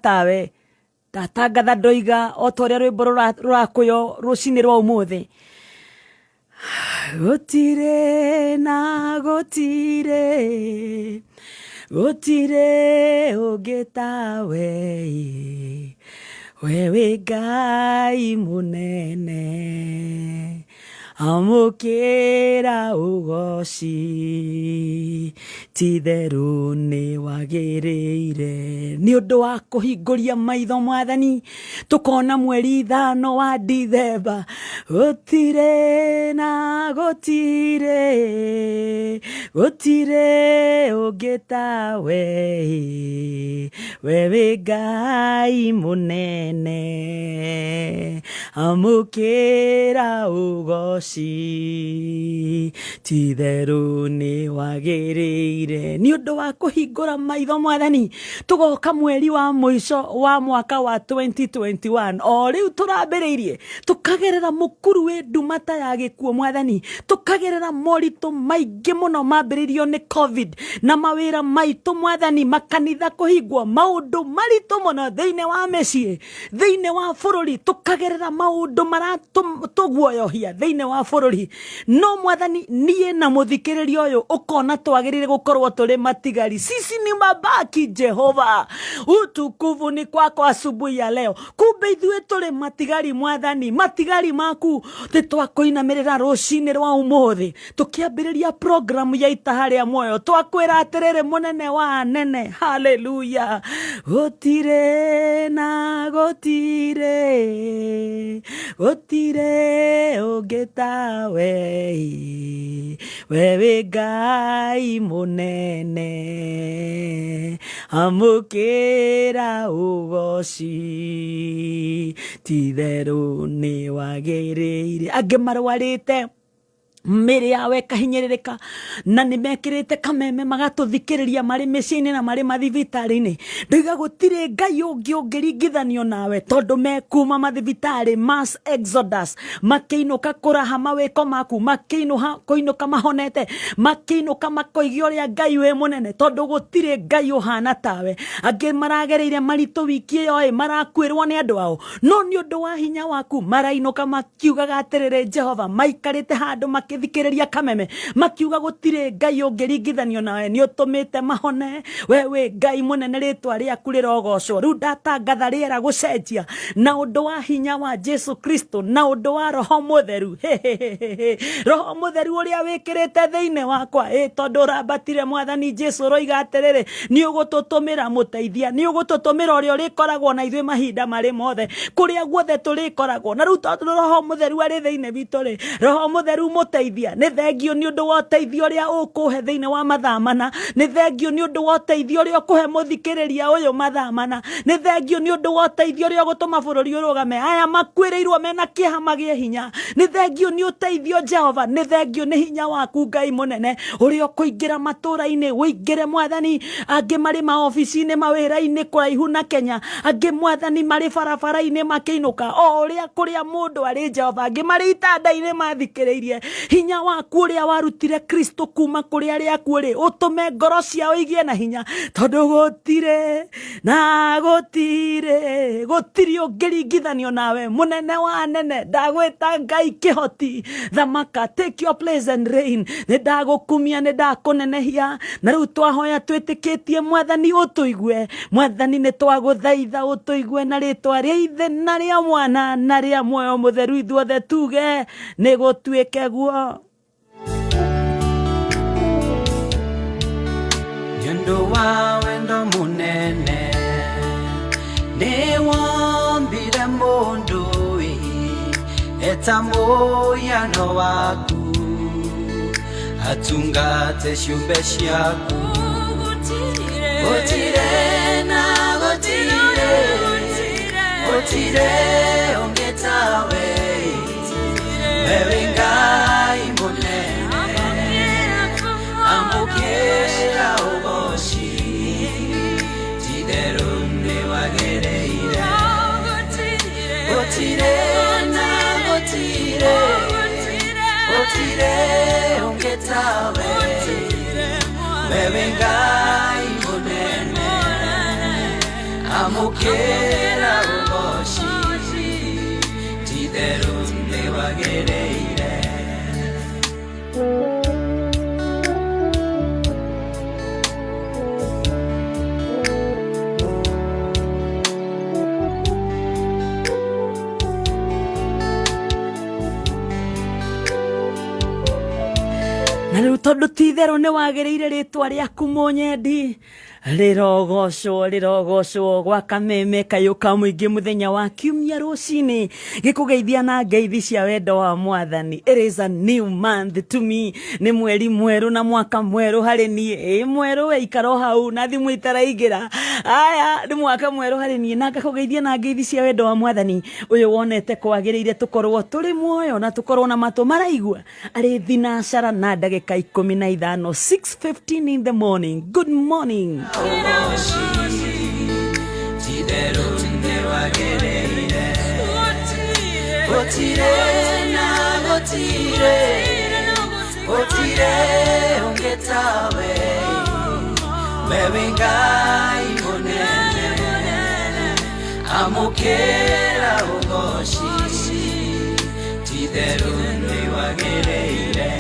tawe. Ndatangatha ndoiga o ta ũrĩa rwĩmbo rũrakũywo rũcinĩ rwa ũmũthĩ. Gũtirĩ na gũtirĩ, gũtirĩ ũngĩ tawe, we wĩ Ngai mũnene, amũkĩra ũgoci, ti-itherũ nĩ wagĩrĩire. Nĩ ũndũ wa kũhingũria maitho Mwathani, tũkona mweri 5 wa Dithemba, gũtirĩ na gũtirĩ, gũtirĩ ũngĩ tawe, we wĩ Ngai mũnene, amũkĩra ũgoci, ti-itherũ nĩ wagĩrĩire. Nĩ ũndũ wa kũhingũra maitho Mwathani, tũgoka mweri wa mũico wa mwaka wa 2021, o rĩu tũrambĩrĩirie, tũkagerera mũkuru wĩ nduma ta ya gĩkuũ Mwathani, tũkagerera moritũ maingĩ mũno mambĩrĩirio nĩ COVID na mawĩra maitũ Mwathani, makanitha kũhingwo, maũndũ maritũ mũno thĩinĩ wa mĩciĩ, thĩinĩ wa bũrũri, tũkagerera maũndũ maratũguoyohia thĩinĩ wa bũrũri. No Mwathani, niĩ na mũthikĩrĩria ũyũ ũkona twagĩrĩire gũkorwo tũrĩ matigari. Sisi ni mabaki, Jehova, utukufu ni kwako asubuhi ya leo. Kumbe ithuĩ tũrĩ matigari Mwathani, matigari maku. Nĩ twakũinamĩrĩra rũcinĩ rwa ũmũthĩ, tũkĩambĩrĩria program ya Itaha rĩa Muoyo, twakwĩra atĩrĩrĩ, mũnene wa anene, haleluya, gũtirĩ na gũtirĩ, gũtirĩ ũngĩ tawe, we wĩ Ngai mũnene, amũkĩra ũgoci, ti-itherũ nĩ wagĩrĩire. Angĩ marwarĩte mĩĩrĩ yao ĩkahinyĩrĩrĩka, na nĩ mekĩrĩte kameme magatũthikĩrĩria marĩ mĩciĩ-inĩ na marĩ mathibitarĩ-inĩ. Ndoiga gũtirĩ Ngai ũngĩ ũngĩringithanio nawe, tondũ mekuma mathibitarĩ mass exodus, makĩinũka kũraha mawĩko maku, makĩinũka kũinũka mahonete, makĩinũka makoiga ũrĩa Ngai wĩ mũnene, tondũ gũtirĩ Ngai ũhana tawe. Angĩ maragereire maritũ wiki ĩyo ĩ, marakuĩrwo nĩ andũ ao, no nĩ ũndũ wa hinya waku marainũka makiugaga atĩrĩrĩ, Jehova, maikarĩte handũ makĩthikĩrĩria kameme, makiuga gũtirĩ Ngai ũngĩringithanio nawe, nĩ ũtũmĩte mahone, we wĩ Ngai mũnene, rĩtwa rĩaku rĩrogocwo. Rĩu ndatangatha rĩera gũcenjia na ũndũ wa hinya wa Jesu Kristo, na ũndũ wa Roho Mũtheru. Roho Mũtheru ũrĩa wĩkĩrĩte thĩinĩ wakwa, tondũ ũrambatire Mwathani Jesu, ũroiga atĩrĩrĩ, nĩ ũgũtũtũmĩra mũteithia, nĩ ũgũtũtũmĩra ũrĩa ũrĩkoragwo na ithuĩ mahinda marĩ mothe, kũrĩa guothe tũrĩkoragwo. Na rĩu tondũ Roho Mũtheru arĩ thĩinĩ witũ rĩ, Roho Mũtheru mũteithia, nĩ thengio nĩ ũndũ wa ũteithio ũrĩa ũkũhe thĩinĩ wa mathaa mana, nĩ thengio nĩ ũndũ wa ũteithio ũrĩa ũkũhe mũthikĩrĩria ũyũ mathaa mana, nĩ thengio nĩ ũndũ wa ũteithio ũrĩa ũgũtũma bũrũri ũrũgame, aya makuĩrĩirwo mena kĩeha magĩe hinya, nĩ thengio nĩ ũteithio Jehova, nĩ thengio nĩ hinya waku Ngai mũnene, ũrĩa ũkũingĩra matũũra-inĩ, ũingĩre Mwathani, angĩ marĩ maobici-inĩ, mawĩra-inĩ kũraihu na Kenya, angĩ Mwathani marĩ barabara-inĩ makĩinũka, o ũrĩa kũrĩa mũndũ arĩ Jehova, angĩ marĩ itanda-inĩ mathikĩrĩirie. Hinya waku ũrĩa warutire Kristo kuma kũrĩ arĩa akuũ rĩ, ũtũme ngoro ciao igĩe na hinya, tondũ gũtirĩ na gũtirĩ, gũtirĩ ũngĩringithanio nawe, mũnene wa anene. Ndagwĩta Ngai kĩhoti, thamaka, take your place and reign. Nĩ ndagũkumia, nĩ ndakũnenehia, na rĩu twahoya twĩtĩkĩtie Mwathani ũtũigue. Mwathani nĩ twagũthaitha ũtũigue na rĩtwa rĩa Ithe na rĩa Mwana na rĩa Muoyo Mũtheru, ithuothe tuge nĩ gũtuĩke guo. Nĩ ũndũ wa wendo mũnene nĩ wombire mũndũ ĩ, eta mũhiano waku, atungate ciũmbe ciaku. Gũtirĩ na gũtirĩ, gũtirĩ ũngĩ tawe, we wĩ Ngai mũnene, amũkĩra ũgoci, ti-itherũ nĩ wagĩrĩire. Gũtirĩ na gũtirĩ, gũtirĩ ũngĩ tawe, we wĩ Ngai mũnene, amũkĩra Amũkĩra ũgoci, ti-itherũ nĩwagĩrĩire. Na rĩu tondũ ti itherũ nĩ wagĩrĩire rĩtwa rĩaku mũnyendi rĩrogocwo, rĩrogocwo gwa kameme kayũ ka mũingĩ mũthenya wa kiumia rũcinĩ gĩkũgeithia na ngeithi cia wendo wa mwathani. It is a new month to me, nĩ mweri mwerũ na mwaka mwerũ harĩ niĩ. Ĩ mwerũ we ikara o hau na thimũ itaraingĩra. Aya nĩ mwaka mwerũ harĩ niĩ na ngakũgeithia na ngeithi cia wendo wa mwathani ũyũ wonete kwagĩrĩire tũkorwo tũrĩ muoyo na tũkorwo na matũ maraigua. Arĩ thinacara na ndagĩka 15, 6:15 in the morning. Good morning. Gũtirĩ na gũtirĩ, gũtirĩ ũngĩ tawe, we wĩ Ngai mũnene, amũkĩra ũgoci, ti-itherũ nĩwagĩrĩire.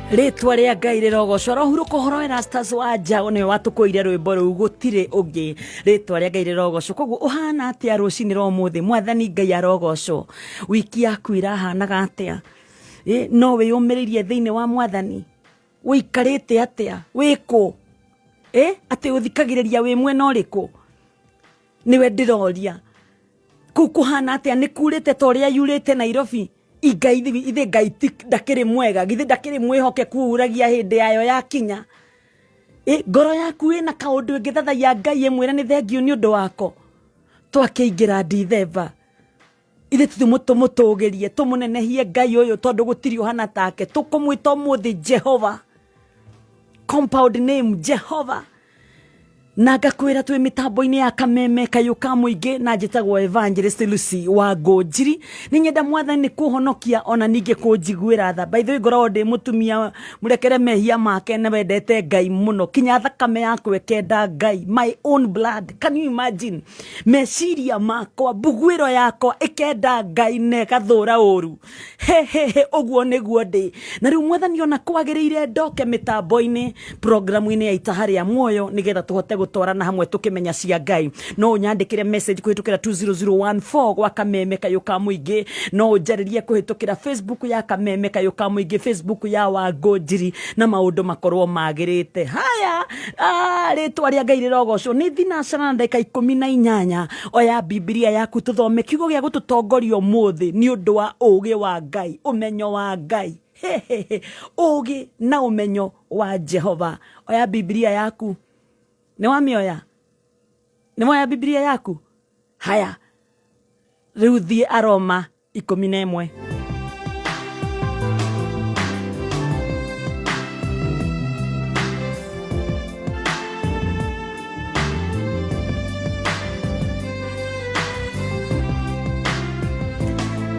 Rĩtwa rĩa Ngai rĩrogocwo. Arohurũka ũhoro Erastus wa Njaũ nĩwe watũkũire rwĩmbo rũu gũtirĩ ũngĩ. Rĩtwa rĩa Ngai rĩrogocwo. Koguo ũhana atĩa rũcinĩ rwa ũmũthĩ? Mwathani Ngai arogocwo. Wiki yaku ĩrahanaga atĩa? No wĩyũmĩrĩirie thĩinĩ wa mwathani? Ũikarĩte atĩa? Wĩkũ? Atĩ ũthikagĩrĩria wĩ mwena ũrĩkũ? Nĩwe ndĩroria. Kũu kũhana atĩa? Nĩ kurĩte ta ũrĩa yurĩte Nairobi? Ingai ithe Ngai ti ndakĩrĩ mwega, githĩ ndakĩrĩ mwĩhokeku uragia hĩndĩ yayo yakinya. Ngoro yaku ĩna kaũndũ ĩngĩthathaiya Ngai ĩmwĩre nĩ thengiũ nĩ ũndũ wako. Twakĩingĩra Dithemba, ithe tũmũtũgĩrie, tũmũnenehie Ngai ũyũ tondũ gũtirĩ ũhana take. Tũkũmwĩta ũmũthĩ Jehova, compound name Jehova. Na ngakwĩra twĩ mĩtambo-inĩ ya kameme kayũ ka mũingĩ na njĩtagwo Evangelist Lucy wa Ngũnjiri. Nĩ nyenda mwathani nĩ kũhonokia ona ningĩ kũnjiguĩra tha. By the way, ngoragwo ndĩ mũtumia mũrekere mehia make na wendete Ngai mũno, kinya thakame yakwa ĩkenda Ngai, my own blood. Can you imagine? Meciria makwa, mbuguĩro yakwa ĩkenda Ngai na ĩgathũra ũru. He, he, he, ũguo nĩguo ndĩ. Na rĩu mwathani ona kwagĩrĩire ndoke mĩtambo-inĩ programu-inĩ ya Itaha rĩa Muoyo nĩgetha tũhote gũtwarana hamwe tũkĩmenya cia Ngai. No ũnyandĩkĩre message kũhĩtũkĩra 20014 gwa kameme kayũ ka mũingĩ. No ũnjarĩrie kũhĩtũkĩra Facebook ya kameme kayũ ka mũingĩ, Facebook ya Wangũ Njiri, na maũndũ makorwo magĩrĩte. Haya, rĩtwa rĩa Ngai rĩrogocwo. Nĩ thinacara na ndagĩka 18. Oya Bibilia yaku tũthome kiugo gĩa gũtũtongoria ũmũthĩ nĩ ũndũ wa ũũgĩ wa Ngai, ũmenyo wa Ngai. He, he, he. Ũũgĩ na ũmenyo wa Jehova. Oya Bibilia yaku. Nĩ wamĩoya? Nĩ woya Bibilia yaku? Haya, rĩu thiĩ Aroma 11.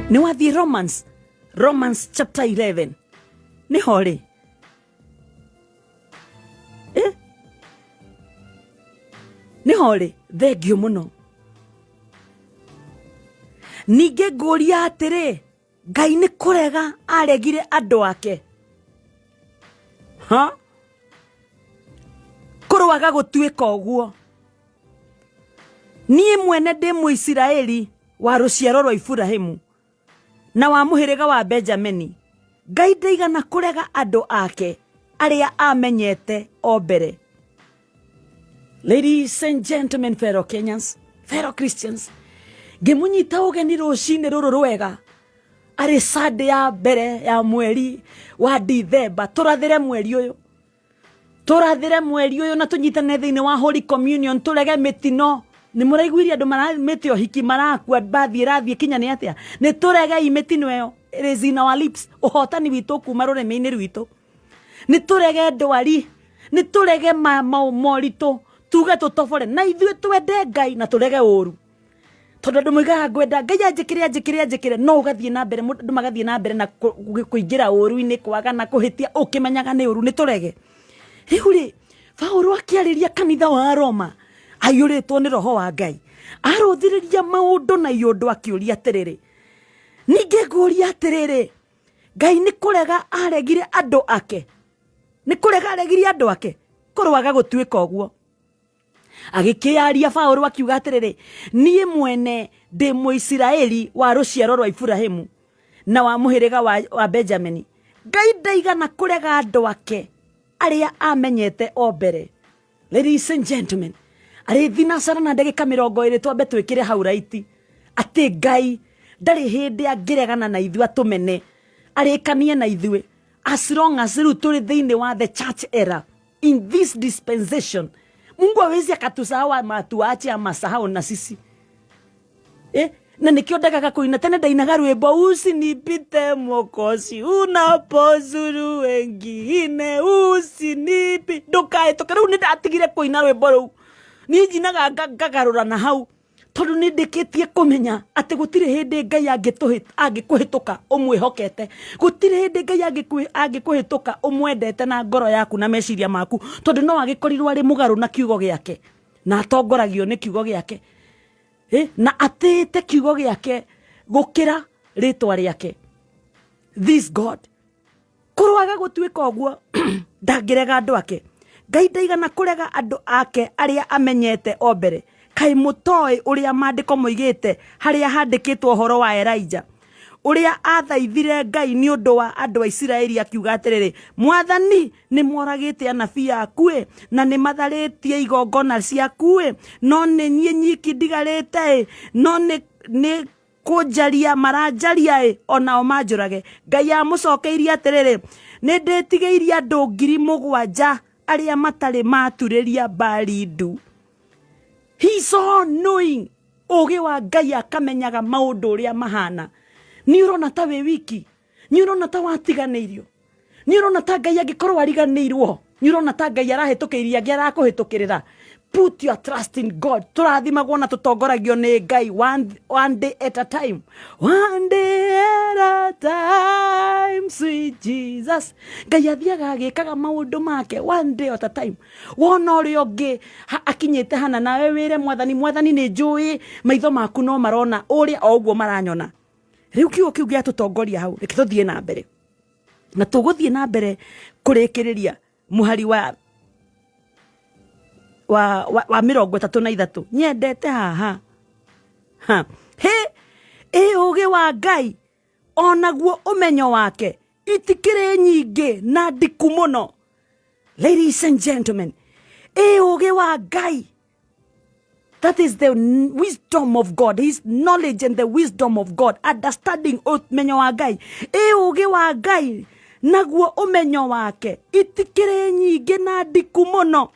Nĩ wathiĩ Romans, Romans chapter 11. Nĩho rĩ? Nĩho rĩ? Thengiũ mũno. Ningĩ ngũria atĩrĩ, Ngai nĩ kũrega aregire andũ ake? Ha? Kũrwaga gũtuĩka ũguo. Niĩ mwene ndĩ Mũisiraeli wa rũciaro rwa Iburahĩmu na wa mũhĩrĩga wa Benjamini. Ngai ndaigana kũrega andũ ake arĩa amenyete o mbere. Ladies and gentlemen, fellow Kenyans, fellow Christians, ngĩmũnyita ũgeni rũcinĩ rũrũ rwega arĩ Sunday ya mbere ya mweri wa Dithemba. Tũrathĩre mweri ũyũ, tũrathĩre mweri ũyũ na tũnyitane thĩinĩ wa Holy Communion, tũrege mĩtino. Nĩ mũraiguire andũ maramĩte ũhiki marakua, mbathi ĩrathiĩ kinya nĩ atĩa? Nĩ tũregei mĩtino ĩyo. It is in our lips. Ũhotani witũ kuma rũrĩmĩ-inĩ rwitũ. Nĩ tũrege ndwari, nĩ tũrege moritũ, tuge tũtobore na ithuĩ twende Ngai na tũrege ũru. Tondũ andũ moigaga ngwenda Ngai anjĩkĩre, anjĩkĩre, anjĩkĩre, no ũgathiĩ na mbere, andũ magathiĩ na mbere na kũingĩra ũru-inĩ, kwaga na kũhĩtia, ũkĩmenyaga nĩ ũru. Nĩ tũrege. Rĩu rĩ, Paulo akĩarĩria kanitha wa Roma aiyũrĩtwo nĩ roho wa Ngai, arũthĩrĩria maũndũ na iũndũ akĩũria atĩrĩrĩ, ningĩ ngũria atĩrĩrĩ, Ngai nĩ kũrega aregire andũ ake? Nĩ kũrega aregire andũ ake? Kũrwaga gũtuĩka ũguo. Agĩkĩaria Paulo akiuga atĩrĩrĩ, niĩ mwene ndĩ Mũisiraeli wa rũciaro rwa Iburahimu na wa mũhĩrĩga wa Benjamini. Ngai ndaigana kũrega andũ ake arĩa amenyete o mbere. Ladies and gentlemen, arĩ thinacara na ndagĩka 20 twambe twĩkĩre hau raiti atĩ Ngai ndarĩ hĩndĩ angĩregana na ithuĩ atũmene, arĩkanie na ithuĩ as long as rĩu tũrĩ thĩinĩ wa the church era in this dispensation. Mungu hawezi akatusahau ama atuache ama sahau na sisi. Na nikio ndagaga kuina tene ndainaga rwimbo usinipite Mwokozi unapozuru wengine usinipi ndukahĩtũke. Rĩu nĩ ndatigire kũina rwĩmbo rũu, niĩ njinaga ngagarũra na hau, tondũ nĩ ndĩkĩtie kũmenya atĩ gũtirĩ hĩndĩ Ngai angĩkũhĩtũka ũmwĩhokete, gũtirĩ hĩndĩ Ngai angĩkũhĩtũka ũmwendete na ngoro yaku na meciria maku, tondũ no agĩkorirwo arĩ mũgarũ na kiugo gĩake na atongoragio nĩ kiugo gĩake, na atĩĩte kiugo gĩake gũkĩra rĩtwa rĩake. This God kũrwaga gũtuĩka ũguo ndangĩrega andũ ake. Ngai ndaigana kũrega andũ ake arĩa amenyete o mbere. Kaĩ mũtoĩ ũrĩa maandĩko moigĩte harĩa handĩkĩtwo ũhoro wa Elijah, ũrĩa athaithire Ngai nĩ ũndũ wa andũ a Isiraeli akiuga atĩrĩrĩ, Mwathani, nĩ moragĩte anabii aku-ĩ, na nĩ matharĩtie igongona ciaku-ĩ, no nĩ niĩ nyiki ndigarĩte-ĩ, no nĩ kũnjaria maranjaria-ĩ, onao manjũrage. Ngai amũcokeirie atĩrĩrĩ, nĩ ndĩtigĩirie andũ 7,000 arĩa matarĩ maturĩria Baali ndu. He is all knowing. Ũũgĩ wa Ngai akamenyaga maũndũ ũrĩa mahana. Nĩ ũrona ta wĩ wiki, nĩ ũrona ta watiganĩirio, nĩ ũrona ta Ngai angĩkorwo ariganĩirwo, nĩ ũrona ta Ngai arahĩtũkĩirie angĩ arakũhĩtũkĩrĩra. Put your trust in God. Tũrathimagwo na tũtongoragio nĩ Ngai one day at a time. One day at a time, sweet Jesus. Ngai athiaga agĩkaga maũndũ make one day at a time. Wona ũrĩa ũngĩ akinyĩte hana, nawe wĩre Mwathani, Mwathani nĩ njũĩ maitho maku no marona ũrĩa o ũguo maranyona. Rĩu kiugo kĩu gĩatũtongoria hau, reke tũthiĩ na mbere. Na tũgũthiĩ na mbere kũrĩkĩrĩria mũhari wa 33. Nyendete haha. Ha. Hĩ, ĩ ũũgĩ wa Ngai onaguo ũmenyo wake itikĩrĩ nyingĩ na ndiku mũno. Ladies and gentlemen, ĩ ũũgĩ wa Ngai, that is the wisdom of God, his knowledge and the wisdom of God, understanding ũmenyo wa Ngai. Ĩ ũũgĩ wa Ngai naguo ũmenyo wake itikĩrĩ nyingĩ na ndiku mũno.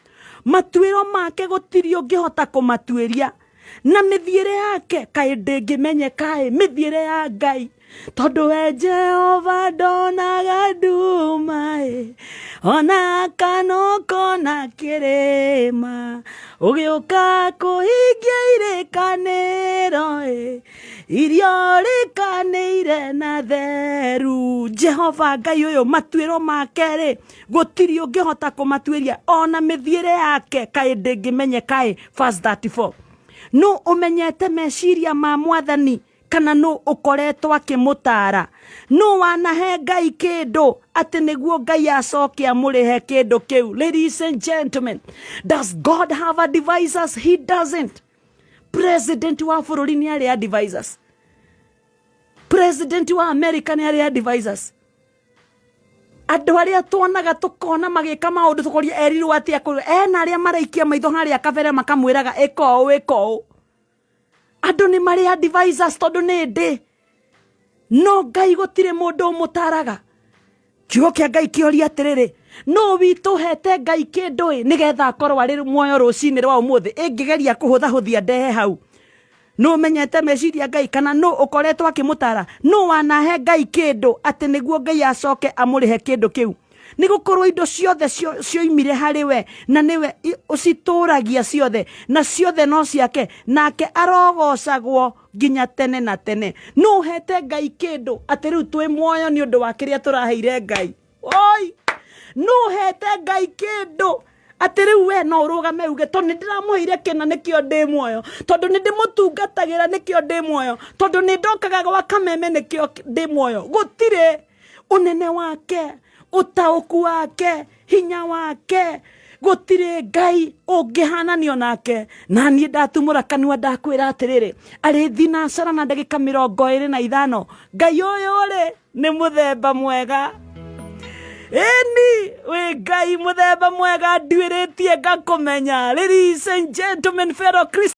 Matuĩro make gũtirĩ ũngĩhota kũmatuĩria, na mĩthiĩre yake kaĩ ndĩngĩmenyeka-ĩ, mĩthiĩre ya Ngai. Tondũ we Jehova ndonaga nduma-ĩ, ona kana ũkona kĩrĩma, ũgĩũka kũhingia irĩkanĩro-ĩ, iria ũrĩkanĩire na theru. Jehova Ngai ũyũ matuĩro make-rĩ, gũtirĩ ũngĩhota kũmatuĩria, ona mĩthiĩre yake kaĩ ndĩngĩmenyeka-ĩ. Verse 34. Nũ ũmenyete meciria ma Mwathani, kana nũ ũkoretwo akĩmũtaara? Nũ wanahe Ngai kĩndũ atĩ nĩguo Ngai acoke amũrĩhe kĩndũ kĩu? Ladies and gentlemen, does God have advisors? He doesn't. President wa bũrũri nĩ arĩ advisors. President wa America nĩ arĩ advisors. Andũ arĩa tuonaga tũkona magĩka maũndũ tũkoria erirwo atĩa kũrĩ ena arĩa maraikia maitho harĩa kabere makamwĩraga ĩka ũũ, ĩka ũũ. Andũ nĩ marĩ advisors tondũ nĩ ndĩ, no Ngai gũtirĩ mũndũ ũmũtaraga. Kiugo kĩa Ngai kĩoria atĩrĩrĩ, nũ witũ hete Ngai kĩndũ ĩ nĩgetha akorwo arĩ muoyo rũcinĩ rwa ũmũthĩ? Ĩngĩgeria kũhũthahũthia ndehe hau. Nũ ũmenyete meciria Ngai, kana nũ ũkoretwo akĩmũtara? Nũ wanahe Ngai kĩndũ atĩ nĩguo Ngai acoke amũrĩhe kĩndũ kĩu? Nĩ gũkorwo indo ciothe cioimire harĩ we, na nĩwe ũcitũũragia ciothe, na ciothe no ciake, nake arogocagwo nginya tene na tene. Nũ ũhete Ngai kĩndũ atĩ rĩu twĩ muoyo nĩ ũndũ wa kĩrĩa tũraheire Ngai? Oi, nũ ũhete Ngai kĩndũ atĩ rĩu we no ũrũgame uge tondũ nĩ ndĩramũheire kĩna nĩkĩo ndĩ muoyo, tondũ nĩ ndĩmũtungatagĩra nĩkĩo ndĩ muoyo, tondũ nĩ ndokaga gwa kameme nĩkĩo ndĩ muoyo? Gũtirĩ. Ũnene wake, ũtaũku wake, hinya wake, gũtirĩ Ngai ũngĩhananio nake. Na niĩ ndatumũra kanua ndakwĩra atĩrĩrĩ, arĩ thinacara na ndagĩka 25, Ngai ũyũ rĩ nĩ mũthemba mwega. Ĩni wĩ Ngai mũthemba mwega, nduĩrĩtie ngakũmenya. Ladies and gentlemen, fellow Christians,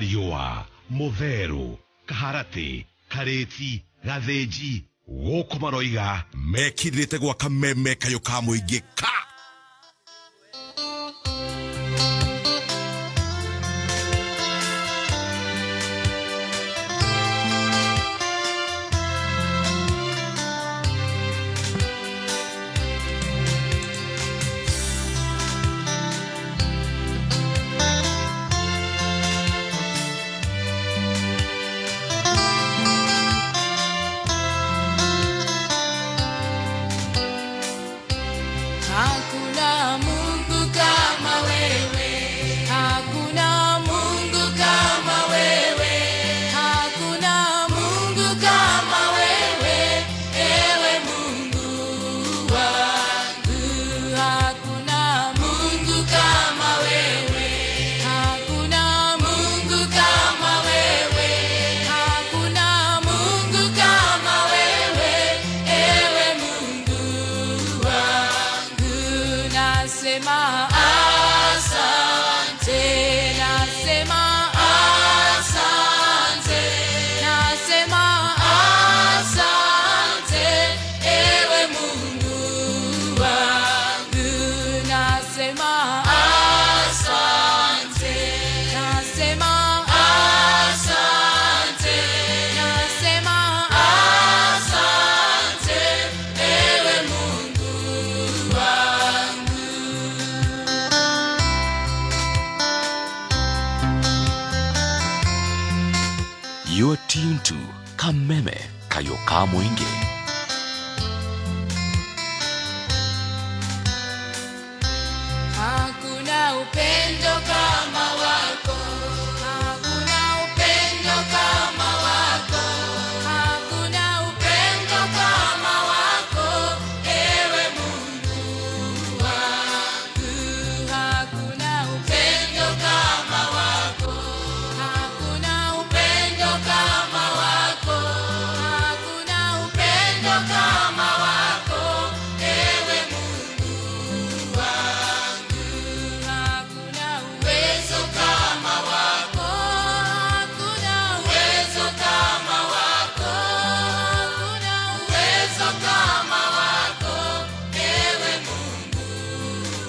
Kariũa, Mũtherũ, Kaharatĩ, Karĩti, Gathĩnji, gũkũ maroiga mekirĩte gwa Kameme kayũ ka mũingĩ ka. Hakuna Mungu kama wewe, hakuna Mungu kama wewe, hakuna Mungu kama wewe, ewe Mungu wangu. Hakuna Mungu kama wewe, hakuna Mungu kama wewe, hakuna Mungu kama wewe, ewe Mungu wangu. Nasema asante, nasema asante, nasema asante, ewe Mungu wangu. Nasema asante, nasema asante, nasema asante, ewe Mungu wangu. You're tuned to Kameme Kayo ka Mũingĩ. Hakuna upendo kama wako, hakuna upendo kama wako, hakuna upendo kama wako, ewe Mungu wangu. Hakuna upendo kama wako, hakuna upendo kama wako, hakuna upendo kama wako, ewe Mungu wangu. Hakuna uwezo kama wako, hakuna uwezo kama wako, hakuna uwezo kama wako, ewe Mungu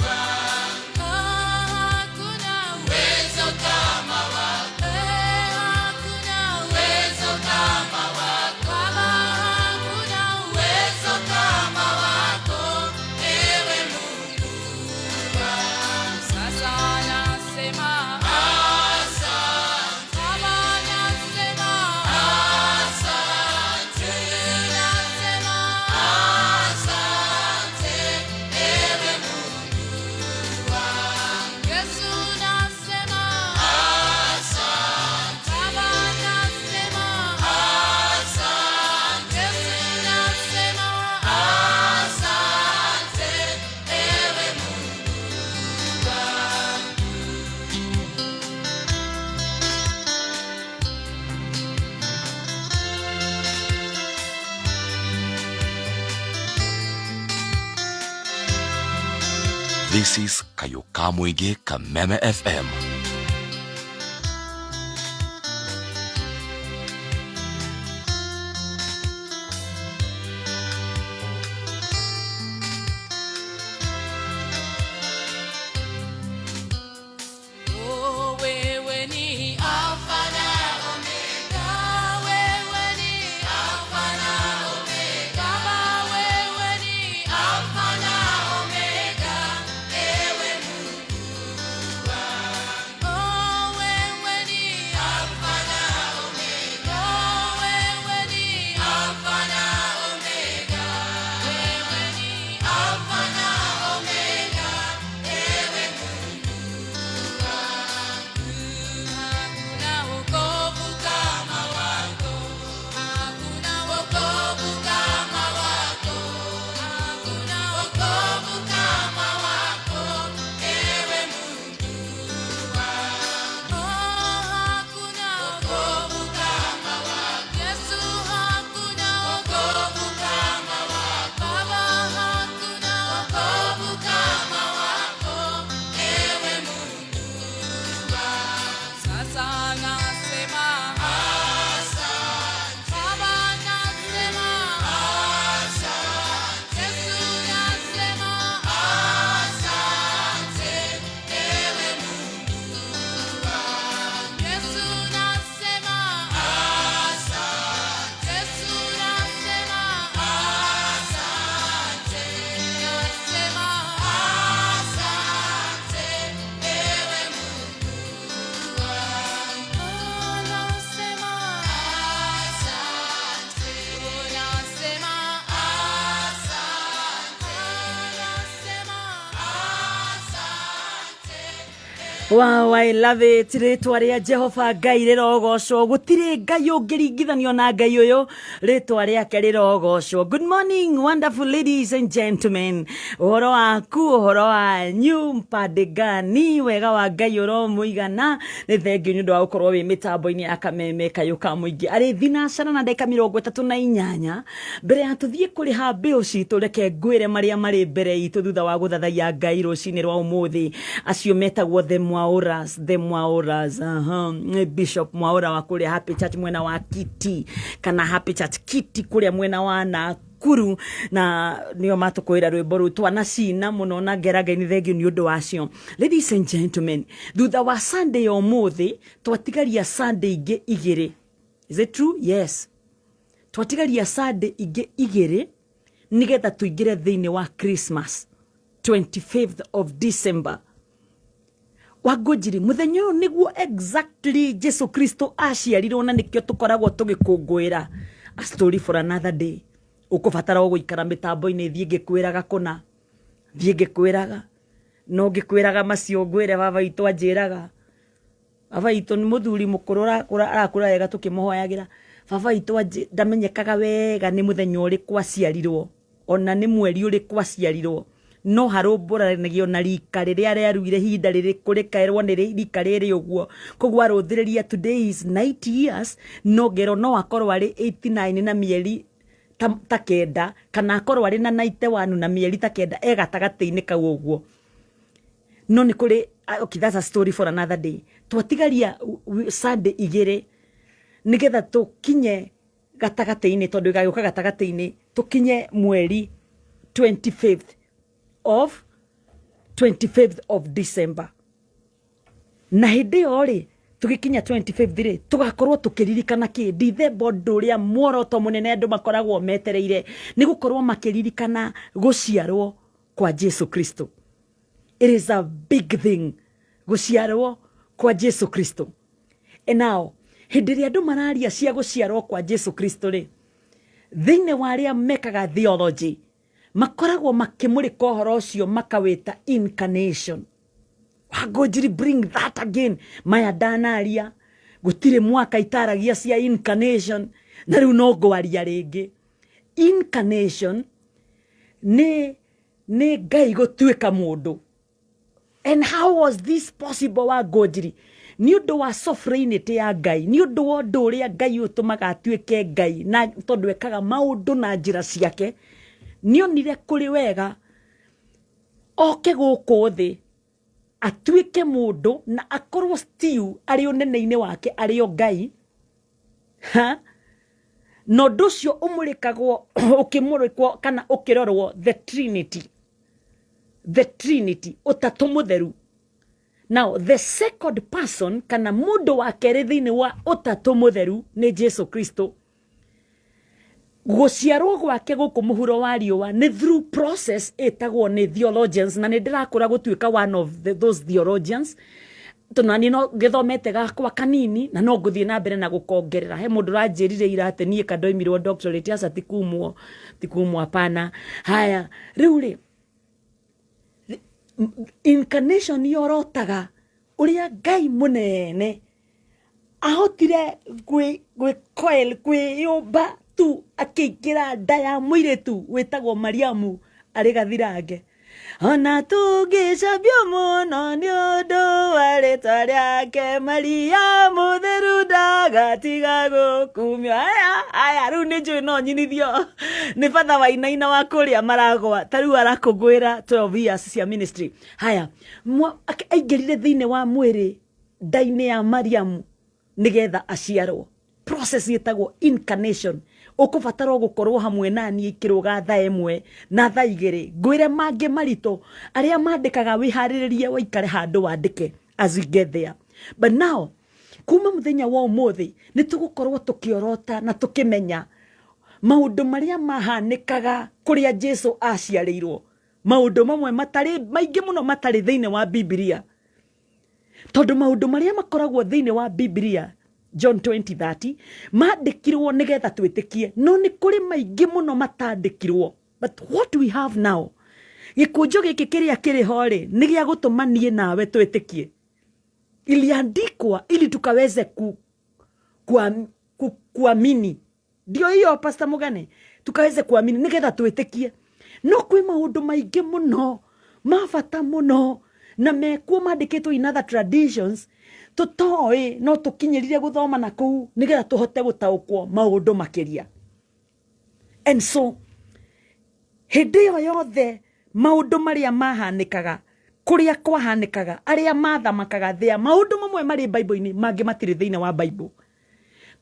wangu. Hakuna uwezo kama wako, hakuna uwezo kama wako, hakuna uwezo kama wako, ewe Mungu wangu. Sasa nasema asante, Baba nasema asante, nasema asante, ewe Mungu wangu. Yesu nasema asante, Baba nasema asante, Yesu nasema asante, ewe Mungu wangu. This is Kayo ka Mũingĩ Kameme FM. Oh, wewe ni Alfa na Omega, wewe ni Alfa na Omega, wewe ni Alfa na Omega, ewe Mungu wangu. Wow, I love it. Rĩtwa rĩa Jehova Ngai rĩrogocwo. Gũtirĩ Ngai ũngĩringithanio na Ngai ũyũ. Rĩtwa rĩake rĩrogocwo. Good morning, wonderful ladies and gentlemen. Ũhoro waku, ũhoro wanyu, mpande gani, wega wa Ngai ũromũigana. Nĩ thengiũ nĩ ũndũ wa gũkorwo wĩ mĩtambo-inĩ ya Kameme Kayũ ka Mũingĩ. Arĩ thinacara na ndagĩka 38 mbere ya tũthiĩ kũrĩha mbĩũ citũ, reke ngwĩre marĩa marĩ mbere itũ thutha wa gũthathaiya Ngai rũcinĩ rwa ũmũthĩ. Acio metagwo the Mwaũras, the Mwaũras, aha. Nĩ Bishop Mwaũra wa kũrĩa Happy Church mwena wa Kiti, kana Happy Church Kiti kũrĩa mwena wa Nakuru, na nĩo matũkwĩra rwĩmbo rũu twanacina mũno na ngera Ngai nĩ thengiũ nĩ ũndũ wacio. Ladies and gentlemen, thutha wa Sunday ya ũmũthĩ twatigaria Sunday ingĩ igĩrĩ. Is it true? Yes. Twatigaria Sunday ingĩ igĩrĩ nĩgetha tũingĩre thĩinĩ wa Christmas 25th of December. Wangũnjiri, mũthenya ũyũ nĩguo exactly Jesu Kristo aciarirwo, na nĩkĩo tũkoragwo tũgĩkũngũĩra. A story for another day. Ũkũbatara o gũikara mĩtambo-inĩ thiĩ ngĩkwĩraga kũna, thiĩ ngĩkwĩraga, no ngĩkwĩraga macio ngwĩre baba witũ anjĩraga. Baba witũ nĩ mũthuri mũkũrũ arakũra, arakũra wega tũkĩmũhoyagĩra. Baba witũ ndamenyekaga wega nĩ mũthenya ũrĩkũ aciarirwo, ona nĩ mweri ũrĩkũ aciarirwo, no harũmbũranagio na rika rĩrĩa rĩaruire ihinda rĩrĩkũ, rĩkerwo nĩ rika rĩrĩ ũguo. Koguo arũthĩrĩria today is 90 years, no ngerwo no akorwo arĩ 89 na mĩeri ta kenda, kana akorwo arĩ na 91 na mĩeri ta kenda, e gatagatĩ-inĩ kau ũguo. No nĩ kũrĩ, okay, that's a story for another day. Twatigaria Sunday igĩrĩ nĩgetha tũkinye gatagatĩ-inĩ, tondũ ĩgagĩũka gatagatĩ-inĩ, tũkinye mweri 25th of December. Na hĩndĩ ĩyo rĩ, tũgĩkinya 25th rĩ, tũgakorwo tũkĩririkana kĩ? Dithemba, ũndũ ũrĩa muoroto mũnene andũ makoragwo metereire nĩ gũkorwo makĩririkana gũciarwo kwa Jesu Kristo. It is a big thing, gũciarwo kwa Jesu Kristo. And now, hĩndĩ ĩrĩa andũ mararia cia gũciarwo kwa Jesu Kristo rĩ, thĩinĩ wa arĩa mekaga theology makoragwo makĩmũrĩka ũhoro ũcio makawĩta incarnation. Wangũnjiri, bring that again. Maya ndanaria gũtirĩ mwaka itaragia cia incarnation, na rĩu no ngwaria rĩngĩ. Incarnation nĩ Ngai gũtuĩka mũndũ. And how was this possible, Wangũnjiri? Nĩ ũndũ wa sovereignty ya Ngai, nĩ ũndũ wa ũndũ ũrĩa Ngai ũtũmaga atuĩke Ngai, na tondũ ekaga maũndũ na njĩra ciake, nĩ onire kũrĩ wega oke gũkũ thĩ atuĩke mũndũ na akorwo still arĩ ũnene-inĩ wake arĩ o Ngai. Ha? Na ũndũ ũcio ũmũrĩkagwo ũkĩmũrĩkwo kana ũkĩrorwo the Trinity, the Trinity, ũtatũ mũtheru. Now the second person, kana mũndũ wa kerĩ thĩinĩ wa ũtatũ mũtheru, nĩ Jesu Kristo. Gũciarwo gwake gũkũ mũhuro wa riũa nĩ through process ĩtagwo nĩ theologians, na nĩ ndĩrakũra gũtuĩka one of those theologians, tondũ nani no ngĩthomete gakwa kanini na no ngũthiĩ na mbere na gũkongerera. He mũndũ ũranjĩrire ira atĩ niĩ kandoimirwo doctorate, aca tikumwo, tikumwo, hapana. Haya, rĩu rĩ, incarnation yorotaga ũrĩa Ngai mũnene ahotire gwĩ kwĩyũmba tu akĩingĩra nda ya mũirĩtu wĩtagwo Mariamu arĩ gathirange. Ona tũngĩcambio mũno nĩ ũndũ wa rĩtwa rĩake, Mariamu theru ndagatiga gũkumio. Aya, aya, rĩu nĩ njũĩ no nyinithio nĩ batha wa inaina wa kũrĩa Maragwa, ta rĩu arakũngũĩra 12 years cia ministry. Haya, aingĩrire thĩinĩ wa mwĩrĩ nda-inĩ ya Mariamu nĩgetha aciarwo. Process ĩtagwo incarnation. Ũkũbatara gũkorwo hamwe na niĩ ikĩrũga thaa ĩmwe na thaa igĩrĩ, ngwĩre mangĩ maritũ arĩa mandĩkaga, wĩharĩrĩrie waikare handũ wandĩke as we get there. But now, kuma mũthenya wa ũmũthĩ nĩ tũgũkorwo tũkĩorota na tũkĩmenya maũndũ marĩa mahanĩkaga kũrĩa Jesu aciarĩirwo, maũndũ mamwe matarĩ maingĩ mũno matarĩ thĩinĩ wa Bibilia, tondũ maũndũ marĩa makoragwo thĩinĩ wa Bibilia John 20:30 mandĩkirwo nĩgetha twĩtĩkie, no nĩ kũrĩ maingĩ mũno matandĩkirwo. But what we have now, gĩkũnjo gĩkĩ kĩrĩa kĩrĩ ho rĩ, nĩ gĩa gũtũma niĩ nawe twĩtĩkie. Iliandikwa ili tukaweze kuamini. Ndio hiyo, Pastor Mugane, tukaweze kuamini nigetha twĩtĩkie. No kwĩ maũndũ maingĩ mũno ma bata mũno na mekuo mandĩkĩtwo in other traditions tũtoĩ, no tũkinyĩrire gũthoma na kũu nĩgetha tũhote gũtaũkwo maũndũ makĩria. And so hĩndĩ ĩyo yothe, maũndũ marĩa mahanĩkaga, kũrĩa kwahanĩkaga, arĩa mathamakaga thĩa, maũndũ mamwe marĩ Bible-inĩ, mangĩ matirĩ thĩinĩ wa Bible.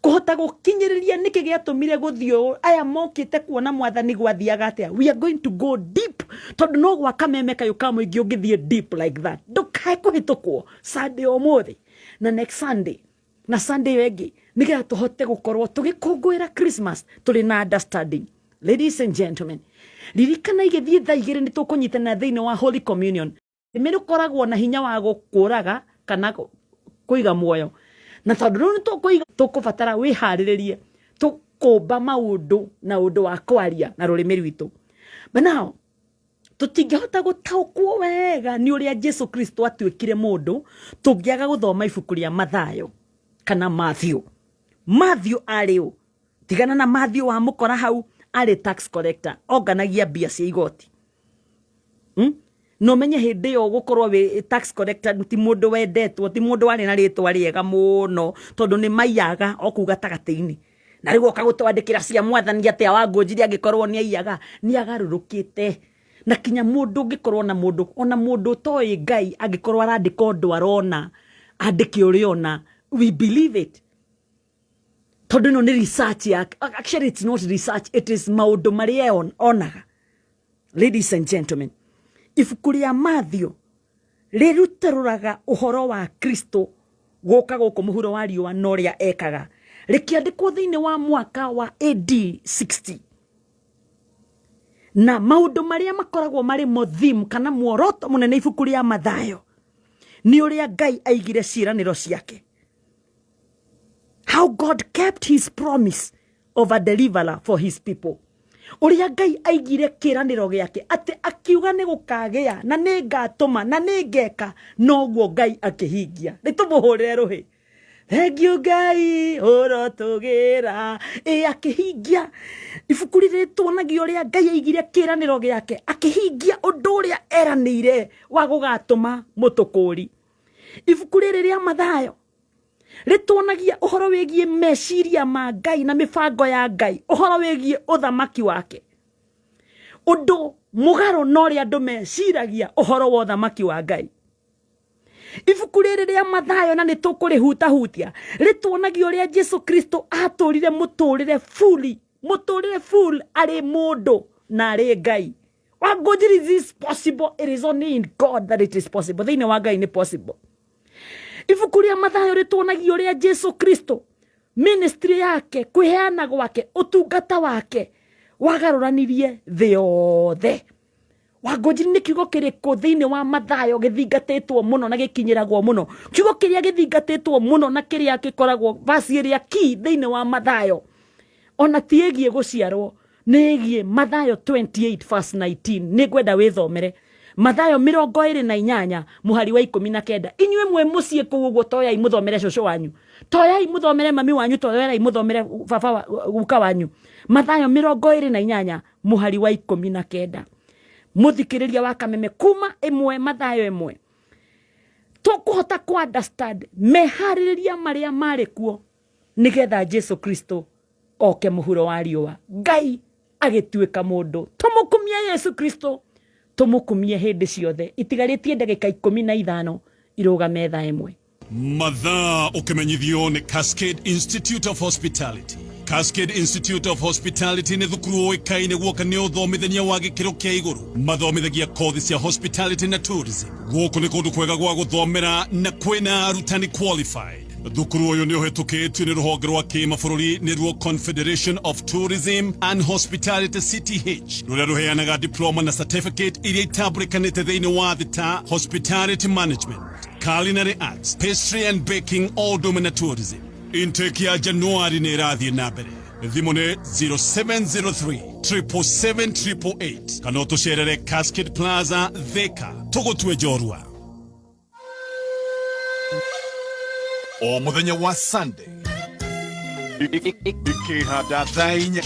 Kũhota gũkinyĩrĩria nĩkĩ gĩatũmire gũthiĩ ũũ, aya mokĩte kuona Mwathani, gwathiaga atĩa, we are going to go deep, tondũ no gwa Kameme Kayũ ka Mũingĩ ũngĩthiĩ deep like that. Ndũkae kũhĩtũkwo Sunday ũmũthĩ na next Sunday na Sunday ĩyo ĩngĩ, nĩgetha tũhote gũkorwo tũgĩkũngũĩra Christmas tũrĩ na understanding. Ladies and gentlemen, ririkana igĩthiĩ thaa 2 nĩ tũkũnyitanĩra thĩinĩ wa Holy Communion. Rũrĩmĩ rũkoragwo na hinya wa gũkũraga kana kũiga muoyo, na tondũ rĩu nĩ tũkũiga, tũkũbatara wĩharĩrĩrie tũkũmba maũndũ na ũndũ wa kwaria na rũrĩmĩ rwitũ. But now tũtingĩhota gũtaũkwo wega nĩ ũrĩa Jesu Kristo atuĩkire mũndũ tũngĩaga gũthoma ibuku rĩa Mathayo kana Matthew. Matthew arĩ ũ? Tigana na Matthew wa mũkora hau, arĩ tax collector, onganagia mbia cia igoti. Na ũmenye hĩndĩ ĩyo gũkorwo wĩ tax collector ti mũndũ wendetwo, ti mũndũ warĩ na rĩtwa rĩega mũno, tondũ nĩ maiyaga o kũu gatagatĩ-inĩ. Na rĩu oka gũtwandĩkĩra cia Mwathani atĩa Wangũnjiri angĩkorwo nĩ aiyaga? Nĩ agarũrũkĩte na kinya mũndũ ũngĩkorwo na mũndũ, ona mũndũ ũtoĩ Ngai angĩkorwo arandĩka ũndũ arona, andĩke ũrĩa ona, we believe it, tondũ ĩno nĩ research yake. Actually, it's not research, it is maũndũ marĩa onaga. Ladies and gentlemen, ibuku rĩa Matthew rĩrutarũraga ũhoro wa Kristo gũka gũkũ mũhuro wa riũa na ũrĩa ekaga, rĩkĩandĩkwo thĩinĩ wa mwaka wa AD 60, na maũndũ marĩa makoragwo marĩ mo theme kana muoroto mũnene ibuku rĩa Mathayo nĩ ũrĩa Ngai aigire ciĩranĩro ciake, how God kept his promise of a deliverer for his people, ũrĩa Ngai aigire kĩĩranĩro gĩake atĩ akiuga nĩ gũkagĩa na nĩ ngatũma na nĩ ngeka, noguo Ngai akĩhingia. Nĩ tũmũhũrĩre rũhĩ. Thank you, Ngai ũrotũgĩra. Ĩ akĩhingia. Ibuku rĩrĩ tuonagia ũrĩa Ngai aigire kĩĩranĩro gĩake, akĩhingia ũndũ ũrĩa eranĩire wa gũgatũma mũtũkũri. Ibuku rĩrĩ rĩa Mathayo rĩtuonagia ũhoro wĩgiĩ meciria ma Ngai na mĩbango ya Ngai, ũhoro wĩgiĩ ũthamaki wake, ũndũ mũgarũ na ũrĩa andũ meciragia ũhoro wa ũthamaki wa Ngai. Ibuku rĩrĩ rĩa Mathayo, na nĩ tũkũrĩhutahutia, rĩtuonagia ũrĩa Jesu Kristo atũrire mũtũrĩre fully, mũtũrĩre full, arĩ mũndũ na arĩ Ngai. Wangũnjiri, is this possible? It is only in God that it is possible. Thĩinĩ wa Ngai nĩ possible. Ibuku rĩa Mathayo rĩtuonagia ũrĩa Jesu Kristo, ministry yake, kwĩheana gwake, ũtungata wake wagarũranirie thĩ yothe. Wangũnjiri, nĩ kiugo kĩrĩkũ thĩinĩ wa Mathayo gĩthingatĩtwo mũno na gĩkinyĩragwo mũno? Kiugo kĩrĩa gĩthingatĩtwo mũno na kĩrĩa gĩkoragwo verse ĩrĩa key thĩinĩ wa Mathayo, ona ti ĩgiĩ gũciarwo, nĩ ĩgiĩ Mathayo 28 verse 19. Nĩ ngwenda wĩthomere Mathayo 28 mũhari wa 19. Inyuĩ mwĩ mũciĩ kũu ũguo, toyai mũthomere cũcũ wanyu, toyai mũthomere mami wanyu, toyai mũthomere baba guka wanyu. Mathayo 28 mũhari wa 19. Mũthikĩrĩria wa Kameme, kuma 1, Mathayo 1, tũkũhota ku understand meharĩrĩria marĩa marĩ kuo nĩgetha Jesu Kristo oke mũhuro wa riũa, Ngai agĩtuĩka mũndũ. Tũmũkumie Yesu Kristo, tũmũkumie hĩndĩ ciothe. Itigarĩtie ndagĩka 15 irũgame thaa 1. Mathaa ũkĩmenyithio nĩ Cascade Institute of Hospitality. Cascade Institute of Hospitality nĩ thukuru ũĩkaine guoka nĩ ũthomithania wa gĩkĩro kĩa igũrũ. Mathomithagia kothi cia hospitality na tourism. Gũkũ nĩ kũndũ kwega gwa gũthomera na kwĩna arutani qualified. Thukuru ũyũ nĩ ũhĩtũkĩtio nĩ rũhonge rwa kĩmabũrũri, nĩruo Confederation of Tourism and Hospitality, CTH, rũrĩa rũheanaga diploma na certificate iria itambũrĩkanĩte thĩinĩ wa thĩ ta hospitality management, culinary arts, pastry and baking, o ũndũ ũmwe na tourism. Intake ya Januari nĩ ĩrathiĩ na mbere. Thimũ nĩ 0703 777 888 kana ũtũcerere Cascade Plaza, Thika. Tũgũtue njorua. O muthenya wa Sunday ikihanda thaa inya.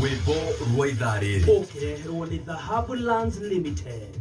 Rwĩmbo rwa ithaa rĩrĩ. Ũkĩreherwo nĩ Dhahabu Lands Limited.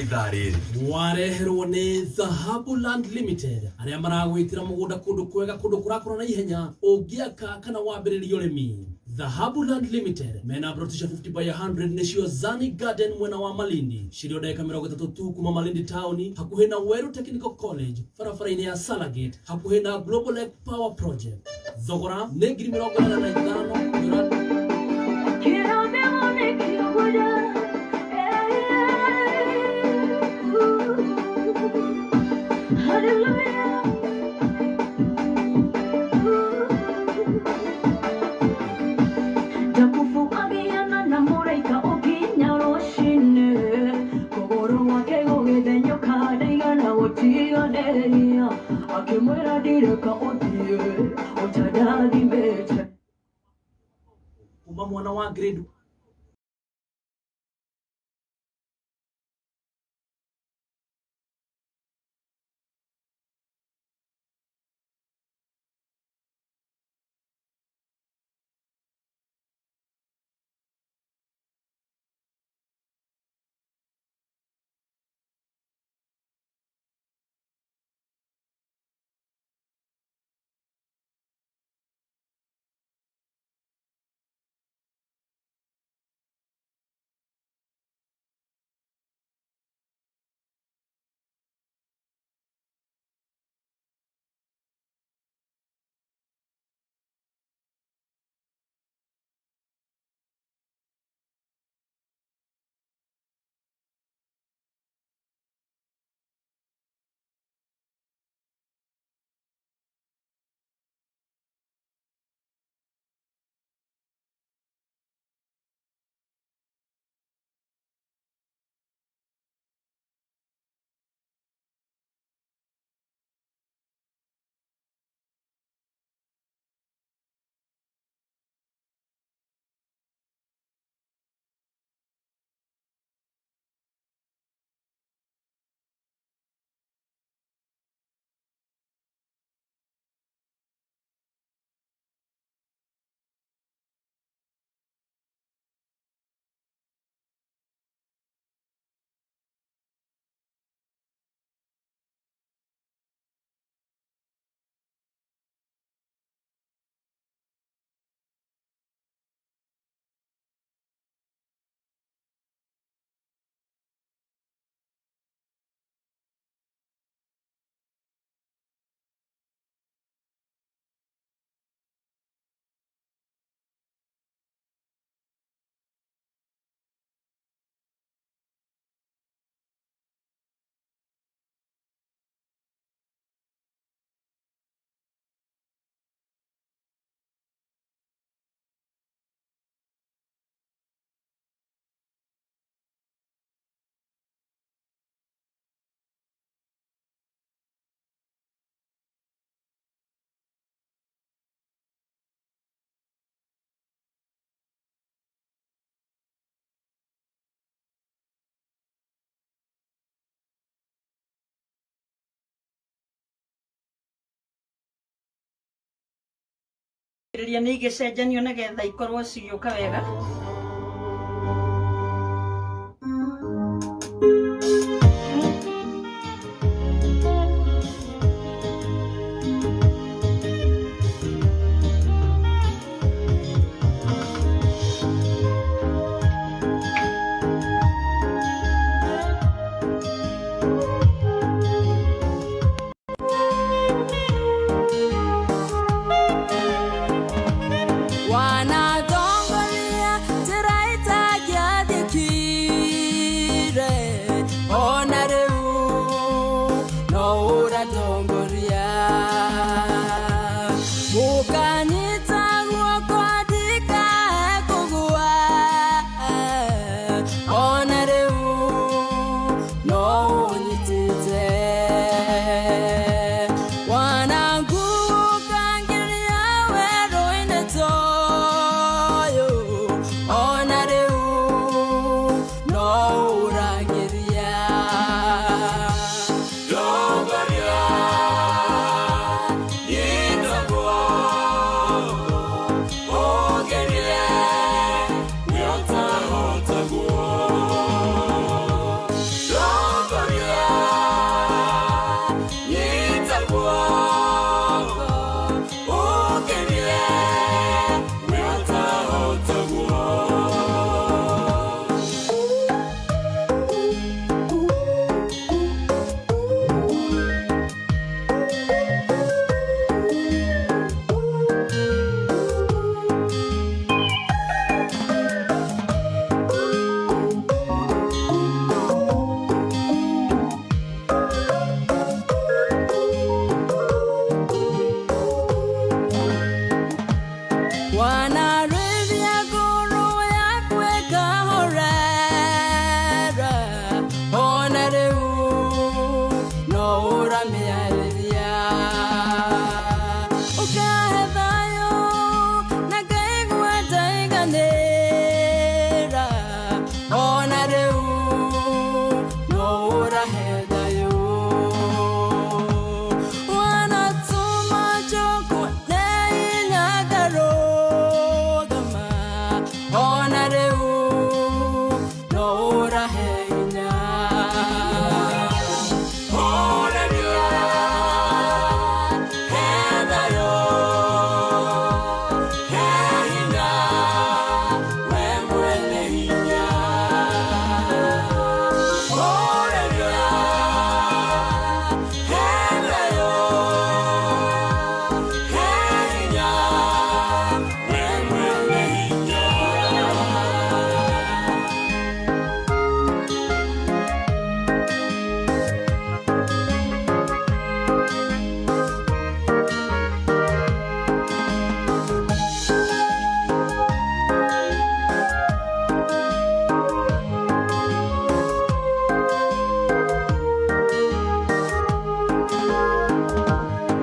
Ithaa rĩrĩ Wareherwo nĩ Dhahabu Land Limited, arĩa maragwĩtĩra mũgũnda kũndũ kwega, kũndũ kũrakũra na ihenya ũngĩaka kana wambĩrĩria ũrĩmi. Dhahabu Land Limited mena ploti cia 50 by 100, nĩcio Zani Garden, mwena wa Malindi, cirio ndagĩka 30 tu kuma Malindi town, hakuhĩ na Weru Technical College, barabara-inĩ ya Salagate, hakuhĩ na Global Lake Power Project. Thogora nĩ 85,000. Jakubu agĩana na mũraika ũkinya rũcinĩ, kũgũrũ gwake gũgĩthenyũka, ndaigana gũtiganĩria, akĩmwĩra ndireka ũthiĩ ũtandathimĩte. Kuma mwana wa grade Rĩrĩa nĩ igĩcenjanio nĩgetha ikorwo cigĩũka wega. Wanatongolia. Ũkanyarĩria, ũkahe thayũ na ngaigua ndaiganĩra. Ona rĩu no ũrahe thayũ. Wanatũma njokwo nĩ hinya ngarũgama. Ona rĩu no ũrahe hinya. Horeria, he thayũ, he hinya, we mwene hinya. Horeria, he thayũ, he hinya, we mwene hinya.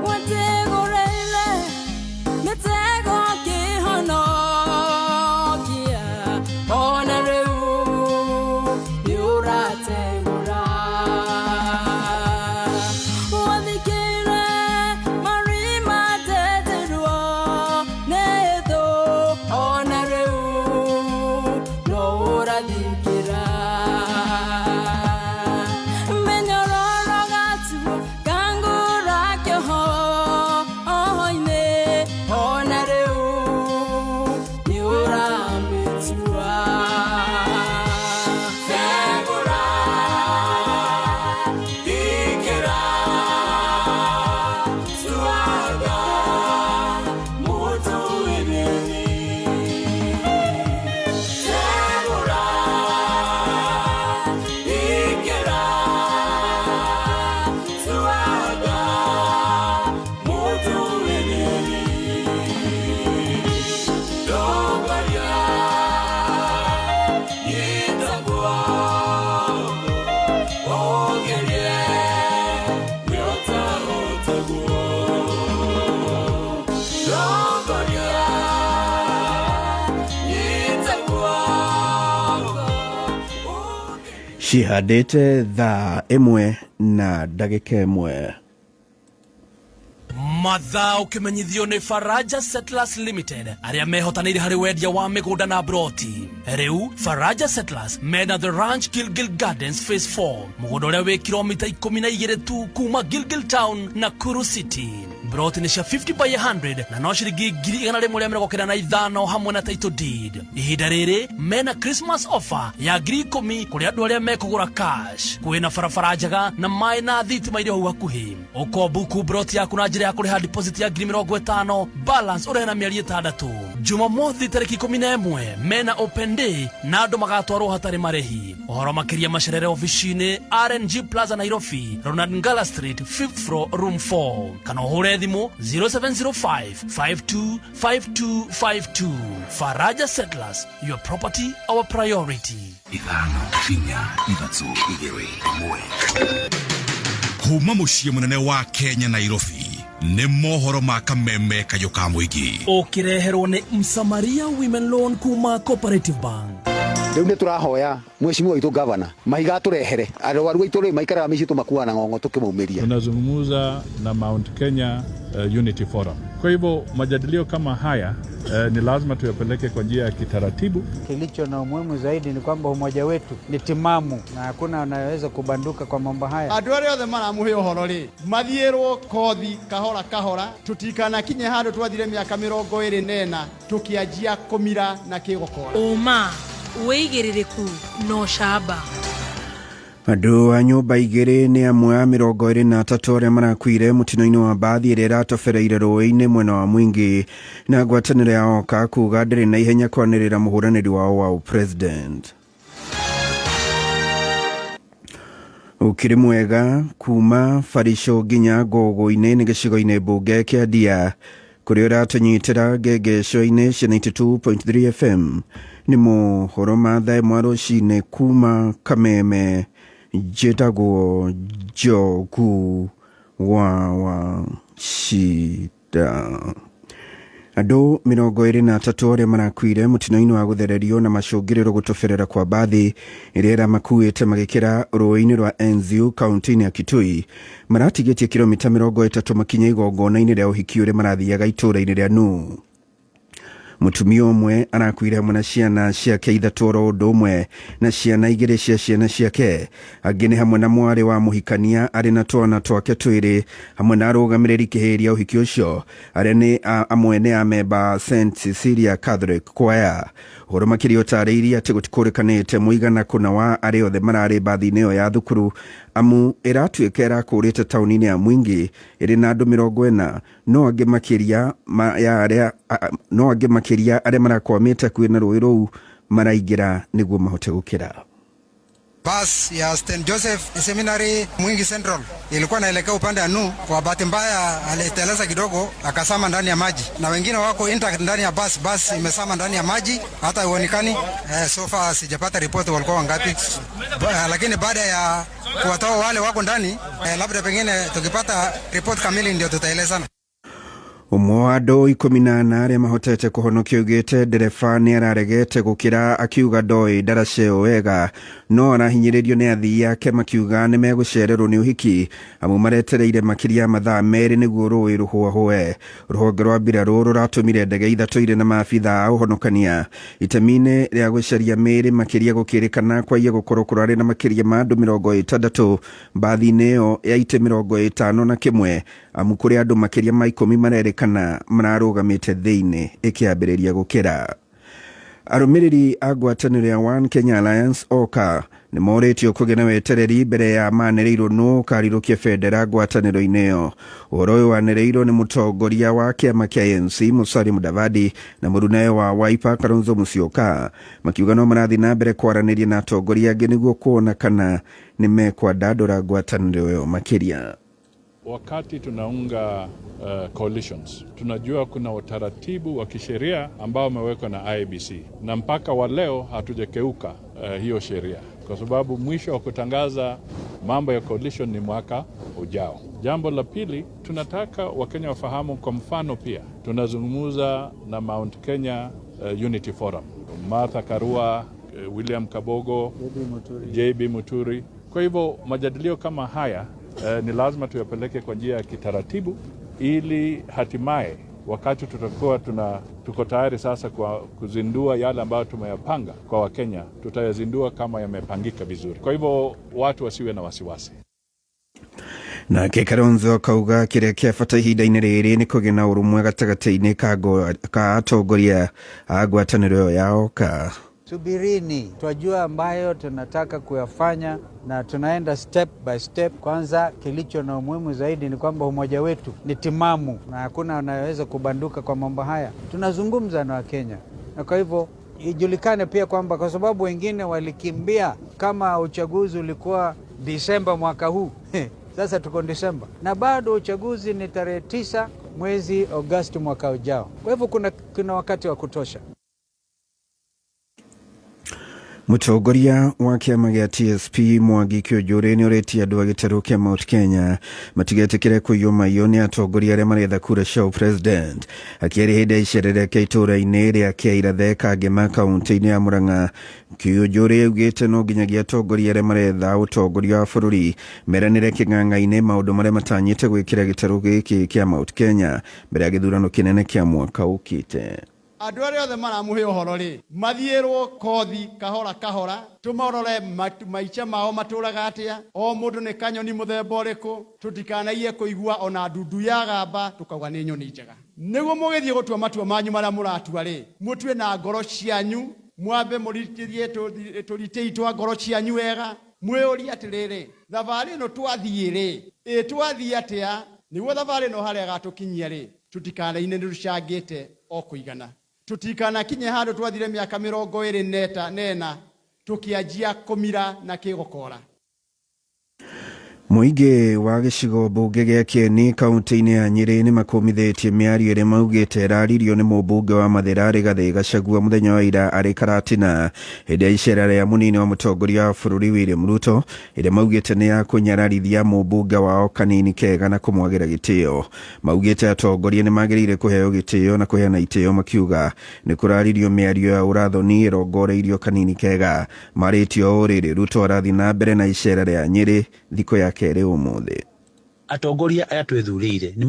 Wategũrĩire mĩtego kĩhonokia, ona rĩu nĩũrategũra. Wathikĩire marima ndeterwo nĩ thũ, ona rĩu no ũrathikĩra. Mĩnyororo gatuo kangũra kĩoho-inĩ, ona rĩu nĩũramĩtua. Tegũra, thikĩra, tuaga mũtũĩrĩri. Tegũra, thikĩra, tuaga mũtũĩrĩri. Ndongoria, nyita guoko, ũngerie nĩũtahotaguo. Ndongoria, nyita guoko. Cihandĩte thaa 1 na ndagĩka 1. Mathaa ũkĩmenyithio nĩ Faraja Settlers Limited, arĩa mehotanĩire harĩ wendia wa mĩgũnda na broti. Rĩu Faraja Settlers mena The Ranch Gilgil Gardens Phase 4, mũgũnda ũrĩa wĩ kilomita 12 tu kuma Gilgil Town, Nakuru City. Broti nĩ cia 50 by 100 na no ciringi 195,000 hamwe na title deed. Ihinda rĩrĩ mena Christmas offer ya 10,000 kũrĩ andũ arĩa mekũgũra cash. Kwĩna barabara njega na maĩ na thitima irĩ hau hakuhĩ. Ũkombuku broti yaku na njĩra ya kũrĩha deposit ya 50,000, balance ũrĩhe na mĩeri 6. Jumamothi tarĩki 11 mena open day na andũ magatwarwo hatarĩ marĩhi. Ũhoro makĩria macerere ofici-inĩ RNG Plaza, Nairobi, Ronald Ngala Street, 5th floor, room 4, kana ũhũre thimũ 0705 525252. Faraja Settlers, your property, our priority. 5, 4, 3, 2, 1. Kuma mũciĩ mũnene wa Kenya, Nairobi, nĩ mohoro ma Kameme kayũ ka mũingĩ. Ũkĩreherwo nĩ Msamaria Women Loan kuma Cooperative Bank. Rĩu nĩ tũrahoya mheshimiwa witũ gavana mahiga atũrehere arwaru aitũ rĩ maikaraga mĩciĩ tũmakuaga na ng'ong'o tũkĩmaumĩria. Tunazungumza na Mount Kenya Unity Forum. Kwa hivyo majadilio kama haya ni lazima tuyapeleke kwa njia ya kitaratibu. Kilicho na umuhimu zaidi ni kwamba umoja wetu ni timamu na hakuna anayeweza kubanduka kwa mambo haya. Andũ arĩa othe maramũhe ũhoro rĩ mathiĩrwo kothi kahora kahora tũtikanakinye handũ twathire mĩaka 24 tũkĩanjia kũmira na kĩgokora. Ũma, wĩigĩrĩrĩku na ũcamba. Andũ a nyũmba 2 nĩ amwe a 23 arĩa marakuire mũtino-inĩ wa mbathi ĩrĩa ĩratobereire rũĩ-inĩ mwena wa Mwingi, na ngwatanĩro ya Oka kuga ndĩrĩ na ihenya kwanĩrĩra mũhũranĩri wao wa president. Ũkĩrĩ mwega kuma Barisho nginya Ngogo-inĩ nĩ gĩcigo-inĩ mbunge kĩa Ndia kũrĩa ũratũnyitĩra ngengeco-inĩ cia 92.3 FM. Nĩ mohoro ma thaa 1rũcinĩ kuma Kameme. Njĩtagwo Njogu wa Wachira. Andũ 23 arĩa marakuire mũtino-inĩ wa gũthererio na macũngĩrĩro gũtoberera kwa mbathi ĩrĩa ĩramakuĩte magĩkĩra rũĩ-inĩ rwa Enziu kaunti-inĩ ya Kitui maratigĩtie kilomita 30 makinye igongona-inĩ rĩa ũhiki ũrĩa marathiaga itũũra-inĩ rĩa Nuu. Mũtumia ũmwe arakuire hamwe na ciana ciake ithatũ oro ũndũ ũmwe na ciana igĩrĩ cia ciana ciake. Angĩ nĩ hamwe na mwarĩ wa mũhikania arĩ na twana twake twĩrĩ hamwe na arũgamĩrĩri kĩhĩria ũhiki ũcio arĩa nĩ amwe nĩ amemba St Cecilia Catholic Choir. Ũhoro makĩria ũtarĩirie atĩ gũtikũrĩkanĩte mũigana kũna wa arĩa othe mararĩ mbathi-inĩ ĩyo ya thukuru amu ĩratuĩka ĩrakũrĩte taũni-inĩ ya Mwingi ĩrĩ na andũ 40 no angĩ makĩria ya arĩa no angĩ makĩria arĩa marakwamĩte hakuhĩ na rũĩ rũu maraingĩra nĩguo mahote gũkĩra. Bus ya St. Joseph Seminary Mwingi Central ilikuwa naelekea upande wa Nuu. Kwa bahati mbaya aliteleza kidogo akasama ndani ya maji, na wengine wako intact ndani ya bus. Bus imesama ndani ya maji hata haionekani. So far sijapata ripoti walikuwa wangapi, lakini baada ya kuwatoa wale wako ndani, labda pengine tukipata ripoti kamili ndio tutaelezana. Ũmwe wa andũ 14 arĩa mahotete kũhonokio augĩte ndereba nĩ araregete gũkĩra akiuga ndoĩ ndaraca ĩyo wega no arahinyĩrĩrio nĩ athii ake makiuga nĩ megũcererwo nĩ ũhiki amu maretereire makĩria ya mathaa 2 nĩguo rũĩ rũhũahũe. Rũhonge rwa mbirarũ rũratũmire ndege ithatũ irĩ na maabitha a ũhonokania itemi-inĩ rĩa gũcaria mĩĩrĩ makĩria gũkĩrĩkana kwaiya gũkorwo kũrarĩ na makĩria ma andũ 60 mbathi-inĩ ĩyo ya itĩ 51 amu kũrĩ andũ makĩria ma 10 marerĩkana mararũgamĩte thĩinĩ ĩkĩambĩrĩria gũkĩra. Arũmĩrĩri a ngwatanĩro ya One Kenya Alliance OKA nĩ morĩtio kũgĩa na wetereri mbere ya manĩrĩirwo nũ ũkarirũkia bendera ngwatanĩro-inĩ ĩyo. Ũhoro ũyũ wanĩrĩirwo nĩ mũtongoria wa kĩama kĩa ANC Musalia Mudavadi na mũrunawe wa Wiper Kalonzo Musyoka makiuga no marathiĩ na mbere kwaranĩria na atongoria angĩ nĩguo kuona kana nĩ mekwandandũra ngwatanĩro ĩyo makĩria. Wakati tunaunga coalitions, tunajua kuna utaratibu wa kisheria ambao umewekwa na IEBC, na mpaka wa leo hatujakeuka hiyo sheria, kwa sababu mwisho wa kutangaza mambo ya coalition ni mwaka ujao. Jambo la pili, tunataka Wakenya wafahamu, kwa mfano pia tunazungumza na Mount Kenya Unity Forum, Martha Karua, William Kabogo, JB Muturi. Kwa hivyo majadilio kama haya ni lazima tuyapeleke kwa njia ya kitaratibu ili hatimaye wakati tutakuwa tuko tayari sasa kwa kuzindua yale ambayo tumeyapanga kwa Wakenya, tutayazindua kama yamepangika vizuri. Kwa hivyo watu wasiwe na wasiwasi. Nake Kalonzo akauga kĩrĩa kĩa bata ihinda-inĩ rĩrĩ nĩ kũgĩa na ũrũmwe gatagatĩ-inĩ ka atongoria a ngwatanĩro ĩyo ya OKA. Subirini, twajua ambayo tunataka kuyafanya na tunaenda step by step. Kwanza, kilicho na umuhimu zaidi ni kwamba umoja wetu ni timamu na hakuna anayeweza kubanduka kwa mambo haya. Tunazungumza na Wakenya, na kwa hivyo ijulikane pia kwamba kwa sababu wengine walikimbia kama uchaguzi ulikuwa Disemba mwaka huu sasa tuko Disemba na bado uchaguzi ni tarehe 9 mwezi Agosti mwaka ujao. Kwa hivyo kuna wakati wa kutosha. Mũtongoria wa kĩama gĩa TSP Mwangi Kĩũnjũrĩ nĩ ũrĩtie andũ a gĩtarũ kĩa Mount Kenya matigetĩkĩre kũiywo maiyo nĩ atongoria arĩa maretha kura cia president. Akĩaria hĩndĩ ya icera rĩake itũũra-inĩ rĩa Kĩairathe Kangema kaunti-inĩ ya Murang'a, Kĩũnjũrĩ augĩte no nginyagia atongoria arĩa maretha ũtongoria wa bũrũri meranĩre kĩng'ang'a-inĩ maũndũ marĩa matanyĩte gwĩkĩra gĩtarũ gĩkĩ kĩa Mount Kenya mbere ya gĩthurano kĩnene kĩa mwaka ũkĩte. Andũ arĩa othe maramũhe ũhoro rĩ, mathiĩrwo kothi kahora kahora, tũmarore maica mao matũraga atĩa, o mũndũ nĩ kanyoni mũthemba ũrĩkũ, tũtikanaiye kũigua ona ndundu ya gamba tũkauga nĩ nyoni njega. Nĩguo mũgĩthiĩ gũtua matua manyu marĩa mũratua rĩ, mũtue na ngoro cianyu, mwambe mũritithie tũritĩi twa ngoro cianyu wega, mwĩyũrie atĩrĩrĩ, thabarĩ ĩno twathiĩ rĩ, ĩ twathiĩ atĩa, nĩguo thabarĩ ĩno harĩa ĩgatũkinyia rĩ, tũtikanaine nĩ tũcangĩte o kũigana. Tutikanakinye handũ twathire mĩaka 24 tũkĩanjia kũmira na kĩgokora. Mũingĩ wa gĩcigo mbunge gĩa Kĩeni kaunti-inĩ ya Nyĩrĩ nĩ makũmithĩtie mĩario ĩrĩa maugĩte ĩraririo nĩ mũmbunge wa Mathĩra Rigathĩ Gachagua mũthenya wa ira arĩ Karatina hĩndĩ ya icera rĩa mũnini wa mũtongoria wa bũrũri William Ruto, ĩrĩa maugĩte nĩ ya kũnyararithia mũmbunge wao Kanini Kega na kũmwagĩra gĩtĩo. Maugĩte atongoria nĩ magĩrĩire kũheo gĩtĩo na kũheana itĩo, makiuga nĩ kũraririo mĩario ya ũrathoni ĩrongoreirio Kanini Kega. Marĩtie ũũ rĩrĩ Ruto arathiĩ na mbere na icera rĩa Nyĩrĩ thikũ ya kerĩ ũmũthĩ. Atongoria aya twĩthurĩire nĩ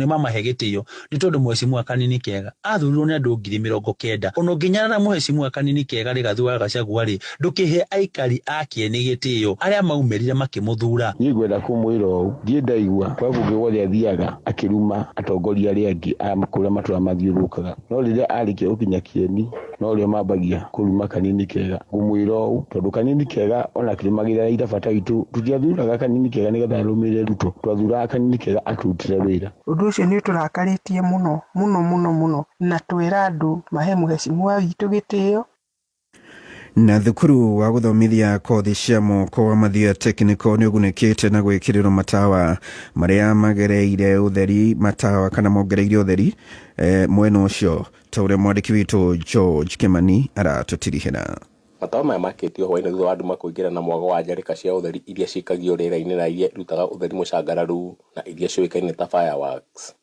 mamahe gĩtĩo nĩ tondũ Mheshimiwa Kanini Kega athurirwo nĩ andũ 90,000. Ona ũngĩnyarara Mheshimiwa Kanini Kega Rigathi wa Gachagua rĩ, ndũkĩhe aikari a Kĩeni gĩtĩo arĩa maumĩrire makĩmũthura. Niĩ ngwenda kũmwĩra ũũ, ndirĩ ndaigua kwa kũngĩ guothe athiaga akĩruma atongoria arĩa angĩ a kũrĩa matũra mathiũrũrũkaga, no rĩrĩa arĩkia gũkinya Kĩeni no rĩo mambagia kũruma Kanini Kega. Ngũmwĩra ũũ tondũ Kanini Kega ona akĩrũmagĩrĩra Raila bata witũ, tũtiathuraga Kanini Kega nĩgetha arũmĩrĩre Ruto, twathuraga Kanini Kega atũrutĩre wĩra. Ũndũ ũcio nĩ ũtũrakarĩtie mũno mũno mũno mũno, na twĩra andũ mahe mũhecimua witũ gĩtĩo. Na thukuru wa gũthomithia kothi cia moko wa Mathioya Technical nĩ ũgunĩkĩte na gwĩkĩrĩrwo matawa marĩa magereire ũtheri matawa kana mongereire ũtheri mwena ũcio, ta ũrĩa mwandĩki witũ George Kimani aratũtirihĩra. Matawa maya makĩtio hwaĩ-inĩ thutha wa nduma kũingĩra na mwago wa njarĩka cia ũtheri iria cikagio rĩera-inĩ na iria irutaga ũtheri mũcangararu na iria ciũĩkaine ta fireworks.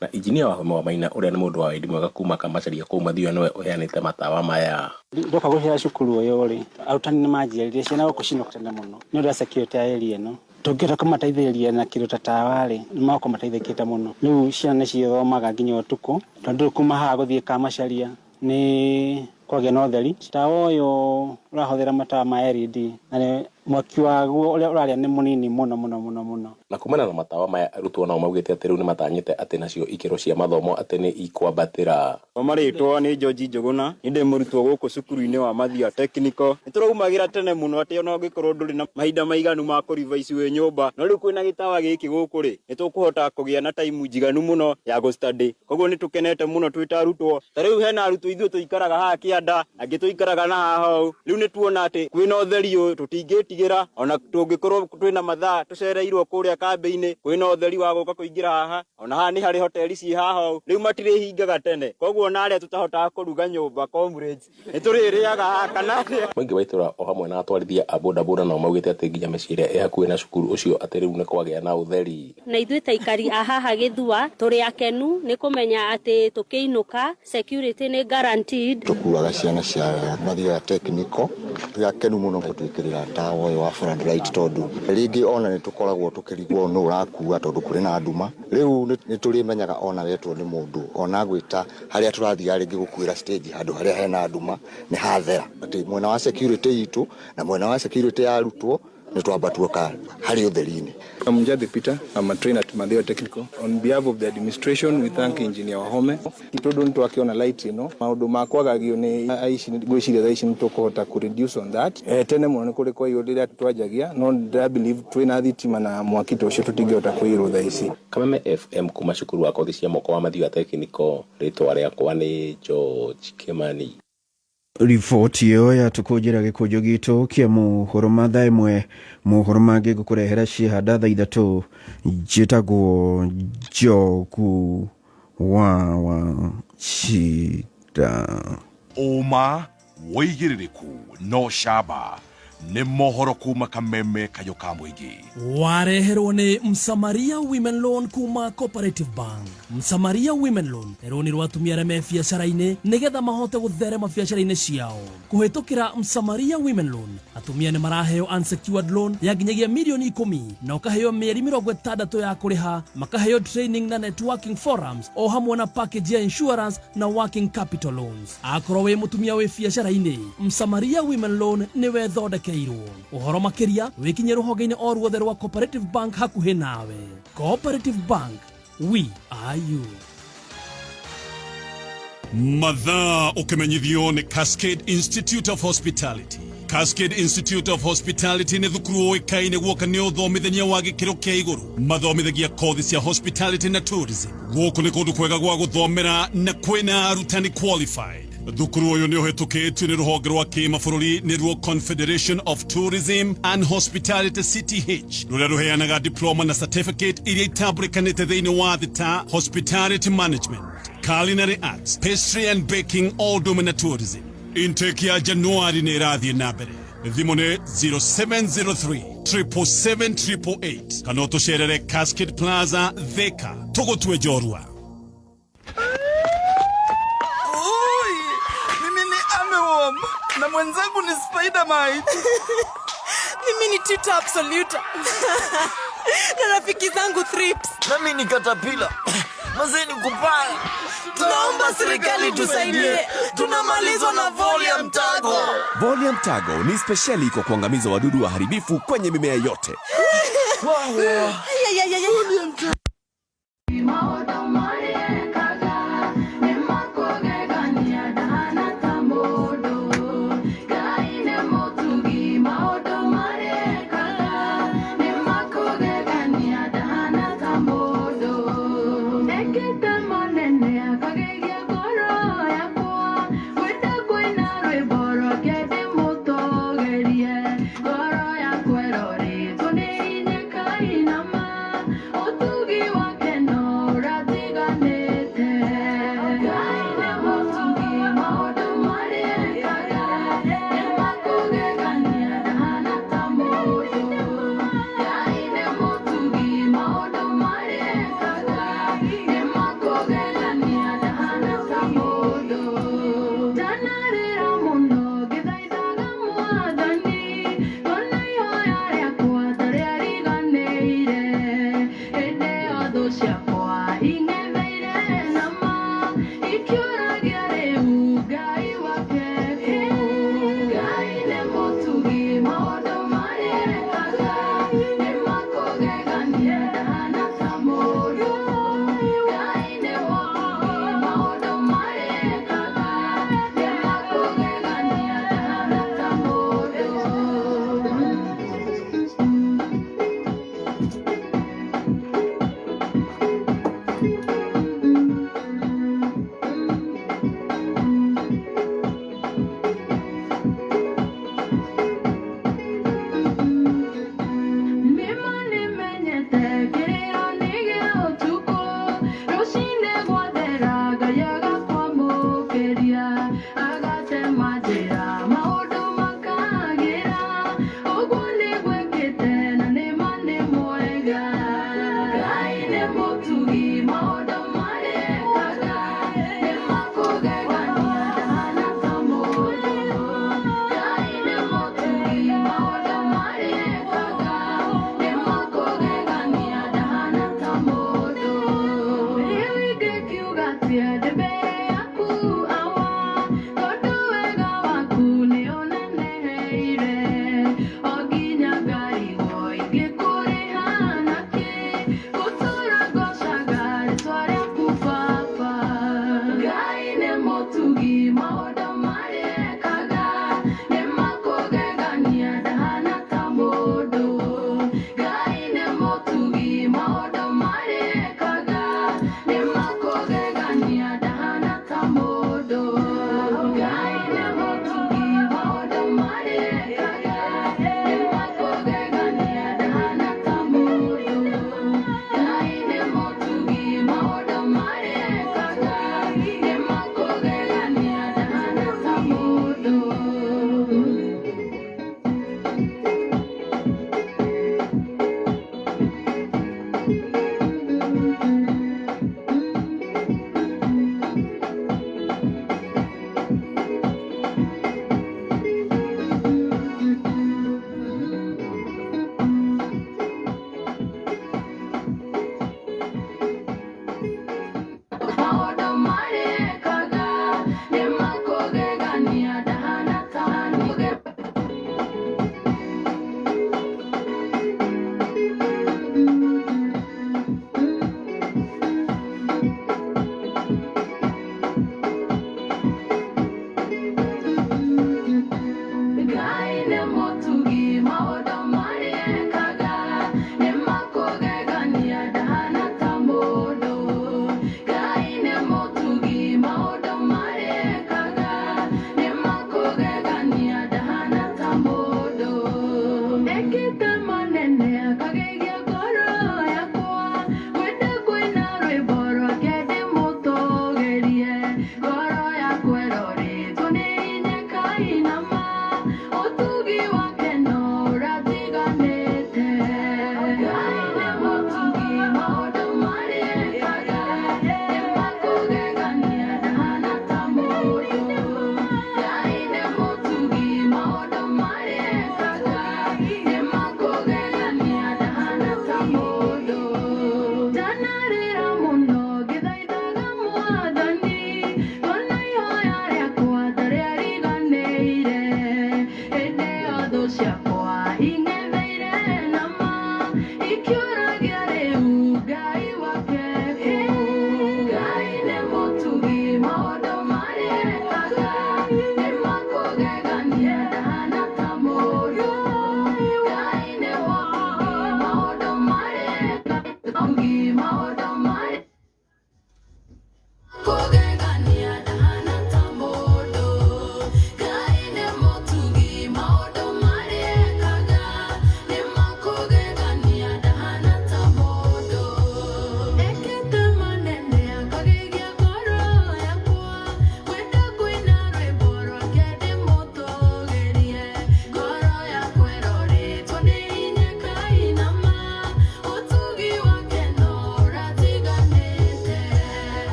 Na injinia Wahome wa Maina ũrĩa nĩ mũndũ wa wendi mwega kuma Kamacharia kũu Mathioya nĩwe ũheanĩte matawa maya. Ndoka gũcera cukuru ũyũ rĩ, arutani nĩ manjĩrire ciana gũkũ cinũka tene mũno nĩ ũndũ wa security ya area ĩno. Tũngĩhota kũmateithĩrĩria na kĩndũ ta tawa rĩ, nĩ magũkorwo mateithĩkĩte mũno. Rĩu ciana nĩ cithomaga nginya ũtukũ, tondũ rĩu kuma haha gũthiĩ Kamacharia nĩ kwagĩa na ũtheri. Tawa ũyũ ũrahũthĩra matawa ma LED na nĩ mwaki waguo ũrĩa ũrarĩa nĩ mũnini mũno mũno mũno mũno. Na kumana na matawa maya arutwo nao maugĩte atĩ rĩu nĩmatanyĩte atĩ nacio ikĩro cia mathomo atĩ nĩ ikwambatĩra. Kwa marĩtwa nĩ George Njũgũna, nĩ ndĩ mũrutwo gũkũ cukuru-inĩ wa Mathioya Technical. Nĩ tũraumagĩra tene mũno atĩ ona ũngĩkorwo ndũrĩ na mahinda maiganu ma kũ revise wĩ nyũmba, no rĩu kwĩna gĩtawa gĩkĩ gũkũ rĩ, nĩ tũkũhota kũgĩa na time njiganu mũno ya gũ study. Koguo nĩ tũkenete mũno twĩ ta arutwo. Ta rĩu hena arutwo ithuĩ tũikaraga haha kĩanda, angĩ tũikaraga na haha ũũ. Rĩu nĩ tuona atĩ kwĩna ũtheri ũyũ tũtingĩtigĩra, ona tũngĩkorwo twĩna mathaa tũcereirwo kũrĩa kambĩ-inĩ, kwĩna ũtheri wa gũka kũingĩra haha. Ona haha nĩ harĩ hoteli ciĩ haha ũũ, rĩu matirĩhingaga tene. Koguo ona arĩa tũtahotaga kũruga nyũmba comrades, nĩ tũrĩrĩaga haha kana atĩa. Mũingĩ wa itũra o hamwe na atwarithia a bodaboda nao maugĩte atĩ nginya mĩciĩ ĩrĩa ĩ hakuhĩ na cukuru ũcio atĩ rĩu nĩ kwagĩa na ũtheri. Na ithuĩ ta aikari a haha Gĩthua tũrĩ akenu nĩ kũmenya atĩ tũkĩinũka security nĩ guaranteed. Tũkuaga ciana cia Mathioya Technical, twĩ akenu mũno gũtwĩkĩrĩra tawa ũyũ wa floodlight tondũ rĩngĩ ona nĩ tũkoragwo tũkĩrigwo nũ ũrakua tondũ kũrĩ na nduma. Rĩu nĩ tũrĩmenyaga ona wetwo nĩ mũndũ ona gwĩta harĩa tũrathiaga rĩngĩ gũkuĩra stage handũ harĩa hena nduma nĩ hathera. Atĩ mwena wa security itũ na mwena wa security ya arutwo nĩ twamba tuoka harĩ ũtheri-inĩ. I'm Njadi Peter. I'm a trainer at Mathioya Technical. On behalf of the administration, we thank Engineer Wahome. Tondũ nĩ twakĩona light ĩno, maũndũ ma kwagagio nĩ aici, ngwĩciria thaa ici nĩ tũkũhota kũ reduce on that. Tene mũno nĩ kũrĩ kwaiywo rĩrĩa twanjagia, no ndĩra believe twĩna thitima na mwaki ta ũcio tũtingĩhota kũiyĩrwo thaa ici. Kameme FM kuma cukuru wa kothi cia moko wa Mathioya Technical, rĩtwa rĩakwa nĩ George Kimani. Riboti ĩyo yatũkũnjĩra gĩkũnjo gitũ kĩa mohoro ma thaa ĩmwe, mohoro mangĩ ngũkũrehera ciĩhanda thaa ithatũ. Njĩtagwo Njogu wa Wachira. Ũma wĩigĩrĩrĩku no camba nĩ mohoro kuma Kameme kayũ ka mũingĩ. Wareherwo nĩ Msamaria Women Loan kuma Cooperative Bank. Msamaria Women Loan nĩ rũni rwa atumia arĩa me biacara-inĩ nĩgetha mahote gũtherema biacara-inĩ ciao. Kũhĩtũkĩra Msamaria Women Loan, atumia nĩ maraheo unsecured loan ya nginyagia mirioni 10 na ũkaheo mĩeri 60 ya kũrĩha, makaheo training na networking forums o hamwe na package ya insurance na working capital loans. Akorwo wĩ mũtumia wĩ biacara-inĩ, Msamaria Women Loan nĩwe thondekeirwo. Ũhoro makĩria wĩkinye rũhonge-inĩ o ruothe rwa Cooperative Bank hakuhĩ nawe. Cooperative Bank, we are you. Mathaa ũkĩmenyithio nĩ Cascade Institute of Hospitality. Cascade Institute of Hospitality nĩ thukuru ũĩkaine guoka nĩ ũthomithania wa gĩkĩro kĩa igũrũ. Mathomithagia kothi cia hospitality na tourism. Gũkũ nĩ kũndũ kwega gwa gũthomera na kwĩna arutani qualified. Thukuru ũyũ nĩ ũhĩtũkĩtio nĩ rũhonge rwa kĩmabũrũri nĩruo Confederation of Tourism and Hospitality, CTH, rũrĩa rũheanaga diploma na certificate iria itambũrĩkanĩte thĩinĩ wa thĩ ta hospitality management, culinary arts, pastry and baking, o ũndũ ũmwe na tourism. Intake ya Januari nĩ ĩrathiĩ na mbere. Thimũ nĩ 0703 777 kana ũtũcerere Cascade Plaza, Thika. Tũgũtue njorua. Ui, mimi ni Armyworm na mwenzangu ni Spider-Mite. Mimi ni Tuta Absoluta na rafiki zangu Thrips. Nami ni Caterpillar. Mazee ni kupaya. Tunaomba serikali tusaidie, tunamalizwa na Voliam Tago. Voliam Tago ni spesheli kwa kuangamiza wadudu waharibifu kwenye mimea yote. Ay, ay, ay, ay. Maũndũ marĩkaga nĩ makũgegania ndahana ta mũndũ. Ngai nĩ mũtugi, maũndũ marĩkaga nĩ makũgegania ndahana ta mũndũ. Ekĩte manene akagegia ngoro yakwa, ngwenda kũina rwĩmbo rwake ndĩmũtũgĩrie. Ngoro yakwa ĩrorĩtwo nĩ hinya kainama, ũtugi wake no ũratiganĩte. Ngai nĩ mũtugi, maũndũ marĩkaga nĩ makũgegania ndahana ta mũndũ. Ngai nĩ mũtugi, maũndũ marĩkaga nĩ makũgegania ndahana ta mũndũ. Ndanarĩra mũno ngĩthaithaga Mwathani, ngona ihoya rĩakwa ta rĩariganĩire. Hĩndĩ ĩyo thũ ciakwa ing'etheire nama, ikĩũragia rĩu Ngai wake kũ? Ngai nĩ mũtugi, maũndũ marĩkaga nĩ makũgegania ndahana ta mũndũ. Ngai nĩ mũtugi, maũndũ marĩkaga nĩ makũgegania ndahana ta mũndũ. Nĩma nĩmenyete kĩrĩro nĩ gĩa ũtukũ, rũcinĩ gwathera Ngai agakwamũkĩria, agatema njĩra maũndũ makagĩra, ũguo nĩguo ekĩte na nĩma nĩ mwega. Ngai nĩ mũtugi, maũndũ marĩkaga nĩ makũgegania ndahana ta mũndũ. Ngai nĩ mũtugi, maũndũ marĩkaga nĩ makũgegania ndahana ta mũndũ. Rĩu ingĩkiuga atĩa ndĩ mbere yaku Awa, tondũ wega waku nĩũneneheire, o nginya ngarigwo ingĩkũrĩha nakĩ, gũtũũra ngocaga rĩtwa rĩaku Baba. Ngai nĩ mũtugi, maũndũ marĩkaga nĩ makũgegania ndahana ta mũndũ. Ngai nĩ mũtugi, maũndũ marĩkaga nĩ makũgegania ndahana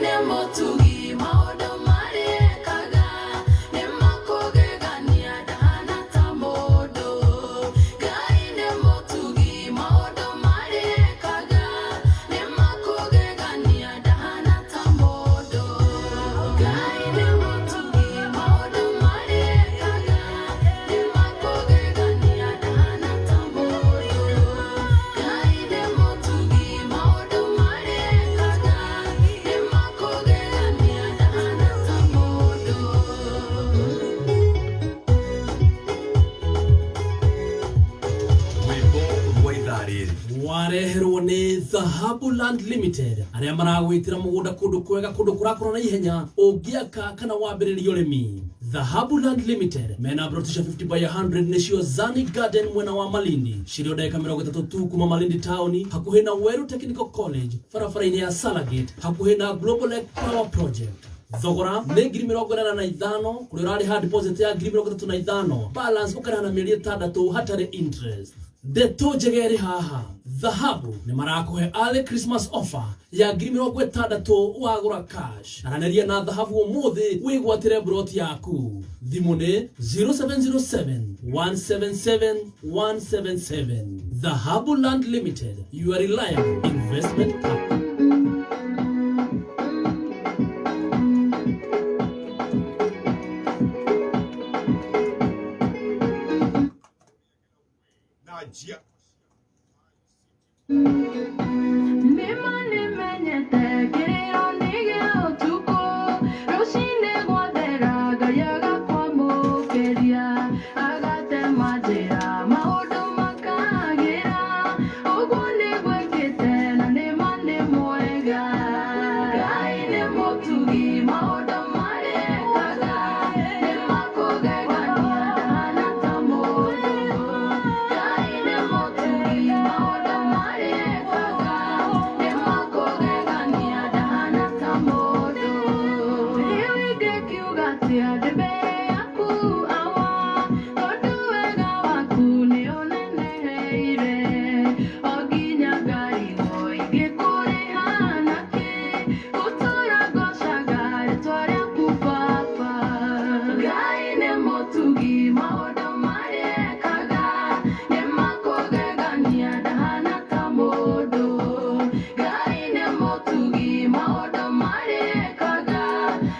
nĩ mũtugi maũndũ marĩa ekaga nĩ makũgegania ndahana ta mũndũ. Ngai nĩ mũtugi maũndũ marĩa ekaga nĩ makũgegania ndahana ta mũndũ. Ngai nĩ mũtugi maũndũ marĩa ekaga nĩ makũgegania ndahana ta mũndũ. Ngai nĩ mũtugi maũndũ marĩa ekaga nĩ makũgegania ndahana ta mũndũ. Rwĩmbo rwa ithaa rĩrĩ Wareherwo nĩ Dhahabu Land Limited arĩa maragwĩtĩra mũgũnda kũndũ kwega kũndũ kũrakũra na ihenya ũngĩaka kana wambĩrĩrie ũrĩmi. Dhahabu Land Limited mena broti cia 50 by 100 nĩcio Zani Garden mwena wa Malindi cirĩ o ndagĩka 30 tu kuma Malindi taũni hakuhĩ na Weru Technical College barabara-inĩ ya Salagate hakuhĩ na Global Lake Power Project. Thogora nĩ 85,000 kũrĩa ũrarĩha deposit ya 35,000 balance ũkarĩha na mĩeri 6 hatarĩ interest. Ndeto njega ĩrĩ haha, Dhahabu nĩ marakũhe early Christmas offer ya 60,000 wagũra cash. Aranĩria na Dhahabu ũmũthĩ wĩgwatĩre broti yaku. Thimũ nĩ 0707 177 177. Dhahabu Land Limited, your reliable investment partner. Na njia Nĩma nĩmenyete kĩrĩro nĩ gĩa ũtukũ, rũcinĩ gwathera Ngai agakwamũkĩria, agatema njĩra maũndũ makagĩra, ũguo nĩguo ekĩte na nĩma nĩ mwega. Ngai nĩ mũtugi maũndũ marĩa ekaga nĩ makũgegania ndahana ta mũndũ. Ngai nĩ mũtugi maũndũ marĩa ekaga nĩ makũgegania ndahana ta mũndũ. Rĩu ingĩkiuga atĩa ndĩ mbere yaku Awa, tondũ wega waku nĩ ũneneheire, o nginya ngarigwo ingĩkũrĩha nakĩ, gũtũũra ngocaga rĩtwa rĩaku Baba. Ngai nĩ mũtugi maũndũ marĩa ekaga nĩ makũgegania ndahana ta mũndũ. Ngai nĩ mũtugi maũndũ marĩa ekaga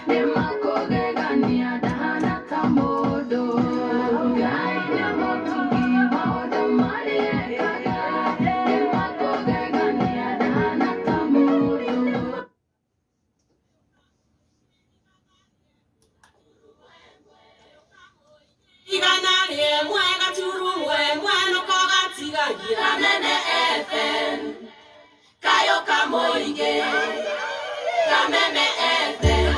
nĩ makũgegania ndahana ta mũndũ. Ngai nĩ mũtugi maũndũ marĩa ekaga nĩ makũgegania ndahana ta mũndũ. Igana rĩmwe gaturumwe mwenũko gatigagia Kameme FM kayo kamũingĩ Kameme FM.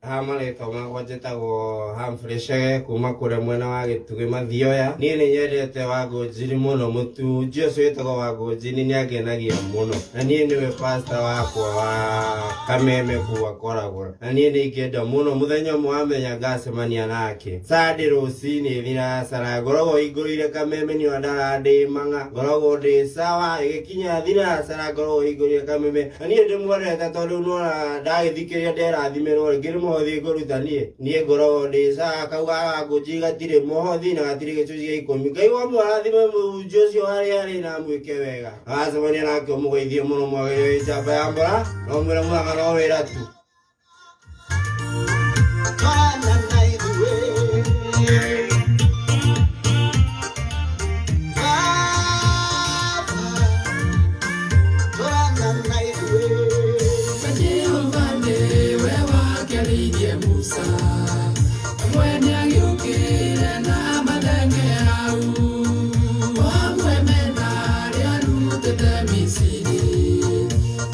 Ha marĩtwa makwa njĩtagwo Humphrey Chege kuma kũrĩa mwena wa Gĩtugĩ Mathioya. Niĩ nĩ nyendete Wangũnjiri mũno, mũtunji ũcio wĩtagwo Wangũnjiri nĩ angenagia mũno, na niĩ nĩwe pastor wakwa wa Kameme kũu akoragwo, na niĩ nĩ ingĩenda mũno mũthenya ũmwe wamenya ngacemania nake. Sunday rũcinĩ thinacara ngoragwo hingũrĩire Kameme nĩ ona ndĩ mang'a, ngoragwo ndĩ sawa, ĩgĩkinya thinacara ngoragwo hingũrĩire Kameme, na niĩ ndĩmwendete tondũ nĩwona ndagĩthikĩrĩria nderathimĩrwo rĩngĩ nĩ mũhothi ngũruta niĩ niĩ ngoragwo ndĩ sawa, kauga Wangũnjiri gatirĩ mũhothi na gatirĩ gĩcunjĩ gĩa ikũmi. Ngai wa mũrathime mũhunjia ũcio harĩa arĩ na amwĩke wega, wacemania nake ũmũgeithie mũno mwagĩrĩire njamba ya mbora no mwĩre mũthanga no wĩra tu. Jehova nĩwe wakĩarĩirie Musa, mwene agĩũkĩre na mathenge hau, amwe mena arĩa arutĩte Misiri,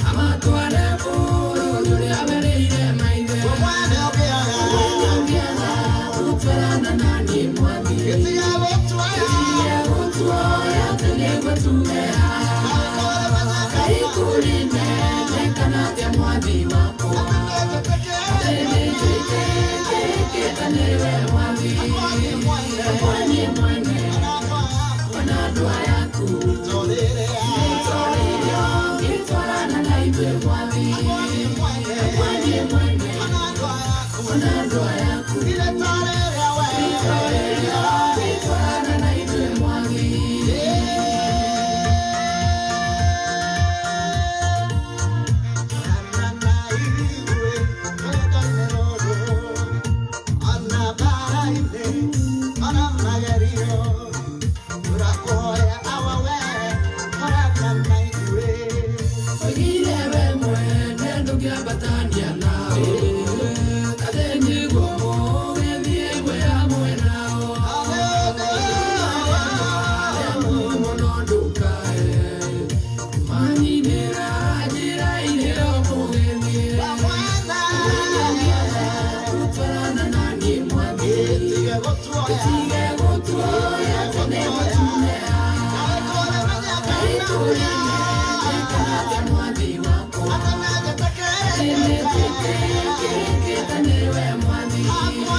amatware bũrũri ũrĩa werĩire maithe. Mwene ũngĩaga gũtwarana na niĩ Mwathi, gĩtiga gũtuoya atĩ nĩguo tuume haha. Kaĩ kũrĩ nene kana atĩa Mwathi wakwa, atĩ nĩnjĩtĩkĩrĩkĩte nĩwe Mwathi. Akwa niĩ mwene ona andũ aya aku, nĩtwarĩrio ngĩtwarana ithuĩ Mwathi. Akwa niĩ mwene, ona ndũa yaku. Rĩtwa ũngĩtwarana na ithuĩ Mwathi. Oigire we mwene ndũngĩambatania nao, atĩ nĩguo mũgĩthiĩ mwĩ hamwe nao. Aremu mũno ndũkae kũmanyinĩra njĩra-inĩ ĩyo mũgĩthiĩ. Gũtwarana na niĩ Mwathi, tige gũtuoya tene gũtume itũrĩne Mwathi wakwa. Nĩtwĩtĩkĩrĩkĩte nĩwe Mwathi. Akwa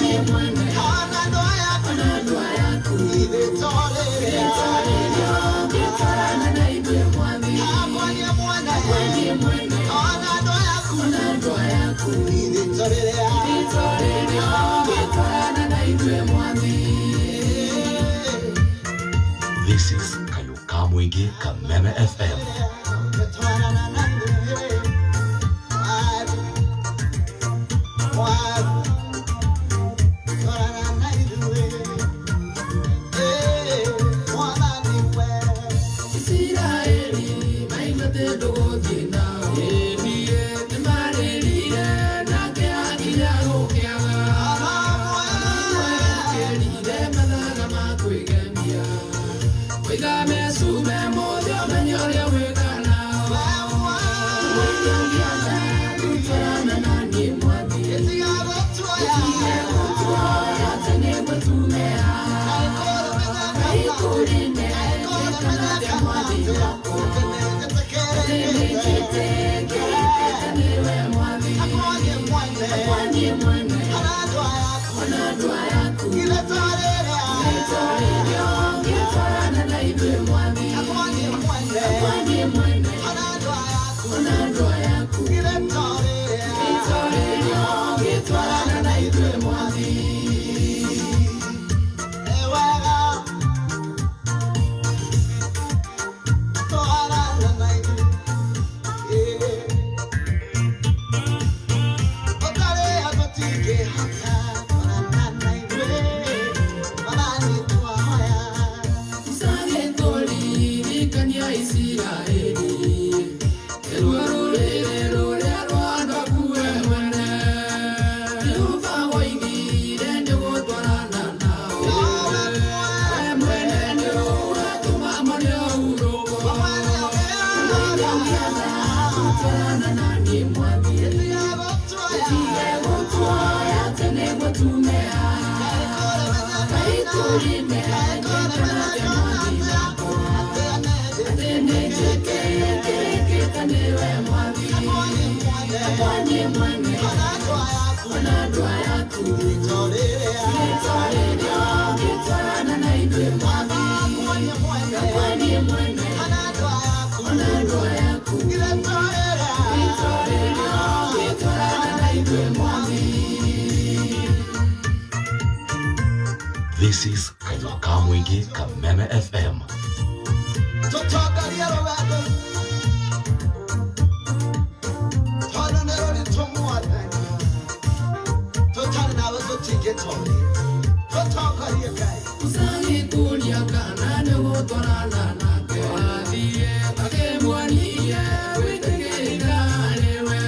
niĩ mwene, ona ndũa yaku. Rĩtwa rĩrĩa ũngĩtwarana na ithuĩ Mwathi. Akwa niĩ mwene, ona ndũa yaku. Rĩtwa rĩrĩa ũngĩtwarana na ithuĩ Mwathi. This is Kayuka Mwingi Kameme FM. Isiraeli maigate ndũgũthiĩ nao, ĩniĩ nĩmarĩrire nake akinya gũkĩaga. Amwĩkĩrire mathaga ma kwĩgemia, oiga mecume mũthĩ ũmenye ũrĩa wĩka nao. Mũingĩ ũngĩaga gũtwarana na niĩ Mwathi, tige gũtuoya atĩ nĩngũtumea. Kaikũrĩne nĩkanate Mwathi wakwa, atĩ nĩnjĩtĩkĩrĩkĩte nĩwe Mwathi. Akwa niĩ mwene, ona ndũa yaku. Rĩtwa rĩrĩa ũngĩtwarana na ithuĩ Mwathi. Akwa niĩ mwene, ona ndũa yaku. Rĩtwa rĩrĩa ũngĩtwarana na ithuĩ Mwathi. Isagĩtũririkania Isiraeli, nĩruo rũrĩrĩ rũrĩa rwa andũ aku we mwene. Jehova woigire nĩũgũtwarana nao, we mwene nĩũgatũma mone ũhurũko. Ũngĩaga gũtwarana na niĩ Mwathi, tige gũtuoya atĩ nĩngũtumea. Kaikũrĩne nĩkanate Mwathi wakwa, atĩ nĩnjĩtĩkĩrĩkĩte nĩwe Mwathi. Akwa niĩ mwene, ona ndũa yaku. Rĩtwa rĩrĩa ũngĩtwarana na ithuĩ Mwathi. Akwa niĩ mwene, ona ndũa yaku. Rĩtwa rĩrĩa ũngĩtwarana na ithuĩ Mwathi. This is Kayuka Mwingi Kameme FM. Tũtongorie rũgendo tondũ nĩ rũritũ Mwathani, tũtarĩ nawe tũtingĩtoria. Tũtongorie Ngai. Ũcagĩkũria kana nĩũgũtwarana nake, wathiĩ akĩmuonie wĩtĩkĩrĩka nĩwe.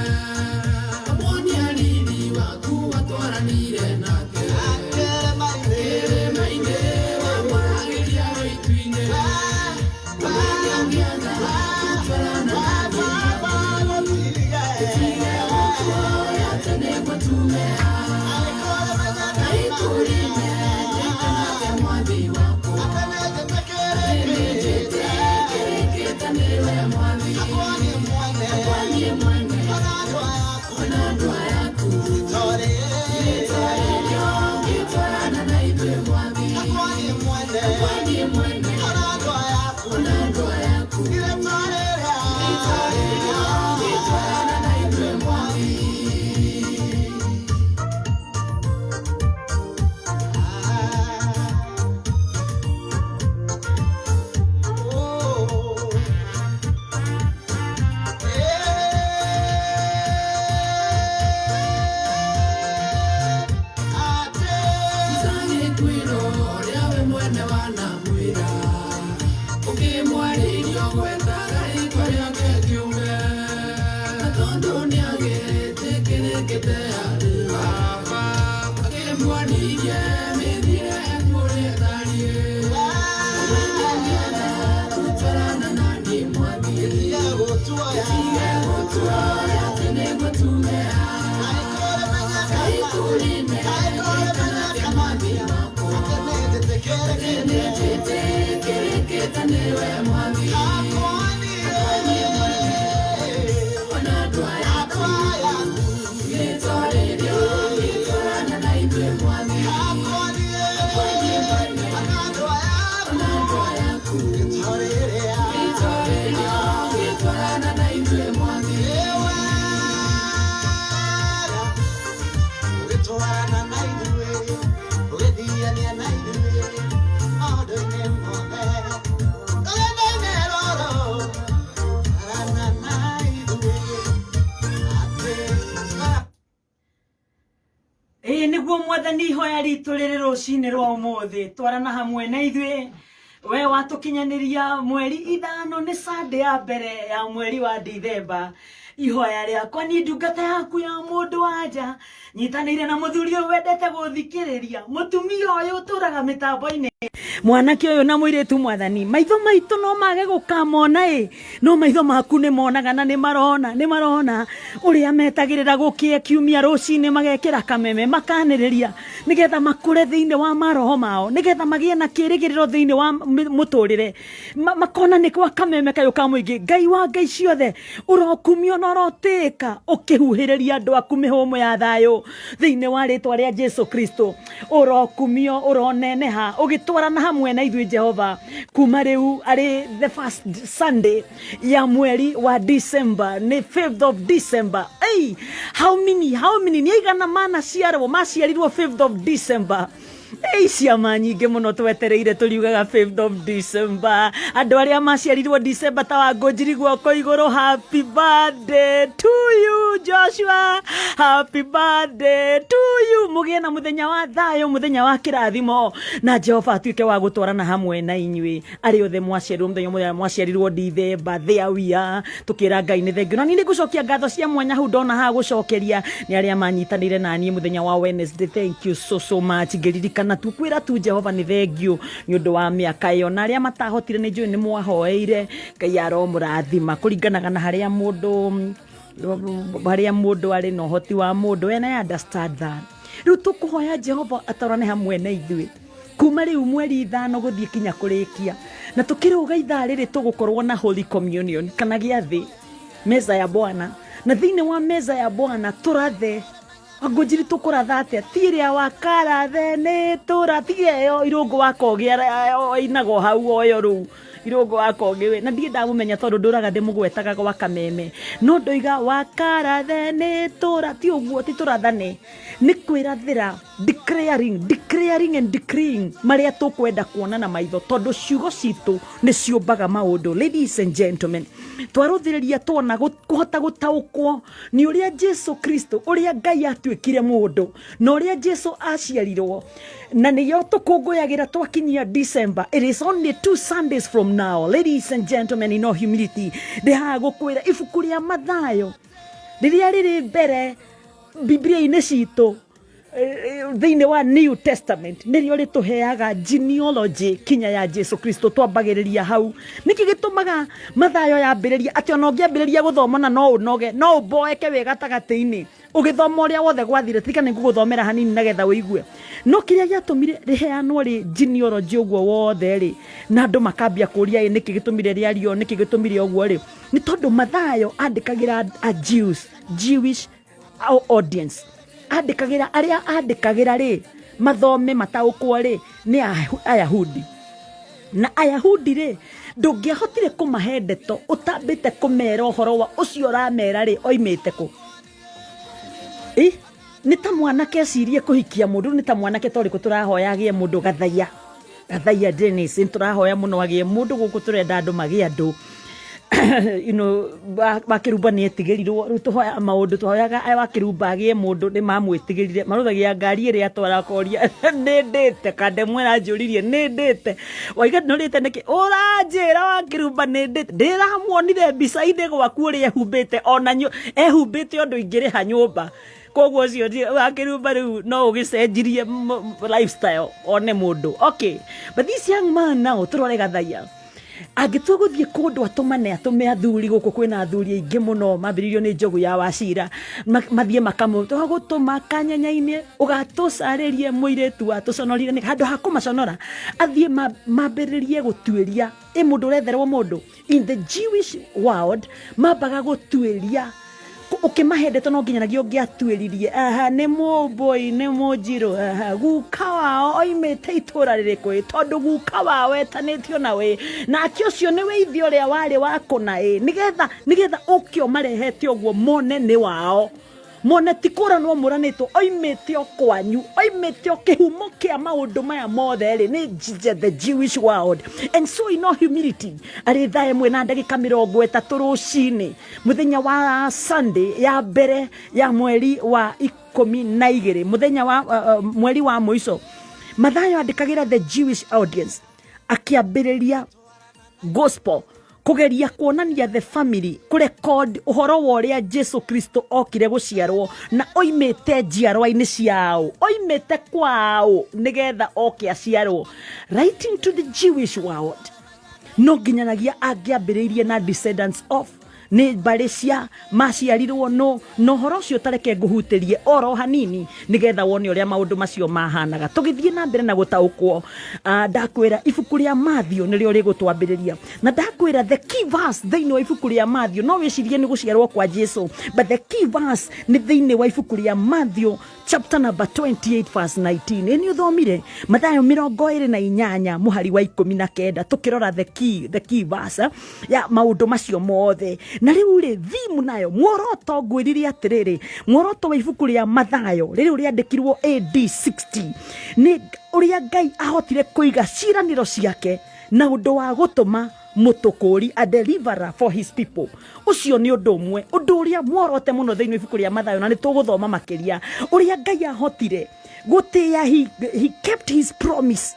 Amuonia riri waku watwaranire nake, kĩrĩma-inĩ wamwaragĩria rũitũ-inĩ. Ũmenye ũngĩaga gũtwarana nĩagĩtĩkĩrĩkĩte harĩ baba akĩmuonirie mĩthiĩre kũrĩa ĩtariĩ ũngĩenda gũtwarana na niĩ mwathi tige gũtuoya atĩ nĩngũtumĩra kaikurime gĩkanatia mwathi wakwa atĩ nĩnjĩtĩkĩrĩkĩte nĩwe mwathi Ũgĩtwarana na ithuĩ, ũgĩthiania na ithuĩ, maũndũ-inĩ mothe. Rũgendo-inĩ rũrũ, twarana na ithuĩ, atĩ Ĩĩ nĩguo mwathani ihoya ritũ rĩrĩ rũcinĩ rwa ũmũthĩ twarana hamwe na ithuĩ we watũkinyanĩria mweri 5 nĩ Sunday ya mbere ya mweri wa Dithemba. Ihoya rĩakwa niĩ ndungata yaku ya mũndũ wa nja nyitanĩire na mũthuri ũyũ wendete gũthikĩrĩria mũtumia ũyũ ũtũraga mĩtambo-inĩ mwanake ũyũ na mũirĩtu mwathani maitho maitũ no mage gũkamona ĩ no maitho maku nĩ monaga na nĩ marona nĩ marona ũrĩa metagĩrĩra gũkĩe kiumia rũcinĩ magekĩra kameme makanĩrĩria nĩgetha makũre thĩinĩ wa maroho mao nĩgetha magĩe na kĩrĩgĩrĩro thĩinĩ wa mũtũrĩre makona nĩ kwa kameme kayũ ka mũingĩ. Ngai wa ngai ciothe ũrokumio na ũrotĩĩka ũkĩhuhĩrĩria andũ aku mĩhũmũ ya thayũ thĩinĩ wa rĩtwa rĩa Jesu Kristo. Ũrokumio ũroneneha ũgĩtwarana hamwe na ithuĩ Jehova kuma rĩu arĩ the first Sunday ya mweri wa December nĩ 5th of December. Hey, how many nĩ aigana manaciarwo maciarirwo 5th of December? Ei, ciama nyingĩ mũno twetereire tũriugaga 5th of December. Andũ arĩa maciarirwo December ta Wangũnjiri guoko igũrũ, happy birthday to you Joshua, happy birthday to you. Mũgĩe na mũthenya wa thayũ, mũthenya wa kĩrathimo, na Jehova atuĩke wa gũtwarana hamwe na inyuĩ arĩa othe mwaciarirwo mũthenya ũmwe mwaciarirwo December. There we are, tũkĩra Ngai nĩ thengiũ. Na niĩ nĩngũcokia ngatho cia mwanya hau ndona haha gũcokeria nĩ arĩa manyitanĩire na niĩ mũthenya wa Wednesday. Thank you so so much. Ngĩririkana tu kwĩra tu Jehova nĩ thengiũ nĩ ũndũ wa mĩaka ĩyo, na arĩa matahotire nĩ njũĩ nĩ mwahoeire. Ngai aromũrathima kũringanaga na harĩa mũndũ arĩ na ũhoti wa mũndũ, and I understand that. Rĩu tũkũhoya Jehova atwarane hamwe na ithuĩ kuma rĩu mweri 5 gũthiĩ kinya kũrĩkia, na tũkĩrũga ithaa rĩrĩ tũgũkorwo na Holy Communion kana gĩathĩ meza ya Bwana, na thĩinĩ wa meza ya Bwana tũrathe Wangũnjiri tũkũratha atĩa? Ti ĩrĩa wakarathe nĩ tũra tiga ĩyo irũngũ wa kogĩ ainagwo hau oyo rũu irũngũ wa kogĩ we na ndiĩ ndamũmenya tondũ ndũraga ndĩmũgwetaga gwa kameme, no ndoiga wakarathe nĩ tũra ti ũguo, ti tũrathane, nĩ kwĩrathĩra, declaring and decreeing marĩa tũkwenda kuona na maitho, tondũ ciugo citũ nĩ ciũmbaga maũndũ. Ladies and gentlemen, twarũthĩrĩria tuona kũhota gũtaũkwo nĩ ũrĩa Jesu Kristo, ũrĩa Ngai atuĩkire mũndũ na ũrĩa Jesu aciarirwo, na nĩyo tũkũngũyagĩra twakinyia December. It is only 2 Sundays from now. Ladies and gentlemen, in all humility, ndĩ haha gũkwĩra ibuku rĩa Mathayo rĩrĩa rĩrĩ mbere Biblia-inĩ citũ thĩinĩ wa New Testament nĩrĩo rĩtũheaga genealogy kinya ya Jesu Kristo. Twambagĩrĩria hau. Nĩkĩ gĩtũmaga Mathayo yambĩrĩria atĩ ona ũngĩambĩrĩria gũthoma na no ũnoge, no ũboeke wĩ gatagatĩ-inĩ ũgĩthoma ũrĩa wothe gwathire. Tirika nĩ ngũgũthomera hanini nagetha ũigue. No kĩrĩa gĩatũmire rĩheanwo rĩ genealogy ũguo wothe rĩ, na andũ makambia kũria ĩ nĩkĩ gĩtũmire rĩario, nĩkĩ gĩtũmire ũguo rĩ, nĩ tondũ Mathayo andĩkagĩra a Jews, Jewish audience, andĩkagĩra arĩa andĩkagĩra rĩ mathome mataũkwo rĩ nĩ Ayahudi, na Ayahudi rĩ ndũngĩahotire kũmahe ndeto ũtambĩte kũmera ũhoro wa ũcio ũramera rĩ oimĩte kũ. Nĩ ta mwanake ecirie kũhikia mũndũ, nĩ ta mwanake torĩkũ tũrahoya agĩe mũndũ Gathaiya, Gathaiya Dennis, nĩ tũrahoya mũno agĩe mũndũ gũkũ, tũrenda andũ magĩe andũ. Wakĩrumba nĩ etigĩrirwo. Rĩu tũhoyaga maũndũ, tũhoyaga aya Wakĩrumba agĩe mũndũ, nĩ mamwĩtigĩrire. Maruthagia ngari ĩrĩa atwara akoria nĩ ndĩte kandemwe aranjũririe nĩ ndĩte waiga ndũrĩte nĩkĩ ũranjĩra Wakĩrumba nĩ ndĩte. Ndĩramuonire mbica-inĩ gwaku ũrĩa ehumbĩte, ona ehumbĩte ũndũ ingĩrĩha nyũmba. Koguo ũcio Wakĩrumba rĩu no ũgĩcenjirie lifestyle one mũndũ. Okay, but this young man now, tũrore Gathaiya angĩtua gũthiĩ kũndũ atũmane, atũme athuri. Gũkũ kwĩna athuri aingĩ mũno mambĩrĩirio nĩ Njogu ya Wacira. Mathiĩ makamũ twagũtũma kanyenya-inĩ ũgatũcarĩrie mũirĩtu watũconorire. Nĩ handũ ha kũmaconora, athiĩ mambĩrĩrie gũtuĩria ĩ mũndũ ũretherwo mũndũ. In the Jewish world mambaga gũtuĩria ũkĩmahe ndeto, no nginyanagia ũngĩatuĩririe aha nĩ mũmbũi, nĩ mũnjirũ, aha guka wao oimĩte itũra rĩrĩkũ, ĩ tondũ guka wao etanĩtio na wĩ nake ũcio nĩ wĩithi ũrĩa warĩ wa kũna, ĩ nĩgetha ũke ũmarehete ũguo mone nĩ wao, mone ti kũranwo mũranĩtwo, oimĩte o kwanyu, oimĩte o kĩhumo kĩa maũndũ maya mothe rĩ nĩ the Jewish world. And so in all humility, arĩ 1:30 rũcinĩ mũthenya wa Sunday ya mbere ya mweri wa 12, mũthenya wa mweri wa mũico, Mathayo andĩkagĩra the Jewish audience akĩambĩrĩria gospel, kugeria kuonania the family, kũrecord ũhoro wa ũrĩa Jesu Kristo okire gũciarwo na oimĩte njiarwa-inĩ ciao, oimĩte kwao nĩgetha oke aciarwo. Writing to the Jewish world, no nginyanagia angĩambĩrĩirie na descendants of, nĩ mbarĩ cia maciarirwo no na ũhoro ũcio. Tareke ngũhutĩrie oro hanini nĩgetha wone ũrĩa maũndũ macio mahanaga tũgĩthiĩ na mbere na gũtaũkwo. Ndakwĩra ibuku rĩa Matthew nĩrĩo rĩgũtwambĩrĩria, na ndakwĩra the key verse thĩinĩ wa ibuku rĩa Matthew, no wĩcirie nĩ gũciarwo kwa Jesu, but the key verse nĩ thĩinĩ wa ibuku rĩa Matthew chapter number 28 verse 19. Ĩ nĩ ũthomire Mathayo 28 mũhari wa 19, tũkĩrora the key verse ya maũndũ macio mothe. Na rĩu rĩ, theme nayo, muoroto, ngwĩrire atĩrĩrĩ, muoroto wa ibuku rĩa Mathayo rĩrĩ rĩandĩkirwo AD 60 nĩ ũrĩa Ngai ahotire kũiga ciĩranĩro ciake na ũndũ wa gũtũma mũtũkũri, a deliverer for his people. Ũcio nĩ ũndũ ũmwe, ũndũ ũrĩa muorote mũno thĩinĩ wa ibuku rĩa Mathayo, na nĩ tũgũthoma makĩria ũrĩa Ngai ahotire gũtĩĩa, he kept his promise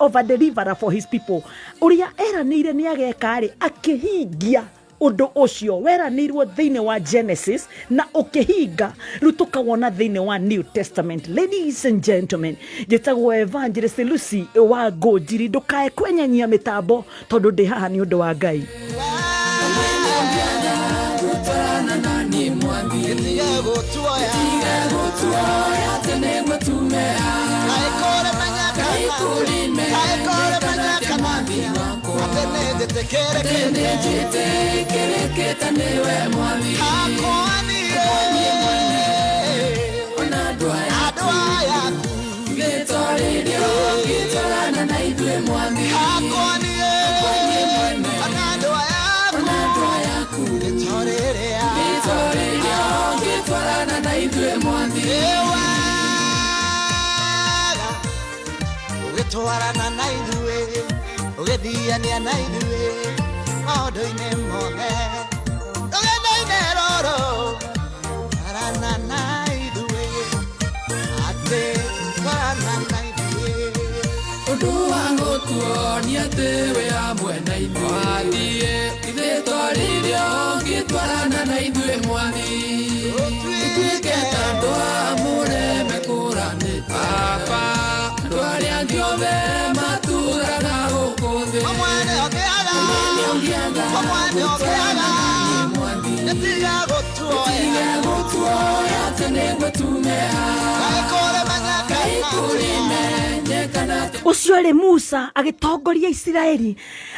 of a deliverer for his people. Ũrĩa eranĩire nĩ ageka rĩ, akĩhingia ũndũ ũcio weranĩirwo thĩinĩ wa Genesis na ũkĩhinga. Rĩu tũkawona thĩinĩ wa New Testament. Ladies and gentlemen, njĩtagwo Evangelist Lucy wa Ngũnjiri. Ndũkae kwenyanyia mĩtambo tondũ ndĩ haha nĩ ũndũ wa Ngai. Gũtwarana na niĩ mwathi, Gĩtige gũtuoya, tige gũtuoya atĩ nĩguo tume. Kaĩ kũrĩmenya kana, kaĩ kũrĩmenya kana atĩ nĩ njĩtĩkĩrĩkĩte, nĩnjĩtĩkĩrĩkĩte nĩwe mwathi. Hakwa niĩ, ona andũ aya, andũ aya aku, rĩtwa rĩrĩa ũngĩtwarana na ithuĩ mwathi. Hakwa niĩ, ona andũ aya aku, ona andũ aya aku, rĩtwa rĩrĩa, rĩtwa rĩrĩa ũngĩtwarana na ithuĩ mwathi. Nĩ wega ũgĩtwarana na ithuĩ, ũgĩthiania na ithuĩ maũndũ-inĩ mothe, rũgendo-inĩ rũrũ twarana na ithuĩ, atĩ twarana na ithuĩ. Ũndũ wa gũtuonia atĩ wĩ hamwe na ithuĩ wathiĩ, rĩtwa rĩrĩa ũngĩtwarana na ithuĩ mwathi, ituĩke ta andũ amũre mekũranĩte baba, andũ arĩa angĩ othe matũraga gũkũ thĩ. Omwene ũngĩaga, ũngĩaga omwene ũngĩaga, nĩtiga gũtuoya, tige gũtuoya atĩ nĩguo tume. Kaĩ kũrĩmenya kana, kũrĩmenyekana. Ũcio arĩ Musa agĩtongoria Isiraeli,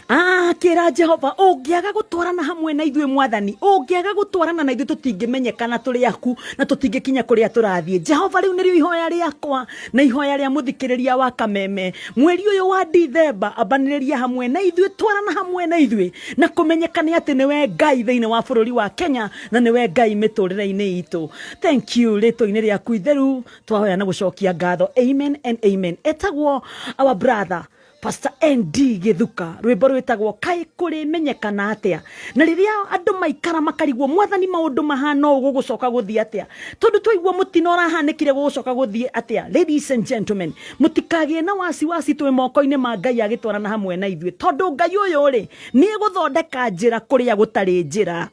akĩra Jehova, ũngĩaga gũtwarana hamwe na ithuĩ mwathani, ũngĩaga gũtwarana na ithuĩ, tũtingĩmenyekana tũrĩ aku na tũtingĩkinya kũrĩa tũrathiĩ. Jehova, rĩu nĩrĩo ihoya rĩakwa na ihoya rĩa mũthikĩrĩria wa Kameme mweri ũyũ wa Dithemba. Ambanĩrĩria hamwe na ithuĩ, twarana hamwe na ithuĩ, na kũmenyekane atĩ nĩwe Ngai thĩinĩ wa bũrũri wa Kenya na nĩwe Ngai mĩtũrĩre-inĩ itũ. Thank you. Rĩtwa-inĩ rĩaku itheru twahoya na gũcokia ngatho, amen and amen. Etagwo our brother. Pastor ND Githuka rwĩmbo rwĩtagwo kaĩ kũrĩmenyekana atĩa. Na rĩrĩa andũ maikara makarigwo mwathani maũndũ mahana ũũ gũgũcoka gũthiĩ atĩa, tondũ twaigua mũtino ũrahanĩkire gũgũcoka gũthiĩ atĩa. Ladies and gentlemen, mũtikagĩe na wasiwasi, twĩ moko-inĩ ma Ngai agĩtwarana hamwe na ithuĩ, tondũ Ngai ũyũ rĩ nĩ egũthondeka njĩra kũrĩa gũtarĩ njĩra.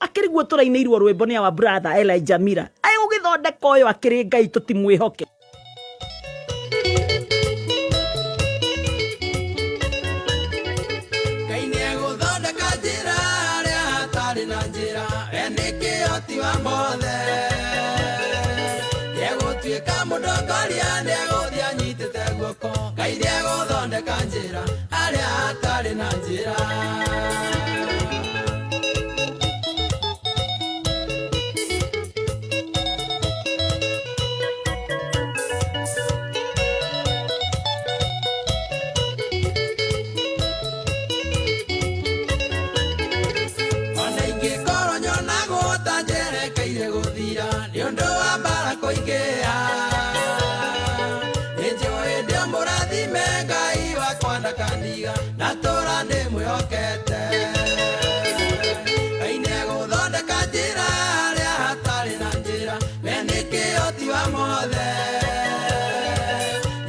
Akĩriguo tũrainĩirwo rwĩmbo nĩ our brother Elijah Mira, egũgĩthondeka ũyũ akĩrĩ Ngai tũtimwĩhoke. Ngai nĩegũthondeka njĩra harĩa hatarĩ na njĩra, we nĩ kĩhoti wa mothe. Nĩegũtuĩka mũndongoria, nĩegũthiĩ anyitĩte guoko. Ngai nĩegũthondeka njĩra harĩa hatarĩ na njĩra. Ona ingĩkorwo nyonagwo ta njerekeire gũthira nĩ ũndũ wa mbara kũingĩha, nĩnjũĩ ndĩ mũrathime Ngai wakwa ndakandiga, na tũra ndĩmwĩhokete. Ngai nĩegũthondeka njĩra harĩa hatarĩ na njĩra, we nĩ kĩhoti wa mothe.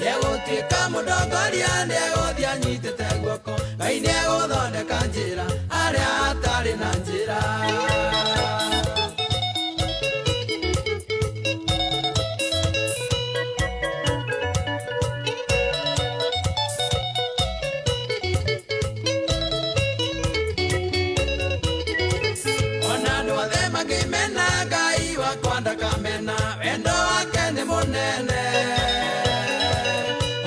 Nĩegũtuĩka mũndongoria, nĩegũthiĩ anyitĩte guoko. Ngai nĩegũthondeka njĩra harĩa hatarĩ na njĩra. Ona andũ othe mangĩmena, Ngai wakwa ndakamena, wendo wake nĩ mũnene.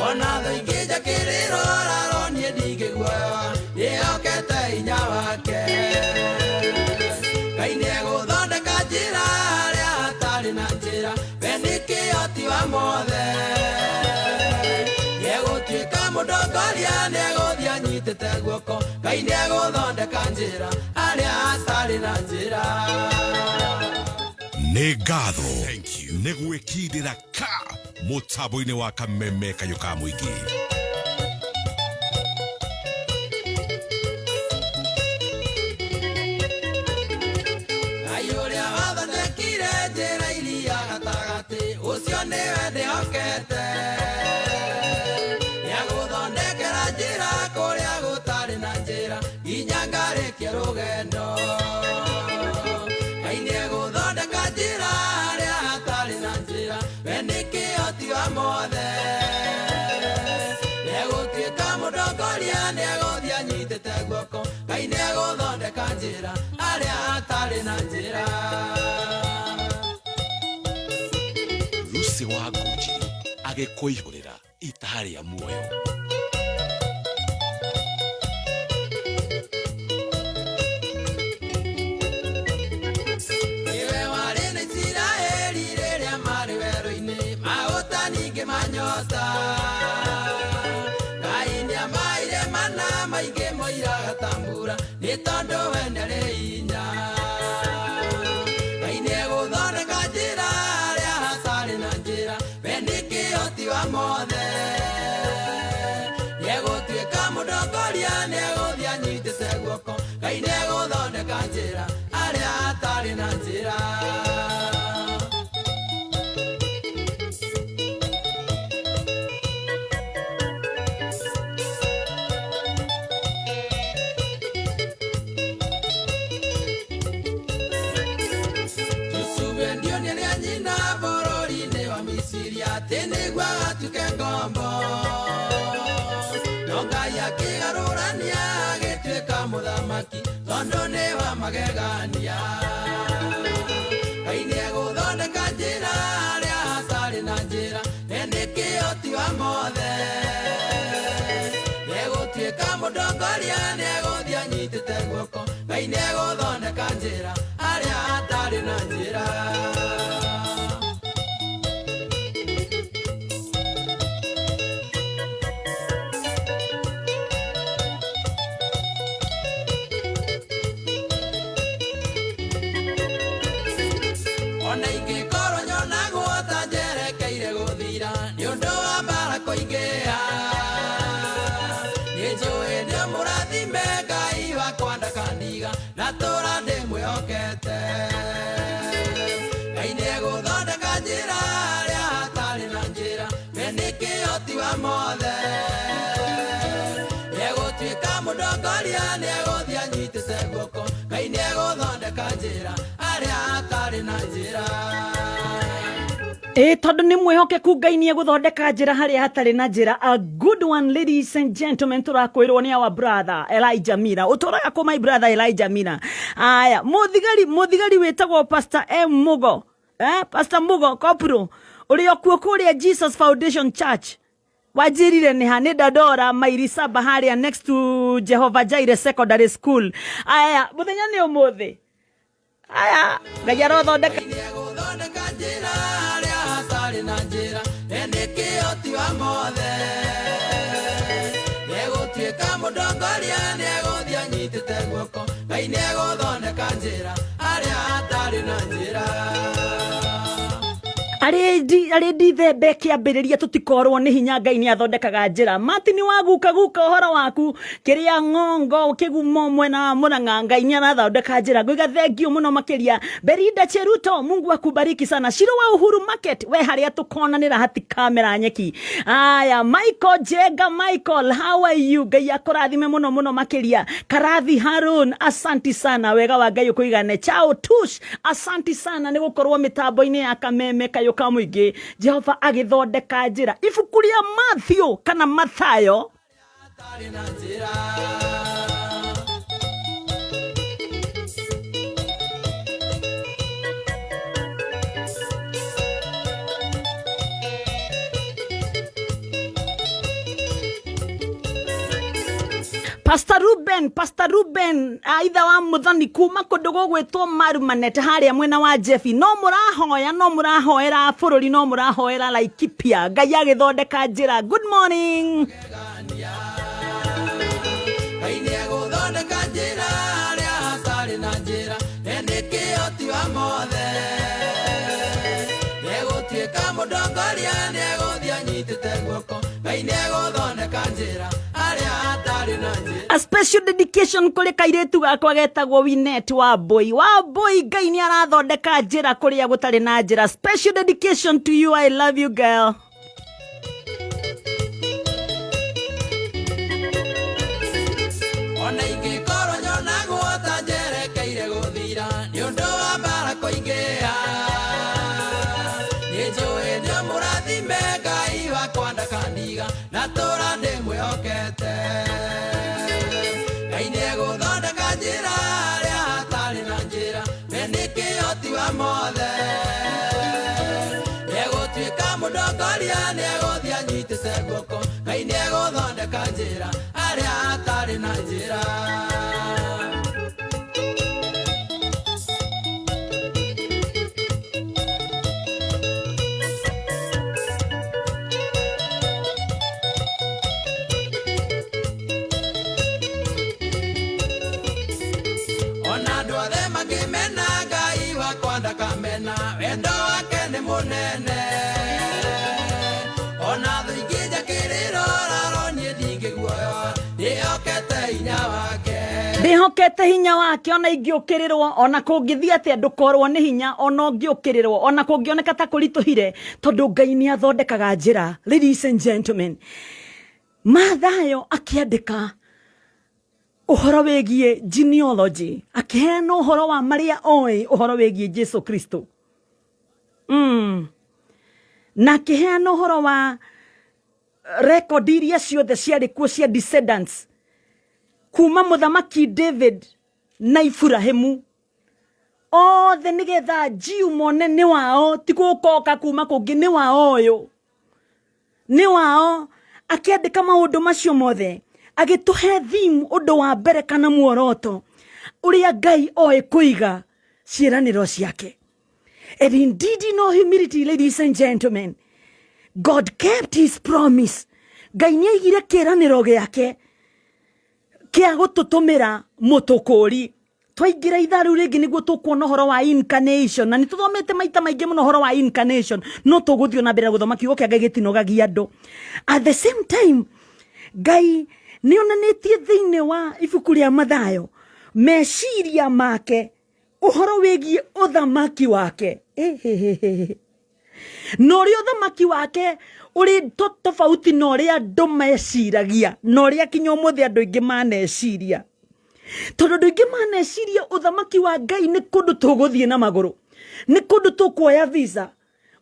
Ona thũ ingĩnja kĩrĩro raro, niĩ ndingĩguoyoa, ndĩhokete hinya wake. Ngai nĩegũthondeka njĩra harĩa hatarĩ na njĩra, we nĩ kĩhoti wa mothe. Nĩegũtuĩka mũndongoria, nĩegũthiĩ anyitĩte guoko. Ngai nĩegũthondeka njĩra harĩa hatarĩ na njĩra. Nĩ ngatho nĩ gwĩkindĩra ka mũtambo-inĩ wa Kameme Kayũ ka Mũingĩ. Ngai ũrĩa wathondekire njĩra iria gatagatĩ, ũcio nĩwe ndĩhokete. Nĩagũthondekera njĩra kũrĩa gũtarĩ na njĩra, nginya ngarĩkie rũgendo. Ngai nĩegũthondeka njĩra harĩa hatarĩ na njĩra, we nĩ kĩhoti wa mothe. Nĩegũtuĩka mũndongoria, nĩegũthiĩ anyitĩte guoko. Ngai nĩegũthondeka njĩra harĩa hatarĩ na njĩra. Lucy wa Ngũnjiri agĩkũihũrĩra itaha rĩa muoyo. Nĩwe warĩ na Isiraeli rĩrĩa marĩ werũ-inĩ, maũta ningĩ manyota. Ngai nĩamaheire mana maingĩ moiraga ta mbura, nĩ tondũ we nĩarĩ hinya. Ngai nĩegũthondeka njĩra harĩa hatarĩ na njĩra, we nĩ kĩhoti wa mothe. Nĩegũtuĩka mũndongoria, nĩegũthiĩ anyitĩte guoko. Ngai nĩegũthondeka njĩra harĩa hatarĩ na njĩra. Jusufu endio nĩ nyina bũrũri-inĩ wa Misiri atĩ nĩguo agatuĩke ngombo. No Ngai akĩgarũrania agĩtuĩka mũthamaki, tondũ nĩ wa magegania. Ngai nĩegũthondeka njĩra harĩa hatarĩ na njĩra, we nĩ kĩhoti wa mothe. Nĩegũtuĩka mũndongoria, nĩegũthiĩ anyitĩte guoko. Ngai nĩegũthondeka njĩra harĩa hatarĩ na njĩra. Ona ingĩkorwo nyonagwo ta njerekeire gũthira nĩ ũndũ wa mbara kũingĩha, ndĩmwĩhokete. Ngai nĩegũthondeka njĩra harĩa hatarĩ na njĩra, we nĩ kĩhoti wa mothe. Nĩegũtuĩka mũndongoria, nĩegũthiĩ anyitĩte guoko. Ngai nĩegũthondeka njĩra harĩa hatarĩ na njĩra. Ĩ tondũ nĩ mwĩhokeku Ngai nĩ egũthondeka njĩra harĩa hatarĩ na njĩra. A good one, ladies and gentlemen, tũrakwĩrwo nĩ our brother Elijah Mira. Ũtũraga kũ, my brother Elijah Mira? Aya, mũthigari wĩtagwo Pastor M Mugo, Pastor Mugo Kopro, ũrĩa kuo kũrĩa Jesus Foundation Church. Wanjĩrire nĩ ha? Nĩ Dandora, mairi 7 harĩa next to Jehovah Jireh Secondary School. Aya, mũthenya nĩ ũmũthĩ. Aya, Ngai arothondeka. Nĩegũthondeka njĩra harĩa hatarĩ na njĩra, we nĩ kĩhoti wa mothe. Nĩegũtuĩka mũndongoria, nĩegũthiĩ anyitĩte guoko. Ngai nĩegũthondeka njĩra harĩa hatarĩ na njĩra. Arĩ ndithembe kĩambĩrĩria tũtikorwo nĩ hinya, Ngai nĩ athondekaga njĩra. Martin wa guka guka ũhoro waku kĩrĩa ng'ongo kĩgumo mwena wa Murang'a, Ngai nĩ arathondeka njĩra. Ngũiga thengiũ mũno makĩria. Berida Cheruto, Mungu akubariki sana. Shiro wa Uhuru Market, we harĩa tũkonanĩra hatikamera nyeki. Aya, Michael Jenga, Michael, how are you? Ngai akũrathime mũno mũno makĩria. Karathi Harun, asanti sana, wega wa Ngai ũkũigane. Chao Tush, asanti sana nĩ gũkorwo mĩtambo-inĩ ya Kameme kayũ ka mũingĩ. Jehova agĩthondeka njĩra. Ibuku rĩa Matthew kana Mathayo. Pastor Ruben, aitha wa Muthoni kuma kundu gugwitwo Marumanet haria mwena wa Jeffi. No murahoya, no murahoera bururi, no murahoera Laikipia. Ngai agithondeka njira. Good morning. Ngai nĩegũthondeka njĩra harĩa hatarĩ na njĩra, we nĩ kĩhoti wa mothe. Nĩegũtuĩka mũndongoria, nĩegũthiĩ anyitĩte guoko. Ngai nĩegũthondeka njĩra harĩa hatarĩ na njĩra. A special dedication kũrĩ kairĩtu gakwa getagwo Winette wa Mbui. Wa Mbui, Ngai nĩ arathondeka njĩra kũrĩa gũtarĩ na njĩra. Special dedication to you. I love you, girl. Ona ingĩkorwo nyonagwo ta njerekeire gũthira nĩ ũndũ wa mbara kũingĩha, nĩ njũĩ nĩ ũmũrathime Ngai wakwa ndakandiga, na tũra ndĩmwĩhokete. Ngai nĩegũthondeka njĩra harĩa hatarĩ na njĩra, we nĩ kĩhoti wa mothe. Nĩegũtuĩka mũndongoria, nĩegũthiĩ anyitĩte guoko. Ngai nĩegũthondeka njĩra harĩa hatarĩ na njĩra. Ona andũ othe mangĩmena, Ngai wakwa ndakamena, wendo wake nĩ mũnene. Ona thũ ingĩnja kĩrĩro, raro niĩ ndingĩguoyoa, ndĩhokete hinya wake. Ndĩhokete hinya wake, ona ingĩũkĩrĩrwo, ona kũngĩthiĩ atĩa ndũkorwo nĩ hinya, ona ũngĩũkĩrĩrwo, ona kũngĩoneka ta kũritũhire, tondũ Ngai nĩ athondekaga njĩra. Ladies and gentlemen, Mathayo akĩandĩka ũhoro wĩgiĩ genealogy, akĩheana ũhoro wa marĩa oĩ ũhoro wĩgiĩ Jesu Kristo. Na akĩheana ũhoro wa record iria ciothe ciarĩ kuo cia descendants kuma mũthamaki David na Iburahĩmu othe, nĩgetha Jew mone nĩ wao, ti gũkoka kuma kũngĩ, nĩ wao ũyũ, nĩ wao. Akĩandĩka maũndũ macio mothe agĩtũhe theme, ũndũ wa mbere kana muoroto ũrĩa Ngai oĩ kũiga ciĩranĩro ciake. And indeed, in all humility, ladies and gentlemen, God kept his promise. Ngai nĩ aigire kĩĩranĩro gĩake kĩa gũtũtũmĩra mũtũkũri. Twaingĩra ithaa rĩu rĩngĩ nĩguo tũkuona ũhoro wa incarnation, na nĩ tũthomete maita maingĩ mũno ũhoro wa incarnation, no tũgũthiĩ na mbere na gũthoma. Kiugo kĩa Ngai gĩtinogagia andũ. At the same time, Ngai nĩ onanĩtie thĩinĩ wa ibuku rĩa Mathayo meciria make. Ũhoro wĩgiĩ ũthamaki wake. Ĩhĩhĩhĩ. Na ũrĩa ũthamaki wake ũrĩ tofauti na ũrĩa andũ meciragia na ũrĩa kinya ũmũthĩ andũ aingĩ maneciria. Tondũ andũ aingĩ maneciria ũthamaki wa Ngai nĩ kũndũ tũgũthiĩ na magũrũ, nĩ kũndũ tũkuoya visa.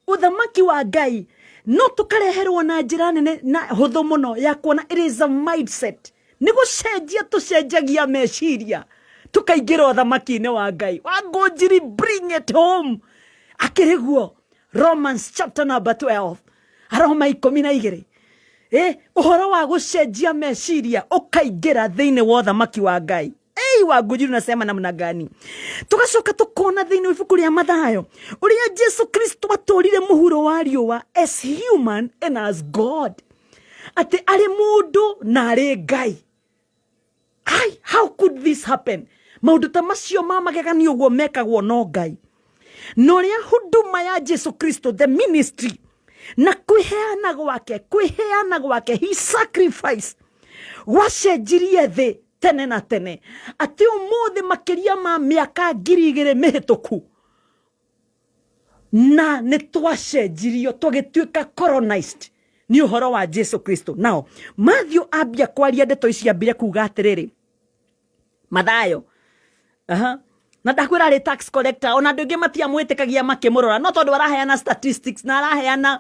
Ũthamaki wa Ngai no tũkareherwo na njĩra nene na hũthũ mũno ya kuona it is a mindset. Nĩ gũcenjia tũcenjagia meciria tũkaingĩra ũthamaki-inĩ wa Ngai. Wangũnjiri, bring it home. Akĩrĩ guo Romans chapter number 12, Aroma 12. Ũhoro wa gũcenjia meciria ũkaingĩra thĩinĩ wa ũthamaki wa Ngai. Ei, Wangũnjiri unasema namna gani? Tugacoka tukona thĩinĩ wa ibuku rĩa Mathayo ũrĩa Jesu Kristo atũrire mũhuro wa riũa as human and as God, atĩ arĩ mũndũ na arĩ Ngai. Ai, how could this happen? Maũndũ ta macio ma magegania ũguo mekagwo no Ngai. Na ũrĩa huduma ya Jesu Kristo, the ministry, na kwĩheana gwake, kwĩheana gwake, he sacrifice, gwacenjirie thĩ tene na tene, atĩ ũmũthĩ makĩria ma mĩaka 2000 mĩhĩtũku na nĩ twacenjirio tũgĩtuĩka colonized nĩ ũhoro wa Jesu Kristo. Nao Matthew ambia kwaria ndeto ici ambire kuga atĩrĩrĩ, Mathayo, aha, na ndakwĩra arĩ tax collector, ona andũ aingĩ matiamwĩtĩkagia makĩmũrora, no tondũ araheana statistics na araheana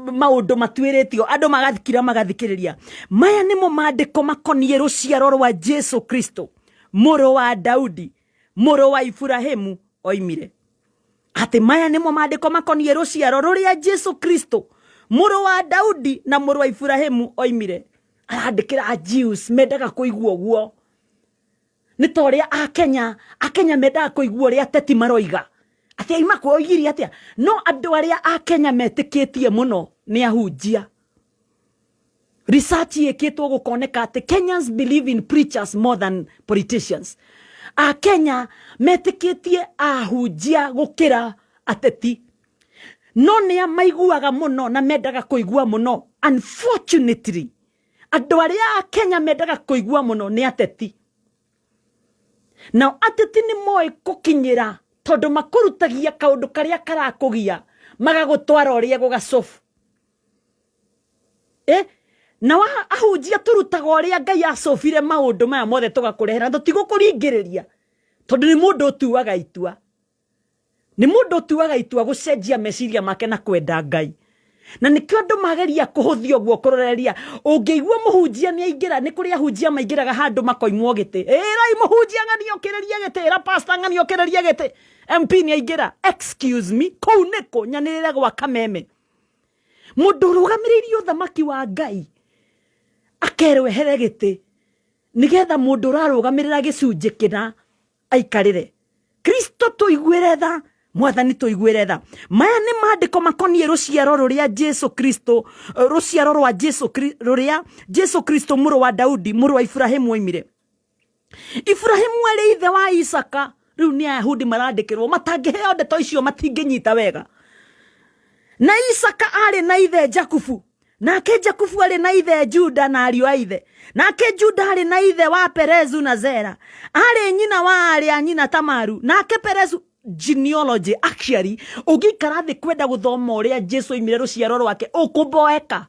maũndũ matuĩrĩtio, andũ magathikira magathikĩrĩria. Maya nĩmo maandĩko makoniĩ rũciaro rwa Jesu Kristo, mũrũ wa Daudi, mũrũ wa Iburahĩmu oimire. Atĩ maya nĩmo maandĩko makoniĩ rũciaro rũrĩa Jesu Kristo, mũrũ wa Daudi na mũrũ wa Iburahĩmu oimire. Arandĩkĩra Jews mendaga kũigua ũguo. Nĩ ta ũrĩa Akenya mendaga kũigua ũrĩa ateti maroiga. Atĩ aima kwa oigire atĩa? No andũ arĩa Akenya metĩkĩtie mũno nĩ ahunjia. Research yĩkĩtwo gũkoneka atĩ Kenyans believe in preachers more than politicians. Akenya metĩkĩtie ahunjia gũkĩra ateti. No nĩa maiguaga mũno na mendaga kũigua mũno. Unfortunately, andũ arĩa Akenya mendaga kũigua mũno nĩ ateti. Nao ateti nĩ moĩ gũkinyĩra tondũ makũrutagia kaũndũ karĩa karakũgia magagũtwara ũrĩa gũgacobu. Na ahunjia tũrutaga ũrĩa Ngai acobire maũndũ maya mothe tũgakũrehera, tũtigũkũringĩrĩria tondũ nĩ mũndũ ũtuaga itua. Nĩ mũndũ ũtuaga itua gũcenjia meciria make na kwenda Ngai. Na nĩkĩo andũ mageria kũhũthia ũguo kũroreria. Ũngĩigua mũhunjia nĩ aingĩra, nĩ kũrĩ ahunjia maingĩraga handũ makoimwo gĩtĩ. Ĩrai mũhunjia ng'ani okĩrĩrie gĩtĩ, ĩra pastor ng'ani okĩrĩrie gĩtĩ. MP nĩ aingĩra. Excuse me, kũu nĩkũ nyanĩrĩre gwa kameme. Mũndũ ũrũgamĩrĩirie ũthamaki wa Ngai akerwo ehere gĩtĩ nĩgetha mũndũ ũrarũgamĩrĩra gĩcunjĩ kĩna aikarĩre. Kristo tũiguĩre tha, Mwathani tũiguĩre tha. Maya nĩ maandĩko makoniĩ rũciaro rũrĩa Jesu Kristo, rũciaro rwa Jesu rũrĩa Jesu Kristo mũrũ wa Daudi, mũrũ wa Iburahĩmu oimire. Iburahĩmu arĩ ithe wa Isaka. Rĩu nĩ Ayahudi marandĩkĩrwo, matangĩheo ndeto icio matingĩnyita wega. Na Isaka arĩ na ithe Jakubu, nake Jakubu arĩ na ithe Juda na ariũ a ithe, nake Juda arĩ na ithe wa Perezu na Zera, arĩ nyina wa arĩ a nyina Tamaru, nake Perezu. Genealogy actually, ũngĩikara thĩ kwenda gũthoma ũrĩa Jesu oimire rũciaro rwake, ũkũboeka.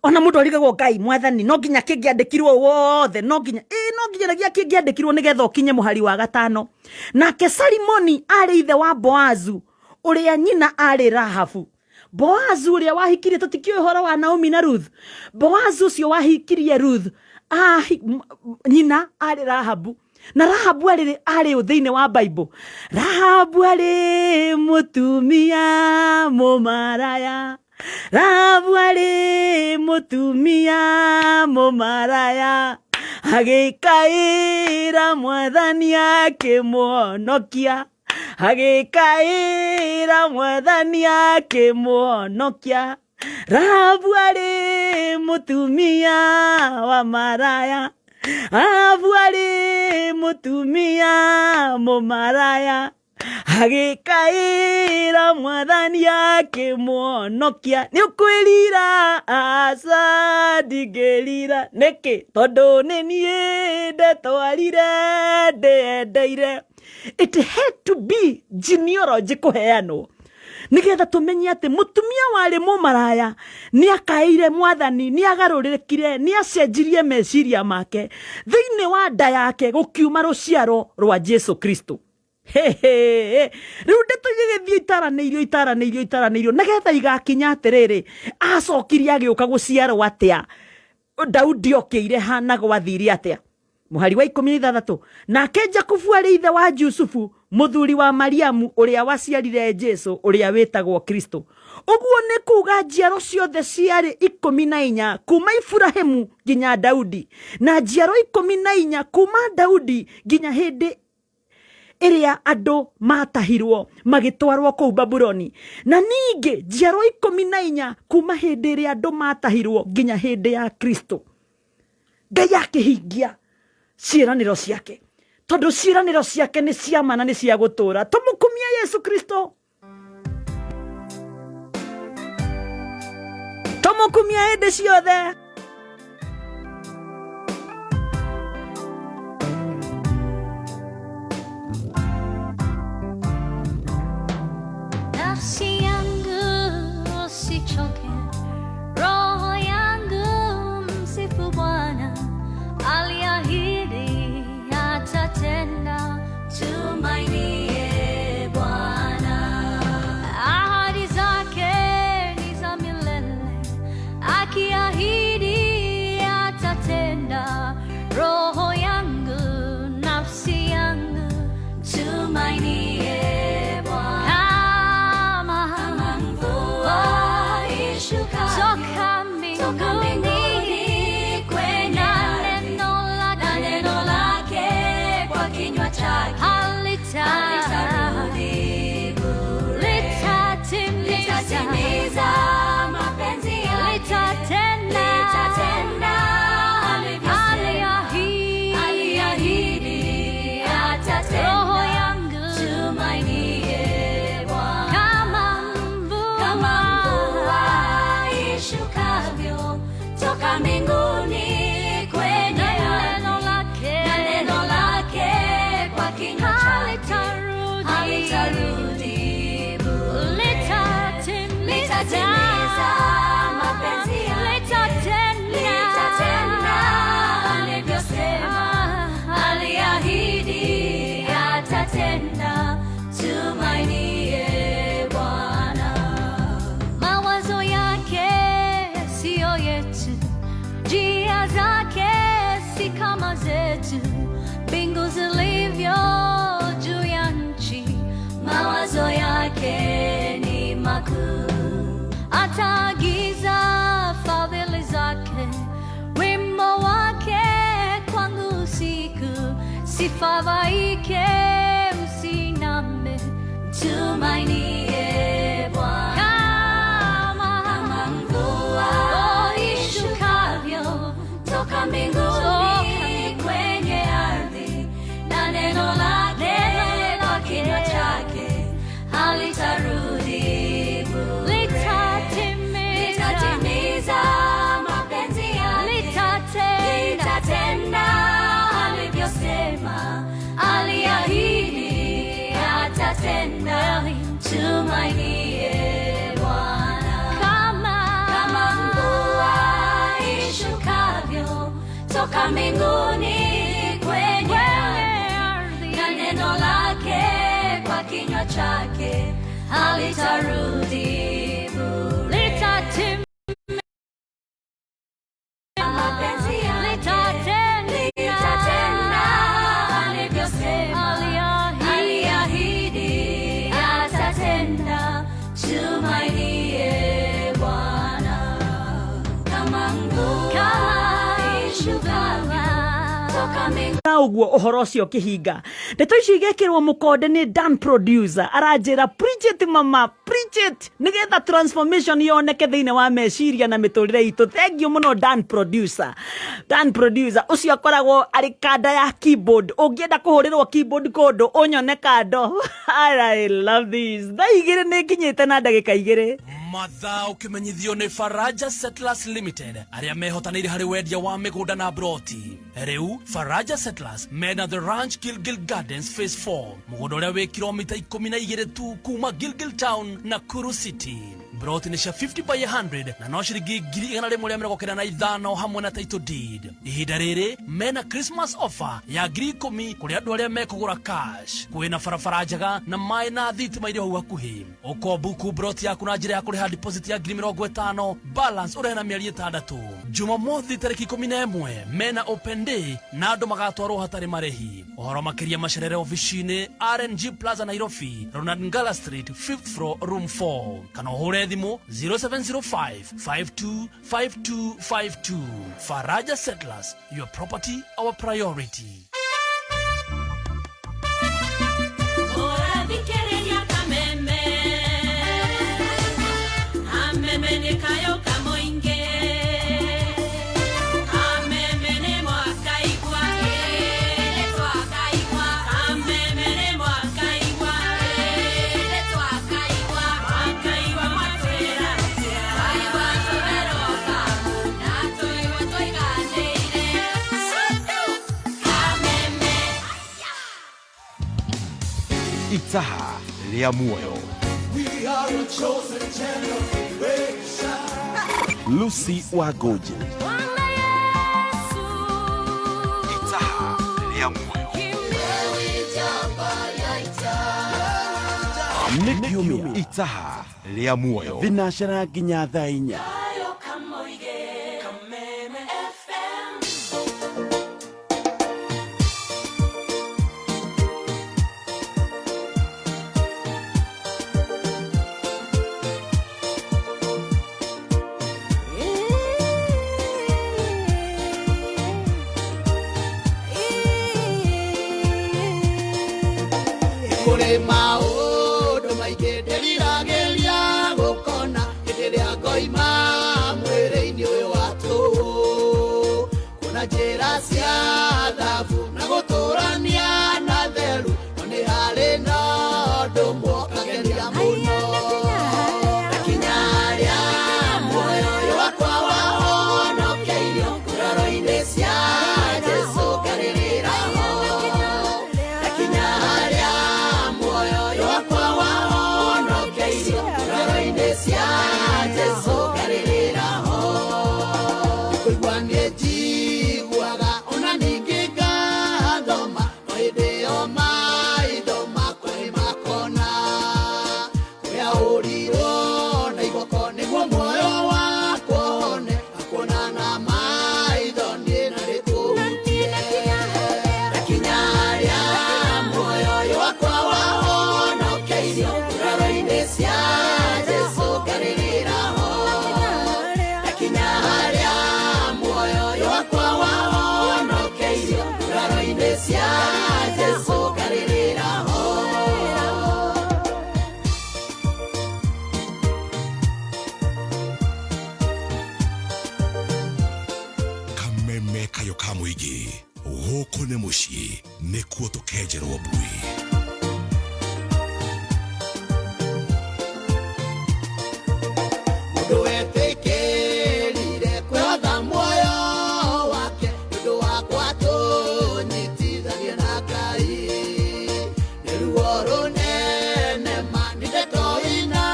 Ona mũndũ arigagwo Ngai mwathani, no nginya kĩngĩandĩkirwo wothe, no nginya, no nginya nginya kĩngĩandĩkirwo nĩgetha ũkinye mũhari wa 5. Nake Salimoni arĩ ithe wa Boazu, ũrĩa nyina arĩ Rahabu. Boazu ũrĩa wahikirie, tũtikĩũĩ ũhoro wa Naomi na Ruth. Boazu ũcio wahikirie Ruth, nyina arĩ Rahabu. Na Rahabu arĩ ũ thĩinĩ wa Bible? Rahabu arĩ mũtumia mũmaraya. Rahabu arĩ mũtumia mũmaraya. Agĩkaĩra Mwathani akĩmũhonokia. Agĩkaĩra Mwathani akĩmũhonokia. Rahabu arĩ mũtumia wa maraya. Rahabu arĩ mũtumia mũmaraya. Agĩkaĩra mwathani akĩmwonokia. Nĩ ũkwĩrira? Aca, ndingĩrira. Nĩkĩ? Tondũ nĩ niĩ ndetwarire ndĩendeire. It had to be genealogy kũheanwo nĩgetha tũmenye atĩ mũtumia warĩ mũmaraya nĩ akaĩire mwathani, nĩ agarũrĩkire, nĩ acenjirie meciria make. Thĩinĩ wa nda yake gũkiuma rũciaro rwa Jesu Kristo. Hehe. Rĩu ndeto igĩgĩthiĩ itaranĩirio itaranĩirio itaranĩirio nĩgetha igakinya atĩrĩrĩ, acokirie agĩũka gũciarwo atĩa, Daudi okĩire ha na gwathire atĩa. Mũhari wa 16, nake Jakubu arĩ ithe wa Jusufu mũthuri wa Mariamu ũrĩa waciarire Jesu ũrĩa wĩtagwo Kristo. Ũguo nĩ kuga njiaro ciothe ciarĩ 14 kuma Iburahimu nginya Daudi, na njiaro 14 kuma Daudi nginya hĩndĩ ĩrĩa andũ matahirwo magĩtwarwo kũu Babuloni, na ningĩ njiaro 14 kuma hĩndĩ ĩrĩa andũ matahirwo nginya hĩndĩ ya Kristo. Ngai akĩhingia ciĩranĩro ciake, tondũ ciĩranĩro ciake nĩ cia ma na nĩ cia gũtũũra. Tũmũkumie Yesu Kristo, tũmũkumie hĩndĩ ciothe. Nafsi yangu usichoke, roho yangu msifu Bwana, aliahidi atatenda, tumainie Bwana. Ahadi zake ni za milele, akiahidi atatenda, roho yangu, nafsi yangu, tumainie Bwana. Kama mvua ishukayo toka mbinguni kwenye ardhi, na neno lake kwa kinywa chake halitarudi bure, litatimiza mapenzi yake, litatenda alivyosema, aliahidi atatenda. Roho yangu tumainie Bwana, kama mvua ishukavyo toka mbinguni kwenye ardhi, na neno lake kwa kinywa chake halitarudi bure, litatimiza mapenzi yake, litatenda alivyosema, aliahidi atatenda, tumainie Bwana. Mawazo yake siyo yetu, njia zake si kama zetu, mbingu zilivyo juu ya nchi, mawazo yake ni makuu. Ataagiza fadhili zake, wimbo wake kwangu usiku, sifadhaike usiname, tumainie Bwana. Kama mvua ishukavyo toka mbinguni kwenye ardhi, na neno lake kwa kinywa chake halitarudi bure, litatimiza mapenzi yake, litatenda alivyosema, aliahidi atatenda, tumainie Bwana. Kama mvua ishukavyo toka mbinguni kwenye ardhi, na neno lake kwa kinywa chake halitarudi bure, mapenzi yake, litatenda alivyosema, aliahidi atatenda, tumainie Bwana. Kama mvua ishukavyo toka mbinguni. Thutha ũguo ũhoro ũcio ũkĩhinga. Ndeto icio igekĩrwo mũkonde nĩ Dan producer, aranjĩra preach it mama, preach it, nĩgetha transformation yoneke thĩinĩ wa meciria na mĩtũrĩre itũ. Thank you mũno Dan producer. Dan producer ũcio akoragwo arĩ kanda ya keyboard. Ũngĩenda kũhũrĩrwo keyboard kũndũ ũnyone kando. I love this. Thaa 2 nĩ nginyĩte na ndagĩka 2. Mathaa ũkĩmenyithio nĩ Faraja Settlers Limited arĩa mehotanĩire harĩ wendia wa mĩgũnda na broti. Rĩu Faraja Settlers mena The Ranch Gilgil Gardens Phase 4, mũgũnda ũrĩa wĩ kilomita 12 tu kuma Gilgil Town Nakuru City. Broti nĩ cia 50 by 100 na no ciringi 195,000 hamwe na title deed. Ihinda rĩrĩ mena Christmas offer ya 10,000 kũrĩ andũ arĩa mekũgũra cash. Kwĩna barabara njega na maĩ na thitima irĩ hau hakuhĩ. Ũkombuku broti yaku na njĩra ya kũrĩha deposit ya 50,000, balance ũrĩhe na mĩeri 6. Jumamothi tarĩki 11 mena open day na andũ magatwarwo hatarĩ marĩhi. Ũhoro makĩria macerere ofici-inĩ RNG Plaza Nairobi, Ronald Ngala Street, 5th floor, room 4, kana ũhũre thimũ 0705 525252. Faraja Settlers, your property our priority. Ũrathikĩrĩria Kameme, Kameme nĩ kayo ka mũingĩ, Kameme nĩ mwakaigua, ĩĩ twakaigua, Kameme nĩ mwakaigua, ĩĩ twakaigua, mwakaigua mwatwĩra atĩa, twaigua tũberoka na tũigua tũiganĩire, Kameme. Itaha rĩa muoyo. We are a chosen generation. Lucy Wagoji. Itaha rĩa muoyo. Nĩ kiumia Itaha rĩa muoyo. Thinacara nginya thaa 4. Kayo kamoige, Kameme FM. Kũrĩ maũndũ maingĩ ndĩriragĩria gũkona hĩndĩ ĩrĩa ngoima mwĩrĩ-inĩ ũyũ wa tũhũ, kuona njĩra cia thabu na gũtũrania na theru, no nĩ harĩ na ũndũ ũmwe ũkangenia mũno. Ndakinya harĩa muoyo ũyũ wakwa wahonokeirio nguraro-inĩ cia Jesũ ngarĩrĩra ho. Ndakinya harĩa muoyo ũyũ wakwa wahonokeirio nguraro-inĩ cia Jesũ ngarĩrĩra ho. Nĩkũigua niĩ njiguaga ona ningĩ ngathoma, no hĩndĩ ĩyo maitho makwa nĩmakona kũrĩa hũrirwo na igoko nĩguo muoyo wakwa ũhone, ngakuona na maitho niĩ na nĩkũhutie. Ndakinya harĩa muoyo ũyũ wakwa wahonokeirio nguraro-inĩ cia Jesũ ngarĩrĩra ho. Ndakinya harĩa muoyo ũyũ wakwa wahonokeirio nguraro-inĩ cia Jesũ ngarĩrĩra ho. Kameme kayo ka mũingĩ. Gũkũ nĩ mũciĩ nĩkuo tũkenjerwo mbuĩ. Mũndũ wetĩkĩrire kwĩhotha muoyo wake nĩ ũndũ wakwa tũnyitithanie na Ngai. Nĩ ruo rũnene ma nĩ ndeto ina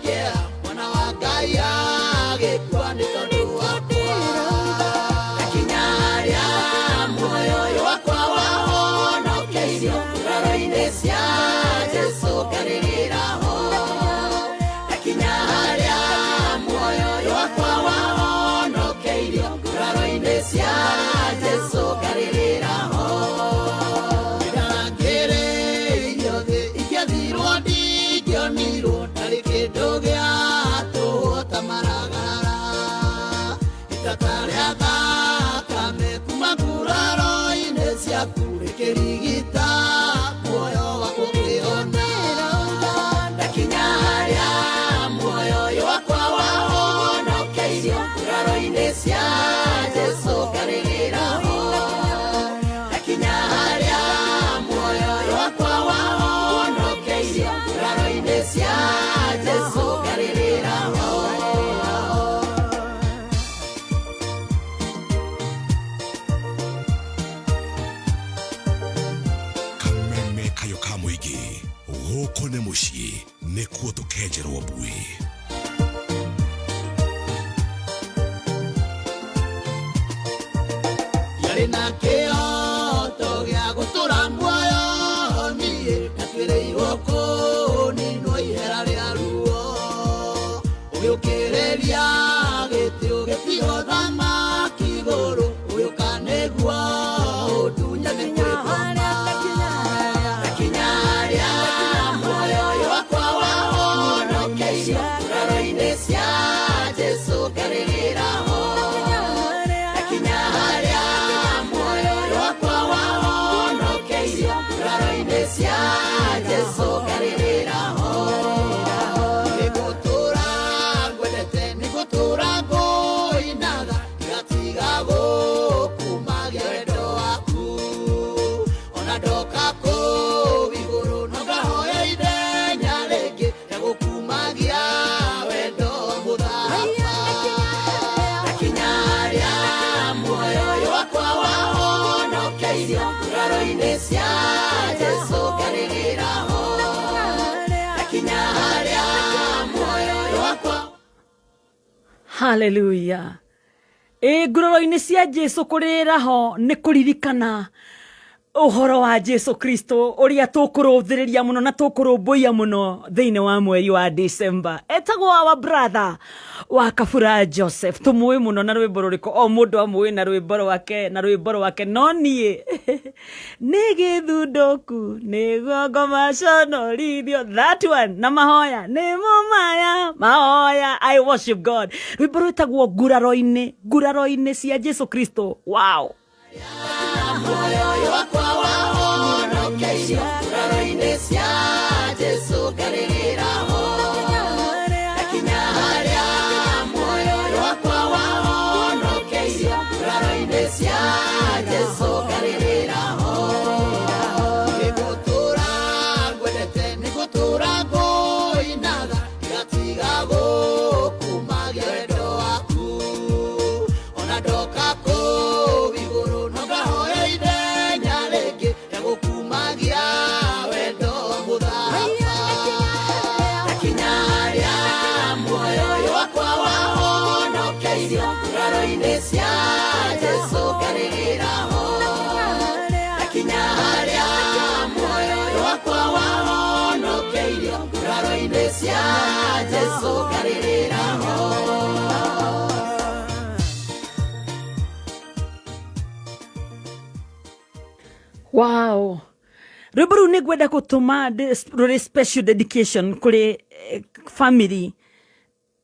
kĩeha, mwana wa Ngai agĩkua nĩ tondũ wakwa. Ndakinya harĩa muoyo ũyũ wakwa wahonokeirio nguraro-inĩ cia Jesũ ngarĩrĩra ho. Ndakinya harĩa muoyo ũyũ wakwa wahonokeirio nguraro-inĩ cia Jesũ ngarĩrĩra ho. Nĩndarangĩrĩirio thĩ ingĩathirwo ndingĩonirwo, ndarĩ kĩndũ gĩa tũhũ ta maragara. Itata rĩa thakame kuma nguraro-inĩ ciakwa Wahonokeirio nguraro-inĩ cia Jesũ ngarĩrĩra ho. Kameme kayo ka mũingĩ gũkũ nĩ mũciĩ nĩkuo tũkenjerwo mbuĩ. Yarĩ na kĩroto gĩa gũtũra muoyo niĩ ndatuĩrĩirwo kũninwo ihera rĩa ruo ũgĩũkĩrĩria gĩtĩ ũgĩtiga ũthamaki igũrũ ũgĩũka nĩguo ũndunyane kwĩ ngoma. Ndakinya harĩa muoyo ũyũ wakwa wahonokeirio nguraro-inĩ cia Jesũ ngarĩrĩra ho. Ndakinya harĩa muoyo ũyũ wakwa wahonokeirio nguraro-inĩ cia Jesũ ngarĩrĩra ho. Nĩngũtũũra ngwendete, nĩngũtũũra ngũinaga, ndigatiga gũkumagia wendo waku. Ona ndoka kũu igũrũ no ngahoya ithenya rĩngĩ rĩa gũkumagia wendo mũthaka. Ndakinya harĩa muoyo ũyũ wakwa wahonokeirio nguraro-inĩ cia Jesũ ngarĩrĩra ho. Ndakinya harĩa muoyo ũyũ wakwa. Haleluya. Ĩ nguraro-inĩ cia Jesu kũrĩra ho nĩ kũririkana ũhoro wa Jesu Kristo ũrĩa tũkũrũthĩrĩria mũno na tũkũrũmbũiya mũno thĩinĩ wa mweri wa December. Etagwo our brother wa Kabura Joseph, tũmũĩ mũno na rwĩmbo rũrĩkũ? O mũndũ amũĩ na rwĩmbo rwake na rwĩmbo rwake, no niĩ nĩ gĩthundũku nĩguo ngomaconorithio, that one na mahoya nĩmo maya mahoya, I worship God. Rwĩmbo rwĩtagwo nguraro-inĩ, nguraro-inĩ cia Jesu Kristo. Wow. Muoyo ũyũ wakwa wahonokeirio nguraro-inĩ cia Jesũ ngarĩrĩra ho. Ndakinya harĩa muoyo ũyũ wakwa wahonokeirio nguraro-inĩ cia Jesũ ngarĩrĩra ho. Nĩngũtũũra ngwendete, nĩngũtũũra ngũinaga, ndigatiga gũkumagia wendo waku. Ona ndoka kũu igũrũ no ngahoya ithenya rĩngĩ rĩa gũkumagia wendo mũthaka. Ndakinya harĩa muoyo ũyũ wakwa wahonokeirio nguraro-inĩ cia Jesũ ngarĩrĩra ho. Ndakinya harĩa muoyo ũyũ wakwa wahonokeirio nguraro-inĩ cia Jesũ ngarĩrĩra ho. Wow. Rwĩmbo rũu nĩ ngwenda gũtũma rũrĩ special dedication kũrĩ family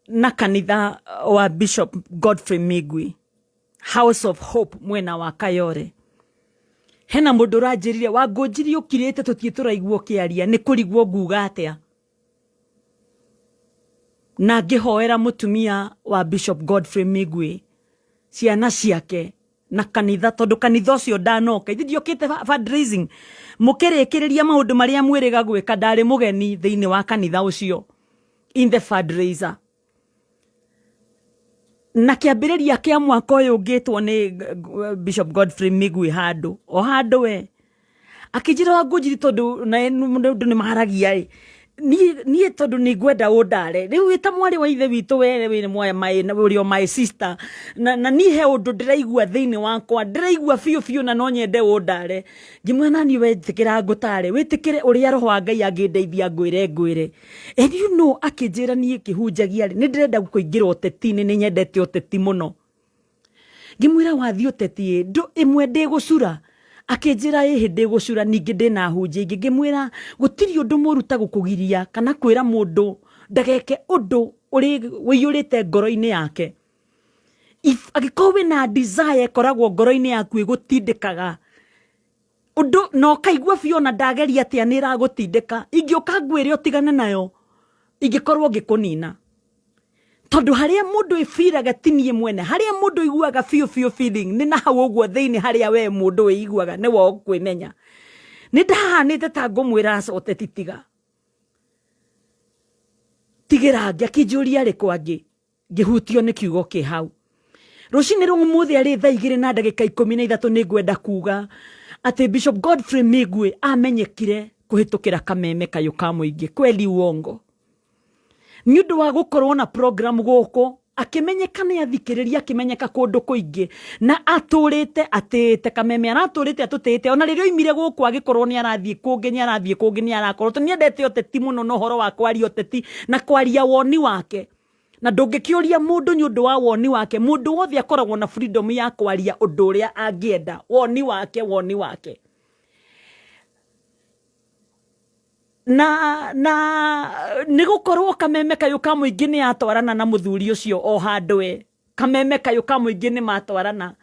na kanitha wa Bishop Godfrey Migwi, House of Hope mwena wa Kayore. Hena mũndũ ũranjĩrire wangũnjiri ũkirĩte tũtiĩ tũraigua ũkĩaria nĩ kũrigwo nguga atĩa, na ngĩhoera mũtumia wa Bishop Godfrey Migwi, ciana ciake na kanitha, tondũ kanitha ũcio ndanoka ithuĩ ndiokĩte fundraising mũkĩrĩkĩrĩria maũndũ marĩa mwĩrĩga gwĩka, ndarĩ mũgeni thĩinĩ wa kanitha ũcio in the fundraiser. Na kĩambĩrĩria kĩa mwaka ũyũ ngĩtwo nĩ Bishop Godfrey Migwi handũ o handũ we akĩnjĩra wangũnjiri tondũ na ũndũ nĩ maharagia ĩ niĩ tondũ nĩ ngwenda ũndare rĩu wĩ ta mwarĩ wa ithe witũ we wĩ mwa my ũrĩ o my sister na niĩ he ũndũ ndĩraigua thĩinĩ wakwa, ndĩraigua biũ biũ na no nyende ũndare. Ngĩmwĩra naniĩ wetĩkĩra ngũtare, wĩtĩkĩre ũrĩa roho wa Ngai angĩndeithia ngwĩre ngwĩre. And you know, akĩnjĩra niĩ kĩhunjagia rĩ nĩ ndĩrenda kũingĩra ũteti-inĩ, nĩ nyendete ũteti mũno. Ngĩmwĩra wathiĩ ũteti ĩ ndũ ĩmwe ndĩgũcura, akĩnjĩra ĩhĩ ndĩgũcura, ningĩ ndĩna hunjia ingĩ. Ngĩmwĩra gũtirĩ ũndũ mũru ta gũkũgiria kana kwĩra mũndũ ndageke ũndũ ũrĩ ũiyũrĩte ngoro-inĩ yake. If angĩkorwo wĩna desire ĩkoragwo ngoro-inĩ yaku ĩgũtindĩkaga ũndũ na ũkaigua biũ ona ndageria atĩa nĩ ĩragũtindĩka, ingĩũka ngwĩre ũtigane nayo ingĩkorwo ngĩkũnina. Tondũ harĩa mũndũ ĩbiraga ti niĩ mwene, harĩa mũndũ iguaga biũ biũ feeling nĩ na hau ũguo thĩinĩ harĩa we mũndũ wĩiguaga nĩwe ũkwĩmenya. Nĩ ndahanĩte ta ngũmwĩra aca ũteti tiga. Tigĩra angĩ. Akĩnjũria arĩkũ angĩ? Ngĩhutio nĩ kiugo kĩ hau. Rũcinĩ rwa ũmũthĩ arĩ thaa 2:13 nĩ ngwenda kuga atĩ Bishop Godfrey Migwi amenyekire kũhĩtũkĩra kameme kayũ ka mũingĩ. Kweli uongo? Nĩ ũndũ wa gũkorwo na program gũkũ akĩmenyeka nĩ athikĩrĩria, akĩmenyeka kũndũ kũingĩ, na atũrĩte atĩĩte kameme, aratũrĩte atũtĩĩte. Ona rĩrĩa oimire gũkũ agĩkorwo nĩ arathiĩ kũngĩ, nĩ arathiĩ kũngĩ, nĩ arakorwo tondũ nĩ endete ũteti mũno na ũhoro wa kwaria ũteti na kwaria woni wake. Na ndũngĩkĩũria mũndũ nĩ ũndũ wa woni wake, mũndũ wothe akoragwo na freedom ya kwaria ũndũ ũrĩa angĩenda, woni wake, woni wake. Na nĩ gũkorwo kameme kayũ ka mũingĩ nĩ atwarana na mũthuri ũcio o handũ e kameme kayũ ka mũingĩ nĩ matwarana,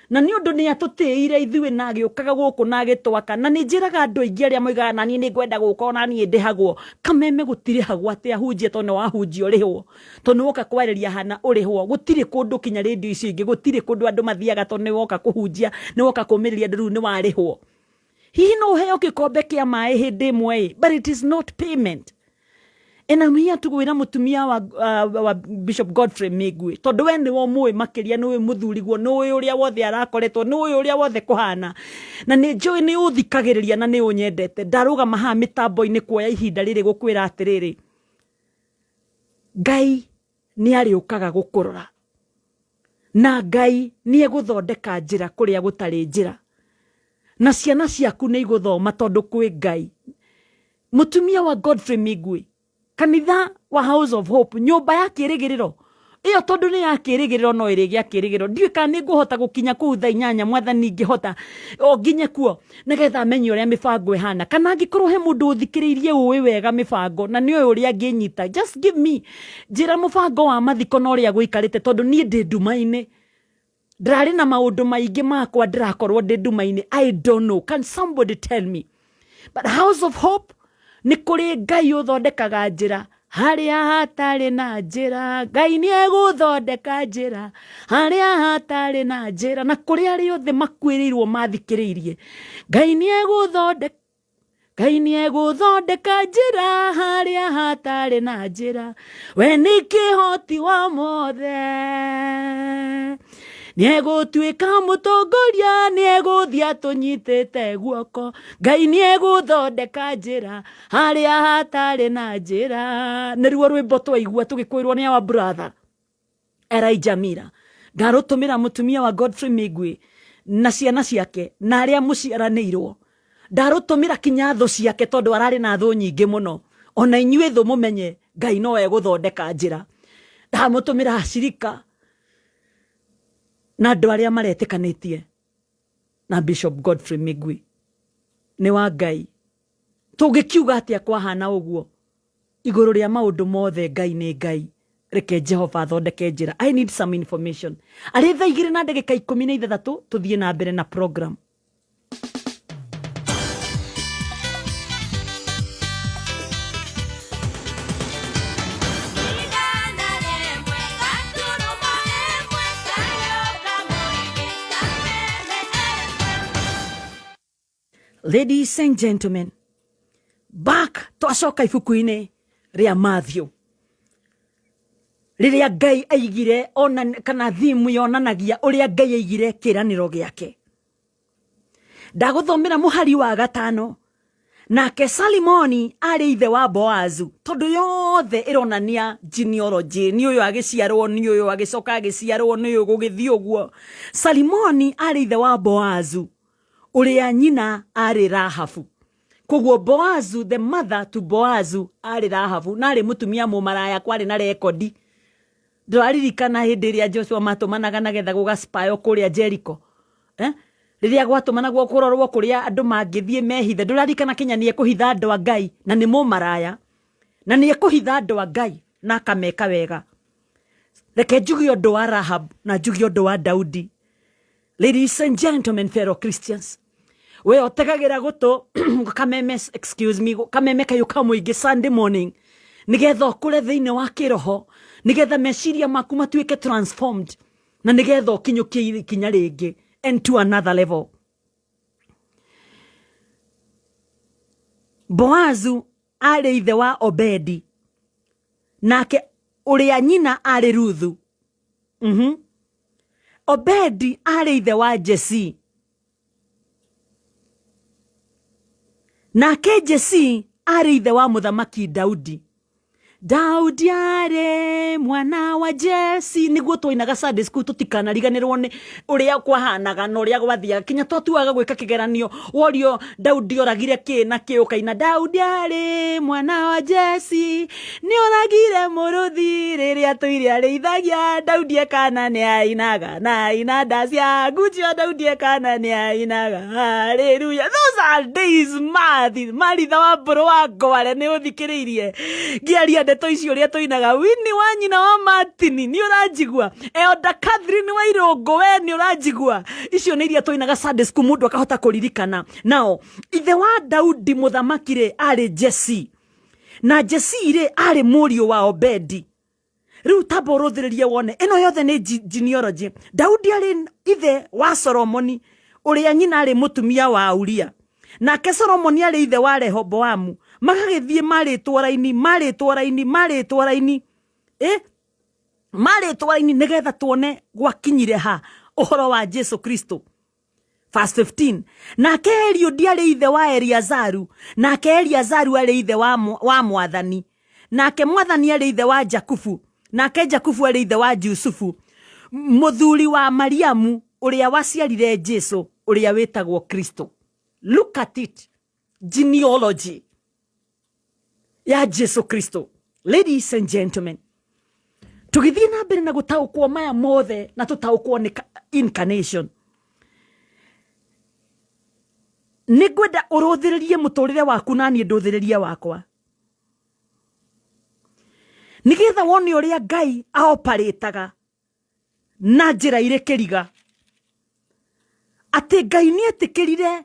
na nĩ ũndũ nĩ atũtĩire ithuĩ na agĩũkaga gũkũ na agĩtwaka. Na nĩ njĩraga andũ aingĩ arĩa moigaga na niĩ nĩ ngwenda gũka ona niĩ ndĩhagwo, kameme gũtirĩhagwo atĩ ahunjie tondũ nĩ wahunjia ũrĩhwo, tondũ nĩ woka kwarĩria hana ũrĩhwo. Gũtirĩ kũndũ kinya rĩndiũ icio ingĩ, gũtirĩ kũndũ andũ mathiaga tondũ nĩ woka kũhunjia, nĩ woka kũmĩrĩria andũ, rĩu nĩ warĩhwo. Hihi no ũheo gĩkombe kĩa maĩ hĩndĩ ĩmwe ĩ, but it is not payment. And I'm here to gwĩra mũtumia wa Bishop Godfrey Migwi, tondũ we nĩwe ũmũĩ makĩria, nĩũĩ mũthuriguo, nĩũĩ ũrĩa wothe arakoretwo, nĩũĩ ũrĩa wothe kũhana, na nĩ njũĩ nĩ ũthikagĩrĩria na nĩ ũnyendete. Ndarũgama haha mĩtambo-inĩ kuoya ihinda rĩrĩ gũkwĩra atĩrĩrĩ, Ngai nĩ arĩũkaga gũkũrora, na Ngai nĩ egũthondeka njĩra kũrĩa gũtarĩ njĩra, na ciana ciaku nĩ igũthoma tondũ kwĩ Ngai. Mũtumia wa Godfrey Migwi, kanitha wa House of Hope, nyũmba ya kĩrĩgĩrĩro ĩyo, tondũ nĩ ya kĩrĩgĩrĩro no ĩrĩgĩa kĩrĩgĩrĩro. Ndiũĩ kana nĩ ngũhota gũkinya kũu thaa 8, mwathani ingĩhota o nginye kuo nĩgetha menye ũrĩa mĩbango ĩhana, kana angĩkorwo he mũndũ ũthikĩrĩirie ũĩ wega mĩbango na nĩũĩ ũrĩa angĩnyita, just give me, njĩra mũbango wa mathiko na ũrĩa gũikarĩte, tondũ niĩ ndĩ nduma-inĩ, ndĩrarĩ na maũndũ maingĩ makwa, ndĩrakorwo ndĩ nduma-inĩ. I don't know, can somebody tell me? But House of Hope, nĩ kũrĩ Ngai ũthondekaga njĩra harĩa hatarĩ na njĩra. Ngai nĩ egũthondeka njĩra harĩa hatarĩ na njĩra, na kũrĩ arĩa othe makuĩrĩirwo mathikĩrĩirie, Ngai nĩ egũthondeka, Ngai nĩ egũthondeka njĩra harĩa hatarĩ na njĩra. We nĩ kĩhoti wa mothe, nĩ egũtuĩka mũtongoria, nĩ egũthiĩ atũnyitĩte guoko. Ngai nĩ egũthondeka njĩra harĩa hatarĩ na njĩra. Nĩruo rwĩmbo twaigua tũgĩkwĩrwo nĩ our brother Elijah Mira. Ndarũtũmĩra mũtumia wa Godfrey Migwi na ciana ciake na arĩa mũciaranĩirwo. Ndarũtũmĩra kinya thũ ciake, tondũ ararĩ na thũ nyingĩ mũno. Ona inyuĩ thũ mũmenye Ngai no egũthondeka njĩra. Ndamũtũmĩra acirika na andũ arĩa maretĩkanĩtie na Bishop Godfrey Migwi. Nĩ wa Ngai. Tũngĩkiuga atĩa kwahana ũguo? Igũrũ rĩa maũndũ mothe Ngai nĩ Ngai. Reke Jehova athondeke njĩra. I need some information. Arĩ thaa 2:16 tũthiĩ na mbere na program. Ladies and gentlemen, back twacoka ibuku-inĩ rĩa Matthew, rĩrĩa Ngai aigire ona kana thimu yonanagia ũrĩa Ngai aigire kĩĩranĩro gĩake. Ndagũthomera mũhari wa 5. Nake Salimoni arĩ ithe wa Boazu, tondũ yothe ĩronania genealogy, nĩ ũyũ agĩciarwo, nĩ ũyũ agĩcoka agĩciarwo, nĩ ũyũ gũgĩthiĩ ũguo. Salimoni arĩ ithe wa Boazu, ũrĩa nyina arĩ Rahabu. Koguo Boazu, the mother to Boazu, arĩ Rahabu, na arĩ mũtumia mũmaraya, kwarĩ na rekondi. Ndũraririkana hĩndĩ ĩrĩa Joshua matũmanaga nagetha gũgacipayo kũrĩa Jericho? Rĩrĩa gwatũmanagwo kũrorwo kũrĩa andũ mangĩthiĩ mehithe, ndũraririkana kinya nĩ ekũhitha andũ a Ngai, na nĩ mũmaraya, na nĩ ekũhitha andũ a Ngai na akameka wega. Reke njuge ũndũ wa Rahab na njuge ũndũ wa Daudi. Ladies and gentlemen, fellow Christians, we ũtegagĩra gũtũ kameme, excuse me, kameme kayũ ka mũingĩ Sunday morning, nĩgetha ũkũre thĩinĩ wa kĩroho, nĩgetha meciria maku matuĩke transformed, na nĩgetha ũkinyũkie ikinya rĩngĩ and to another level. Boazu arĩ ithe wa Obedi. Nake ũrĩa nyina arĩ Ruthu. Obedi arĩ ithe wa Jesii. Nake Jesii arĩ ithe wa mũthamaki Daudi. Daudi arĩ mwana wa Jesi. Nĩguo twainaga Sunday school tũtikanariganĩrwo nĩ ũrĩa kwahanaga na ũrĩa gwathiaga. Kinya twatuaga gwĩka kĩgeranio worio Daudi oragire kĩ na kĩ, ũkaina Daudi arĩ mwana wa Jesi, nĩ oragire mũrũthi rĩrĩa tũire arĩithagia. Daudi ekana nĩ ainaga na inanda cia ngucio. Daudi ekana nĩ ainaga. Hallelujah. Those are days mathi Maritha wa Mbũrũ wa Ngware nĩ ũthikĩrĩirie ngĩaria ndeto icio ũrĩa tũinaga. Winnie wa nyina wa Martini nĩ ũranjigua. Elder Catherine wa Irũngũ we nĩ ũranjigua. Icio nĩ iria tũinaga Sunday school mũndũ akahota kũririkana. Nao ithe wa Daudi mũthamaki rĩ arĩ Jesse, na Jesse rĩ arĩ mũriũ wa Obedi. Rĩu tamba ũrũthĩrĩrie wone ĩno yothe nĩ genealogy. Daudi arĩ ithe wa Solomoni ũrĩa nyina arĩ mũtumia wa Uria, nake Solomoni arĩ ithe wa Rehoboamu. Magagĩthiĩ marĩtwo raini, marĩtwo raini, marĩtwo raini, marĩtwo raini nĩgetha tuone gwakinyire ha ũhoro wa Jesu Kristo. Verse 15, nake Eliudi arĩ ithe wa Eliazaru, nake Eliazaru arĩ ithe wa Mwathani, nake Mwathani arĩ ithe wa Jakubu, nake Jakubu arĩ ithe wa Jusufu, mũthuri wa Mariamu ũrĩa waciarire Jesu ũrĩa wĩtagwo Kristo. Look at it, genealogy ya Jesu Kristo. Ladies and gentlemen, tũgĩthiĩ na mbere na gũtaũkwo maya mothe na tũtaũkwo nĩ incarnation, nĩ ngwenda ũrũthĩrĩrie mũtũrĩre waku na niĩ ndũthĩrĩrie wakwa, nĩgetha wone ũrĩa Ngai aoparĩtaga na njĩra irĩ kĩriga, atĩ Ngai nĩ etĩkĩrire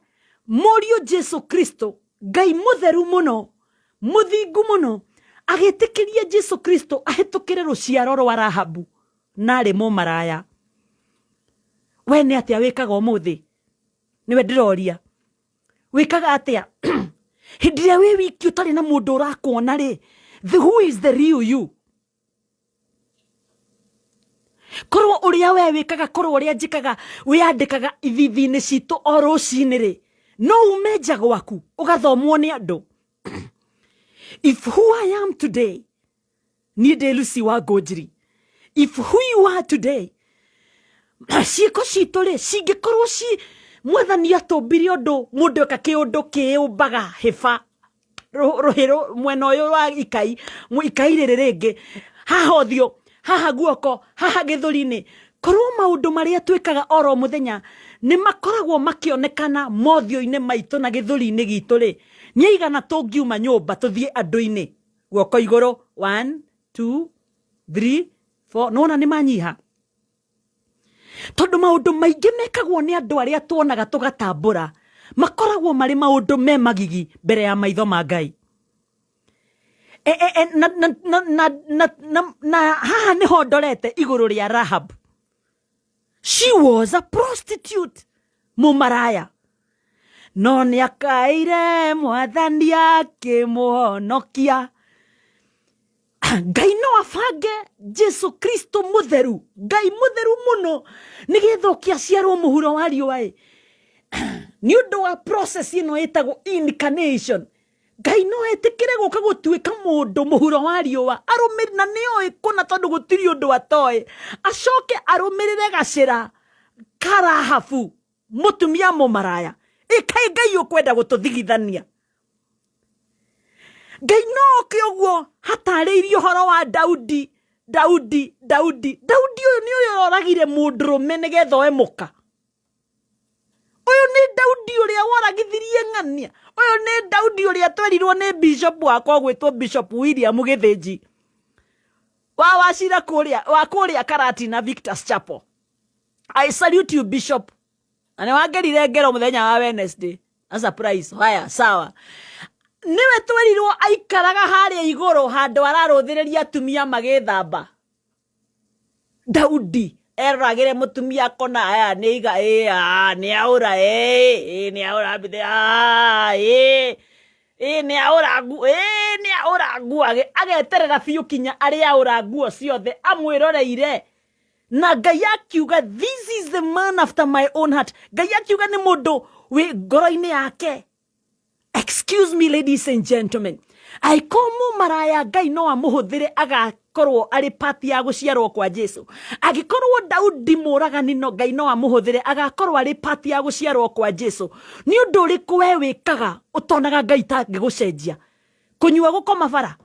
mũriũ Jesu Kristo, Ngai mũtheru mũno, mũthingu mũno, agĩtĩkĩria Jesu Kristo ahĩtũkĩre rũciaro rwa Rahabu na arĩ mũmaraya. We nĩ atĩa wĩkaga ũmũthĩ? Nĩwe ndĩroria. Wĩkaga atĩa? Hĩndĩ ĩrĩa wĩ wiki ũtarĩ na mũndũ ũrakuona rĩ, the who is the real you? Korwo ũrĩa we wĩkaga, korwo ũrĩa njĩkaga, wĩyandĩkaga ithithi-inĩ citũ o rũcinĩ rĩ, no ume nja gwaku ũgathomwo nĩ andũ. If who I am today, niĩ ndĩ Lucy wa Ngũnjiri. If who you are today, ciĩko citũ rĩ cingĩkorwo ci Mwathani atũmbire ũndũ mũndũ eka kĩũndũ kĩũmbaga hĩba rũhĩ mwena ũyũ wa ikai, ikai rĩrĩ rĩngĩ, haha ũthiũ, haha guoko, haha gĩthũri-inĩ. Korwo maũndũ marĩa twĩkaga oro mũthenya nĩ makoragwo makĩonekana mothiũ-inĩ maitũ na gĩthũri-inĩ gitũ rĩ, nĩ aigana tũngiuma nyũmba tũthiĩ andũ-inĩ guoko igũrũ, 1 2 3 4, nĩwona nĩ manyiha. Tondũ maũndũ maingĩ mekagwo nĩ andũ arĩa tuonaga tũgatambũra makoragwo marĩ maũndũ me magigi mbere ya maitho ma Ngai. Na haha nĩho ndorete igũrũ rĩa Rahab. She was a prostitute, mũmaraya, no nĩakaire Mwathani akĩmũhonokia. Ngai no abange Jesu Kristo mũtheru, Ngai mũtheru mũno, nĩgetha oke aciarwo mũhuro wa riũa ĩ. Nĩ ũndũ wa process ĩno ĩtagwo incarnation, Ngai no etĩkĩre gũka gũtuĩka mũndũ mũhuro wa riũa, arũmĩrĩre, na nĩoĩ kũna tondũ gũtirĩ ũndũ atoĩ, acoke arũmĩrĩre gacĩra ka Rahabu mũtumia mũmaraya. Ĩkaĩ Ngai ũkwenda gũtũthigithania. Ngai no oke ũguo hatarĩirie ũhoro wa Daudi, Daudi, Daudi. Daudi ũyũ nĩ ũyũ oragire mũndũrũme nĩgetha oe mũka. Ũyũ nĩ Daudi ũrĩa woragithirie ng'ania. Ũyũ nĩ Daudi ũrĩa twerirwo nĩ bishop wakwa ũgwĩtwo Bishop William Gĩthĩnji wa wacira kũrĩa, wa kũrĩa Karatina Victor's Chapel. I salute you Bishop. Na nĩ wangerire ngero mũthenya wa Wednesday. A surprise. Haya, sawa. Nĩwe twerirwo aikaraga harĩa igũrũ handũ ararũthĩrĩria atumia magĩthamba. Daudi eroragĩre mũtumia akona aya nĩ iga, nĩ aũra, nĩ aũra mbithe, Ĩ nĩ aũra nguo, ĩ nĩ aũra nguo, ageterera biũ kinya arĩa aũra nguo ciothe amwĩroreire. Na Ngai akiuga, this is the man after my own heart. Ngai akiuga nĩ mũndũ wĩ ngoro-inĩ yake. Excuse me, ladies and gentlemen, angĩkorwo mũmaraya Ngai no amũhũthĩre agakorwo arĩ part ya gũciarwo kwa Jesu, angĩkorwo Daudi mũragani no Ngai no amũhũthĩre agakorwo arĩ part ya gũciarwo kwa Jesu, nĩ ũndũ ũrĩkũ we wĩkaga ũtonaga Ngai tangĩgũcenjia? Kũnyua, gũkoma bara,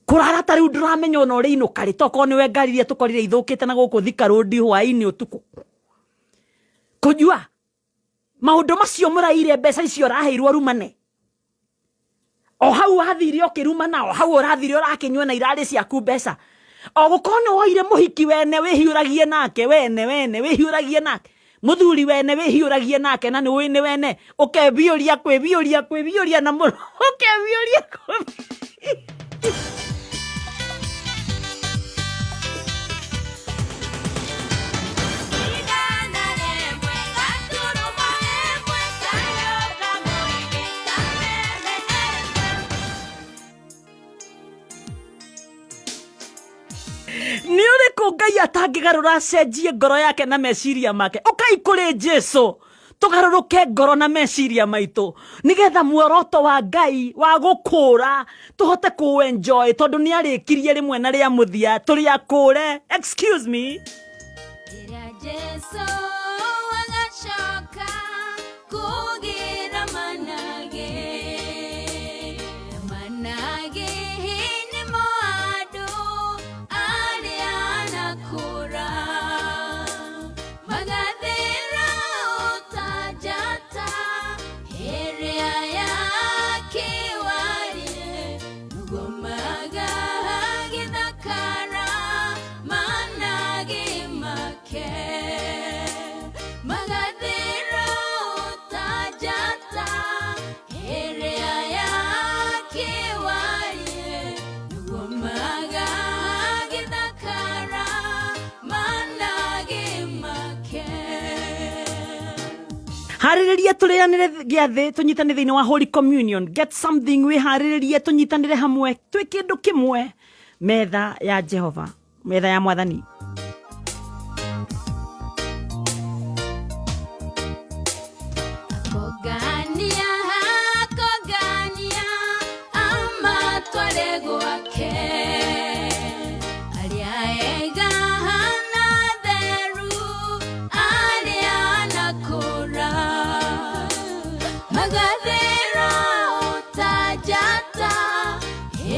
kũrara ta rĩu ndũramenya ona ũrĩ inũka rĩ, tokorwo nĩwe ngari iria tũkorire ithũkĩte na gũkũ Thika Road hwaĩ-inĩ ũtukũ. Kũnyua, maũndũ macio mũraire, mbeca icio ũraheirwo rumane, o hau wathire ũkĩrumana, o hau ũrathire ũrakĩnyua na irarĩ ciaku mbeca, o gũkorwo nĩ woire mũhiki wene wĩhiũragie nake, wene wene wĩhiũragie nake, mũthuri wene wĩhiũragie nake, na nĩ ũĩ nĩ wene, ũkebiũria kwĩbiũria kwĩbiũria na mũno, ũkebiũria kwĩbiũria. Nĩ ũrĩkũ Ngai atangĩgarũra acenjie ngoro yake na meciria make? Ũkai kũrĩ Jesu tũgarũrũke ngoro na meciria maitũ, nĩgetha muoroto wa Ngai wa gũkũra tũhote kũ-enjoy, tondũ nĩ arĩkirie rĩmwe na rĩa mũthia tũrĩ akũre. Excuse me. Rĩrĩa Jesu agacoka kũgĩra manage, manage nĩmo andũ arĩa anakũra, magathĩra ta njata ĩrĩa yakĩwarie, nĩguo magagĩthakara manage make, magathĩra ta njata ĩrĩa yakĩwarie, nĩguo magagĩthakara manage make. Harĩrĩria tũrĩanĩre gĩathĩ, tũnyitane thĩinĩ wa Holy Communion. Get something, wĩharĩrĩrie tũnyitanĩre hamwe twĩ kĩndũ kĩmwe, metha ya Jehova, metha ya Mwathani. Kogania, kogania, amatware gwake, arĩa ega na theru, arĩa anakũra, magathĩra ta njata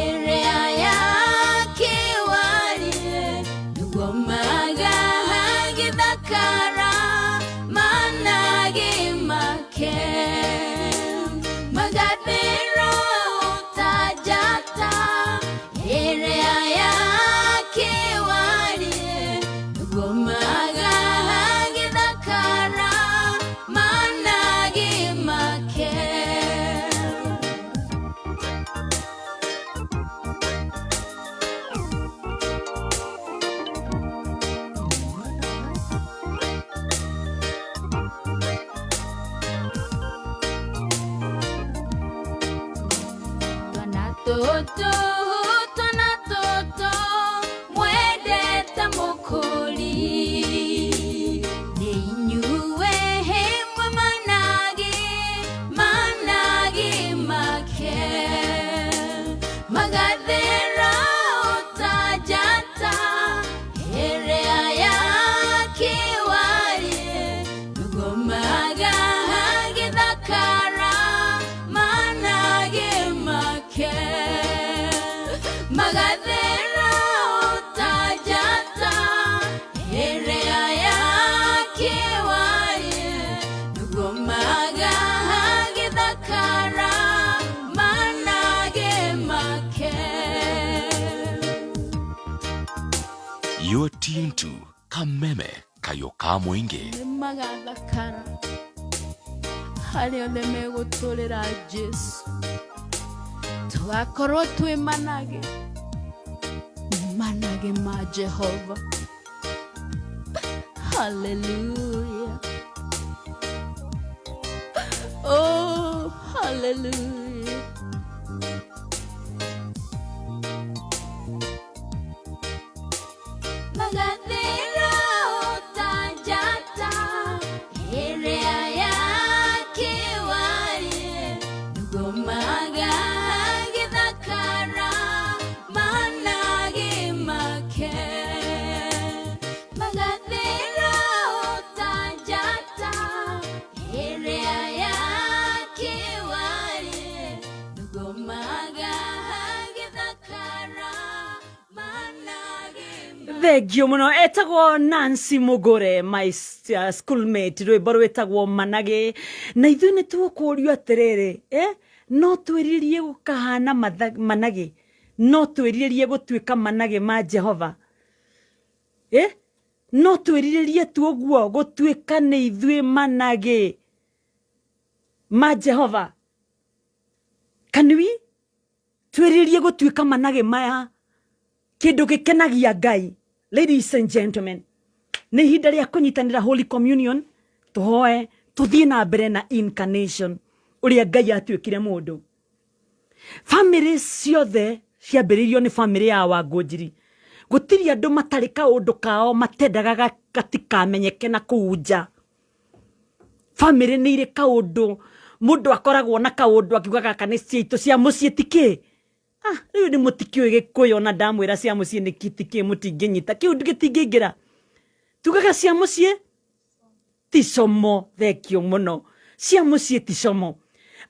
ĩrĩa yakĩwarie, nĩguo magagĩthakara manage make, magathĩra ta njata ĩrĩa yakĩwarie, nĩguo magagĩthakara manage make. Twana tũtũ, twana tũtũ, mwendete mũkũri, nĩ inyuĩ mwe manage, manage make, magathĩra ta njata ĩrĩa yakĩwarie, nĩguo magagĩthakara manage make, magathĩra ta njata ĩrĩa yakĩwarie, nĩguo magagĩthakara manage make. You're tuned to Kameme Kayo ka Mũingĩ. Nĩ magathakara harĩa othe megũtũrĩra Jesu, tũgakorwo twĩ manage, manage ma Jehova. Haleluya, oh. Hallelujah. Magathĩra ta njata ĩrĩa yakĩwarie ngomaga gĩthakara managĩ make. Magathĩra ta njata ĩrĩa yakĩwarie ngomaga gĩthakara managĩ. Thengio muno. Etagwo Nancy Mugure, my schoolmate. Rwimbo rwĩtagwo Managĩ. Na ithuĩ nĩ tũkũrio atĩrĩrĩ, no twĩrirĩrie gũkahana managĩ, no twĩrirĩrie gũtuĩka managĩ ma Jehova, no twĩrirĩrie tu ũguo gũtuĩka nĩ ithuĩ managĩ ma Jehova. Can we twĩrirĩrie gũtuĩka managĩ maya, kĩndũ gĩkenagia Ngai? Ladies and gentlemen, nĩ ihinda rĩa kũnyitanĩra Holy Communion. Tũhoe tũthiĩ na mbere na incarnation, ũrĩa Ngai atuĩkire mũndũ. Bamĩrĩ ciothe ciambĩrĩirio nĩ bamĩrĩ ya Wangũnjiri. Gũtirĩ andũ matarĩ kaũndũ kao matendaga gatikamenyeke na kũu nja. Bamĩrĩ nĩ irĩ kaũndũ, mũndũ akoragwo na kaũndũ akiuga gaka nĩ ciaitũ cia mũciĩ tikĩ. Rĩu nĩ mũtikĩũĩ Gĩkũyũ, ona ndamwĩra cia mũciĩ nĩ tikĩ mũtingĩnyita kĩu gĩtingĩingĩra. Tugaga cia mũciĩ ti como. Thengio mũno. Cia mũciĩ ti como.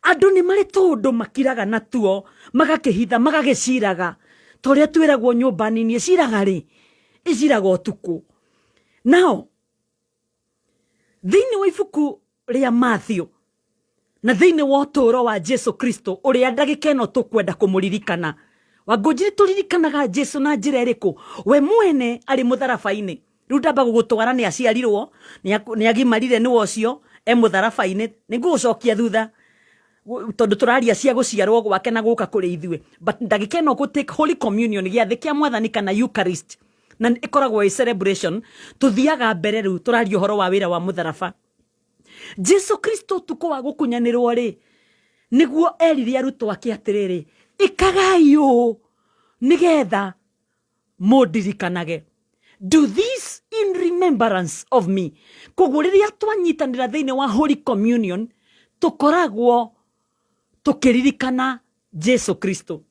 Andũ nĩ marĩ tũũndũ makiraga natuo, magakĩhitha, magagĩciraga ta ũrĩa twĩragwo nyũmba nini ĩciraga rĩ, ĩciraga ũtukũ. Nao thĩinĩ wa ibuku rĩa Matthew na thĩinĩ wa ũtũũro wa Jesu Kristo, ũrĩa ndagĩka ĩno tũkwenda kũmũririkana, Wangũnjiri, tũririkanaga Jesu na njĩra ĩrĩkũ? We mwene arĩ mũtharaba-inĩ. Rĩu ndamba gũgũtwara nĩ aciarirwo, nĩ agimarire, nĩwe ũcio e mũtharaba-inĩ. Nĩ ngũgũcokia thutha tondũ tũraria cia gũciarwo gwake na gũka kũrĩ ithuĩ, but ndagĩka ĩno gũ take Holy Communion, gĩathĩ kĩa Mwathani kana Eucharist, na ĩkoragwo ĩ celebration. Tũthiaga mbere rĩu tũraria ũhoro wa wĩra wa mũtharaba. Jesu Kristo ũtukũ wa gũkunyanĩrwo rĩ, nĩguo erire arutwo ake atĩrĩrĩ, ĩkagai ũũ nĩgetha mũndirikanage, do this in remembrance of me. Koguo rĩrĩa twanyitanĩra thĩinĩ wa Holy Communion, tũkoragwo tũkĩririkana Jesu Kristo.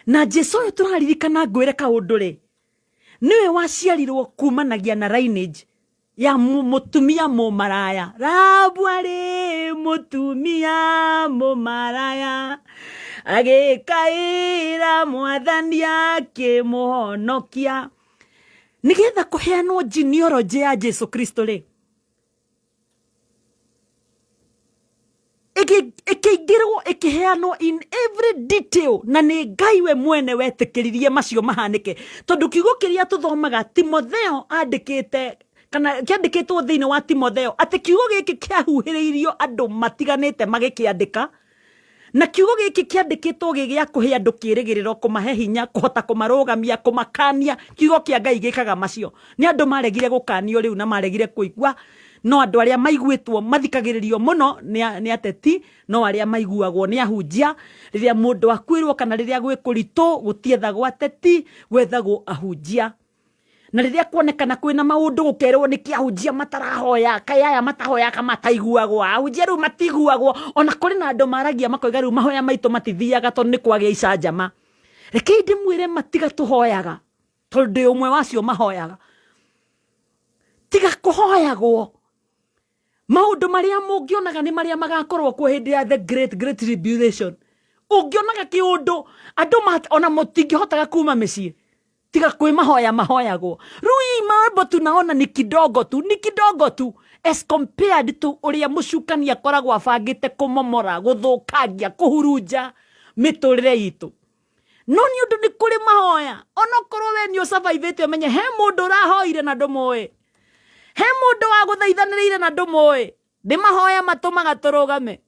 Na Jesu ũyũ tũraririkana, ngwĩre kaũndũ rĩ, nĩwe waciarirwo kumanagia na lineage ya mũtumia mũmaraya. Rahabu arĩ mũtumia mũmaraya, agĩkaĩra Mwathani akĩmũhonokia. Nĩgetha kũheanwo genealogy ya Jesu Kristo rĩ, ĩkĩingĩrwo ĩkĩheanwo in every detail, na nĩ Ngai we mwene wetĩkĩririe macio mahanĩke, tondũ kiugo kĩrĩa tũthomaga Timotheo andĩkĩte kana kĩandĩkĩtwo thĩinĩ wa Timotheo atĩ kiugo gĩkĩ kĩahuhĩrĩirio andũ matiganĩte magĩkĩandĩka, na kiugo gĩkĩ kĩandĩkĩtwo gĩ gĩa kũhe andũ kĩĩrĩgĩrĩro, kũmahe hinya, kũhota kũmarũgamia, kũmakania. Kiugo kĩa Ngai gĩkaga macio. Nĩ andũ maregire gũkanio rĩu na maregire kũigua, no andũ arĩa maiguĩtwo mathikagĩrĩrio mũno nĩ ateti, no arĩa maiguagwo nĩ ahunjia. Rĩrĩa mũndũ akuĩrwo kana rĩrĩa gwĩ kũritũ, gũtiethagwo ateti, gwethagwo ahunjia. Na rĩrĩa kuonekana kwĩna maũndũ, gũkerwo nĩ kĩahunjia matarahoya, kaĩ aya matahoya ka mataiguagwo, ahunjia rĩu matiguagwo. Ona kũrĩ na andũ maragia makoiga rĩu mahoya maitũ matithiaga tondũ nĩ kwagĩa icanjama. Rekei ndĩmwĩre, matiga tũhoyaga tondũ ndĩ ũmwe wacio mahoyaga. Tiga kũhoyagwo, maũndũ marĩa mũngĩonaga nĩ marĩa magakorwo kuo hĩndĩ ya the great great tribulation. Ũngĩonaga kĩũndũ andũ ona mũtingĩhotaga kuma mĩciĩ, tiga kwĩ mahoya mahoyagwo. Rĩu hii mambo tunaona ni kidogo tu, ni kidogo tu as compared to ũrĩa mũcukani akoragwo abangĩte kũmomora, gũthũkangia, kũhurunja mĩtũrĩre itũ. No nĩ ũndũ nĩ kũrĩ mahoya, onokorwo we nĩ ũsurvivĩte, ũmenye he mũndũ ũrahoire na ndũmũĩ, he mũndũ wagũthaithanĩrĩire na ndũmũĩ. Nĩ mahoya matũmaga tũrũgame,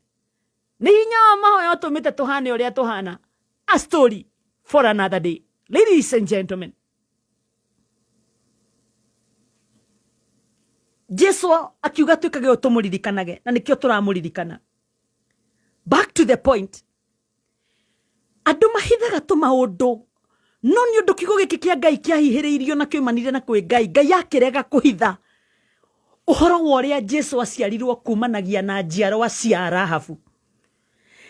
nĩ hinya wa mahoya ũtũmĩte tũhane ũrĩa tũhana. A story for another day. Ladies and gentlemen, Jesu akiuga twĩkage ũũ tũmũririkanage, na nĩkĩo tũramũririkana. Back to the point, andũ mahithaga tũmaũndũ, no nĩ ũndũ kiugo gĩkĩ kĩa Ngai kĩahihĩrĩirio na kĩoimanire na kwĩ Ngai, Ngai akĩrega kũhitha ũhoro wa ũrĩa Jesu aciarirwo kumanagia na njiarwa cia Rahabu.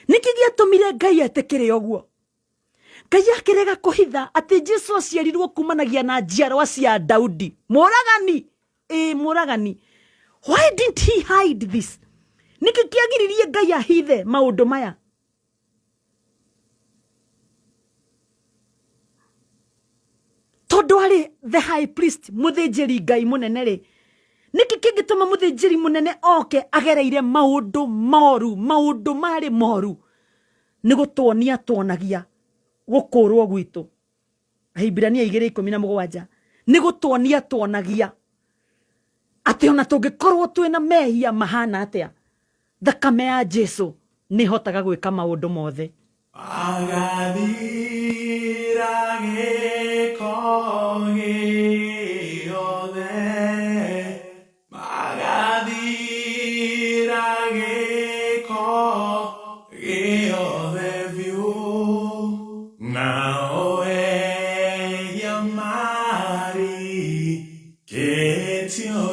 Nĩkĩ gĩatũmire Ngai etĩkĩre ũguo? Ngai akĩrega kũhitha atĩ Jesu aciarirwo kumanagia na njiarwa cia Daudi mũragani. Ĩ mũragani, why didn't he hide this? Nĩkĩ kĩagiririe Ngai ahithe maũndũ maya? Tondũ arĩ the high priest, mũthĩnjĩri Ngai mũnene rĩ, nĩkĩ kĩngĩtũma mũthĩnjĩri mũnene oke agereire maũndũ moru, maũndũ marĩ moru? Nĩ gũtuonia tuonagia gũkũrwo gwitũ. Ahibirania 2:17, nĩ gũtuonia tuonagia atĩ ona tũngĩkorwo twĩna mehia mahana atĩa, thakame ya Jesu nĩ ĩhotaga gwĩka maũndũ mothe. Magathira gĩko gĩothe, magathira gĩko gĩothe biũ, nao ehia marikĩtio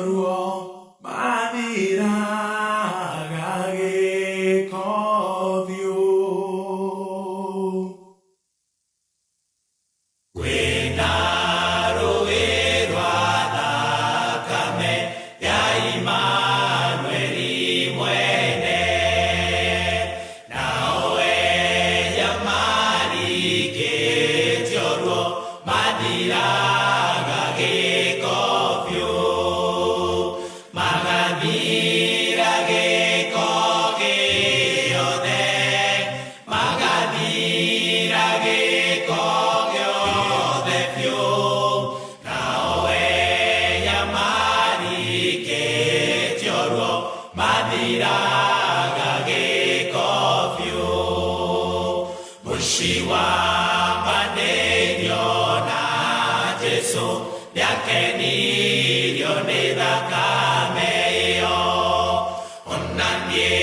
ruo, mathiraga gĩko biũ. Kwĩna rũĩ rwa thakame ya Imanueli mwene, nao ehia marikĩtio ruo, mathiraga gĩko biũ, magathira gĩko gĩothe, magathira gĩko gĩothe biũ, nao ehia marikĩtio ruo, mathiraga gĩko biũ. Mũciĩ wambanĩirio na Jesũ nĩakenirio nĩ thakame ĩyo, ona niĩ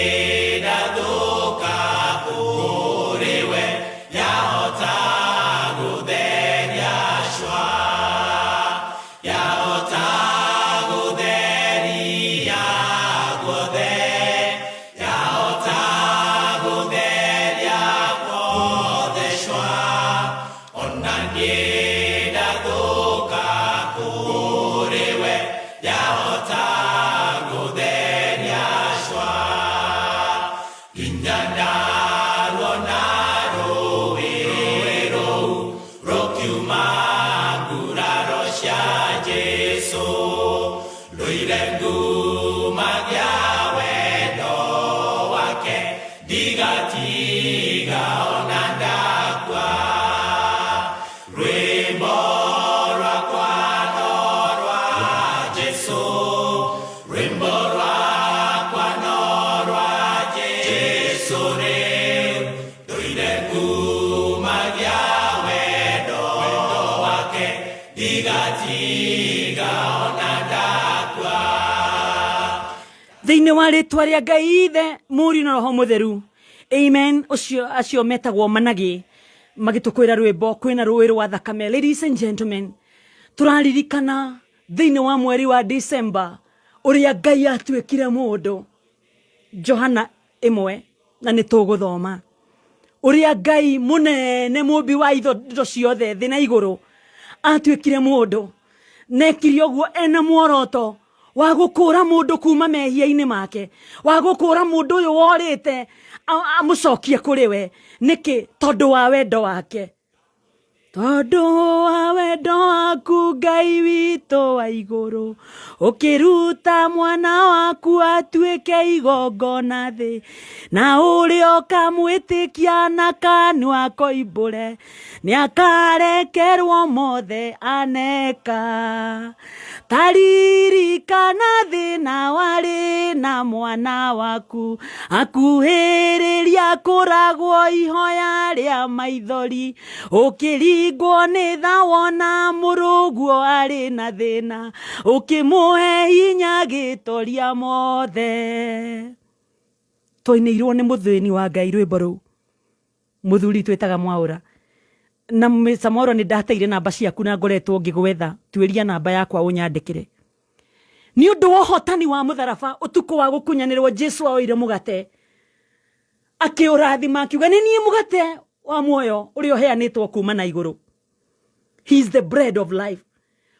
ndathũka kũrĩ we, yahota gũtheria cwa, yahota gũtheria guothe, yahota gũtheria guothe cwa, ona niĩ ndathũka kũrĩ we, yahota gũtheria cwa, nginya ndaruona rũĩ rũu rũkiuma nguraro cia Jesũ, rũire ngumagia wendo wake, ndigatiga ona ndakua. Rwĩmbo rwakwa no rwa Jesũ, rwĩmbo rwakwa no rwa Jesũ rĩu, ndũire ngumagia wendo wake, ndigatiga ona ndakua. Thĩinĩ wa rĩtwa rĩa Ngai Ithe, Mũriũ na Roho Mũtheru, amen. Ũcio acio metagwo managĩ magĩtũkwĩra rwĩmbo kwĩna rũĩ rwa thakame. Ladies and gentlemen, tũraririkana thĩinĩ wa mweri wa December ũrĩa Ngai atuĩkire mũndũ, Johana 1, na nĩ tũgũthoma ũrĩa Ngai mũnene mũmbi wa indo ciothe thĩ na igũrũ atuĩkire mũndũ, nekire ũguo ena muoroto wa gũkũra mũndũ kuma mehia-inĩ make, wa gũkũra mũndũ ũyũ worĩte amũcokie kũrĩ we. Nĩkĩ? Tondũ wa wendo wake. Tondũ wa wendo waku Ngai witũ wa igũrũ, ũkĩruta mwana waku atuĩke igongona thĩ, na ũrĩa ũkamwĩtĩkia na kanua koimbũre, nĩakarekerwo mothe aneka. Taririkana thĩna warĩ na mwana waku, akuhĩrĩria kũragwo ihoya rĩa maithori, ũkĩringwo nĩ tha wona mũrũguo arĩ na thĩna, ũkĩmũhe hinya gĩtoria mothe. Twainĩirwo nĩ mũthĩni wa Ngai rwĩmbo rũu, mũthuri twĩtaga Mwaũra. Na Mr. Mwaũra, nĩ ndateire namba ciaku na ngoretwo ngĩgwetha, tuĩria namba yakwa ũnyandĩkĩre. Nĩ ũndũ wa ũhotani wa mũtharaba, ũtukũ wa gũkunyanĩrwo, Jesu aoire mũgate akĩũrathima, akiuga nĩ niĩ mũgate wa muoyo ũrĩa ũheanĩtwo kuma na igũrũ. He is the bread of life.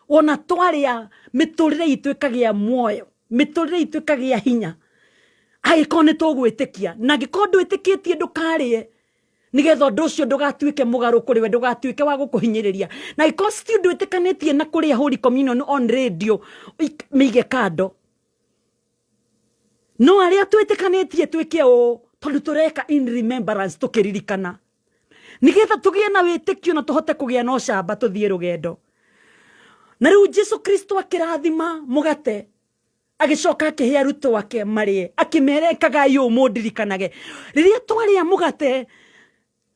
Wona twarĩa, mĩtũrĩre itũ ĩkagĩa muoyo, mĩtũrĩre itũ ĩkagĩa hinya, angĩkorwo nĩ tũgwĩtĩkia. Na angĩkorwo ndwĩtĩkĩtie, ndũkarĩe, nĩgetha ũndũ ũcio ndũgatuĩke mũgarũ kũrĩ we, ndũgatuĩke wa gũkũhinyĩrĩria. Na angĩkorwo still ndwĩtĩkanĩtie na kũrĩa Holy Communion on radio, mĩige kando. No arĩa twĩtĩkanĩtie twĩke ũũ, tondũ tũreka in remembrance, tũkĩririkana, nĩgetha tũgĩe na wĩtĩkio na tũhote kũgĩa na ũcamba tũthiĩ rũgendo. Na rĩu Jesu Kristo akĩrathima mũgate, agĩcoka akĩhe arutwo ake marĩe, akĩmera, ĩkagai ũũ mũndirikanage. Rĩrĩa twarĩa mũgate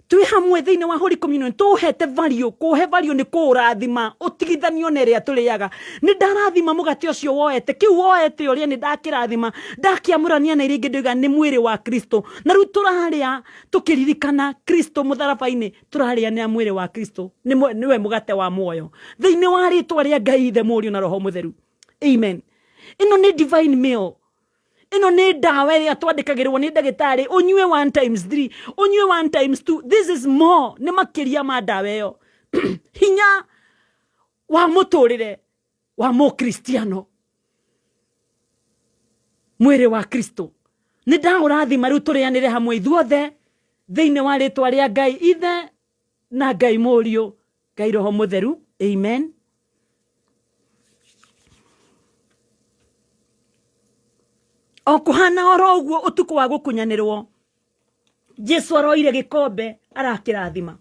twĩ hamwe thĩinĩ wa Holy Communion, tũũhete value. Kũũhe value nĩ kũũrathima, ũtigithanio na ĩrĩa tũrĩaga. Nĩ ndarathima mũgate ũcio woete, kĩu woete ũrĩa nĩ ndakĩrathima, ndakĩamũrania na iria ingĩ, ndoiga nĩ mwĩrĩ wa Kristo. Na rĩu tũrarĩa tũkĩririkana Kristo mũtharaba-inĩ, tũrarĩa nĩ mwĩrĩ wa Kristo, nĩwe mũgate wa muoyo, thĩinĩ wa rĩtwa rĩa Ngai Ithe, Mũriũ na Roho Mũtheru, amen. Ĩno nĩ divine meal. Ĩno nĩ ndawa ĩrĩa twandĩkagĩrwo nĩ ndagĩtarĩ, ũnyue 1 times 3, ũnyue 1 times 2. This is more, nĩ makĩria ma ndawa ĩyo. Hinya wa mũtũrĩre wa mũkristiano, mwĩrĩ wa Kristo. Nĩ ndaũrathima rĩu, tũrĩanĩre hamwe ithuothe thĩinĩ wa rĩtwa rĩa Ngai Ithe na Ngai Mũriũ, Ngai Roho Mũtheru, amen. O kũhana oro ũguo, ũtukũ wa gũkunyanĩrwo, Jesu aroire gĩkombe, arakĩrathima,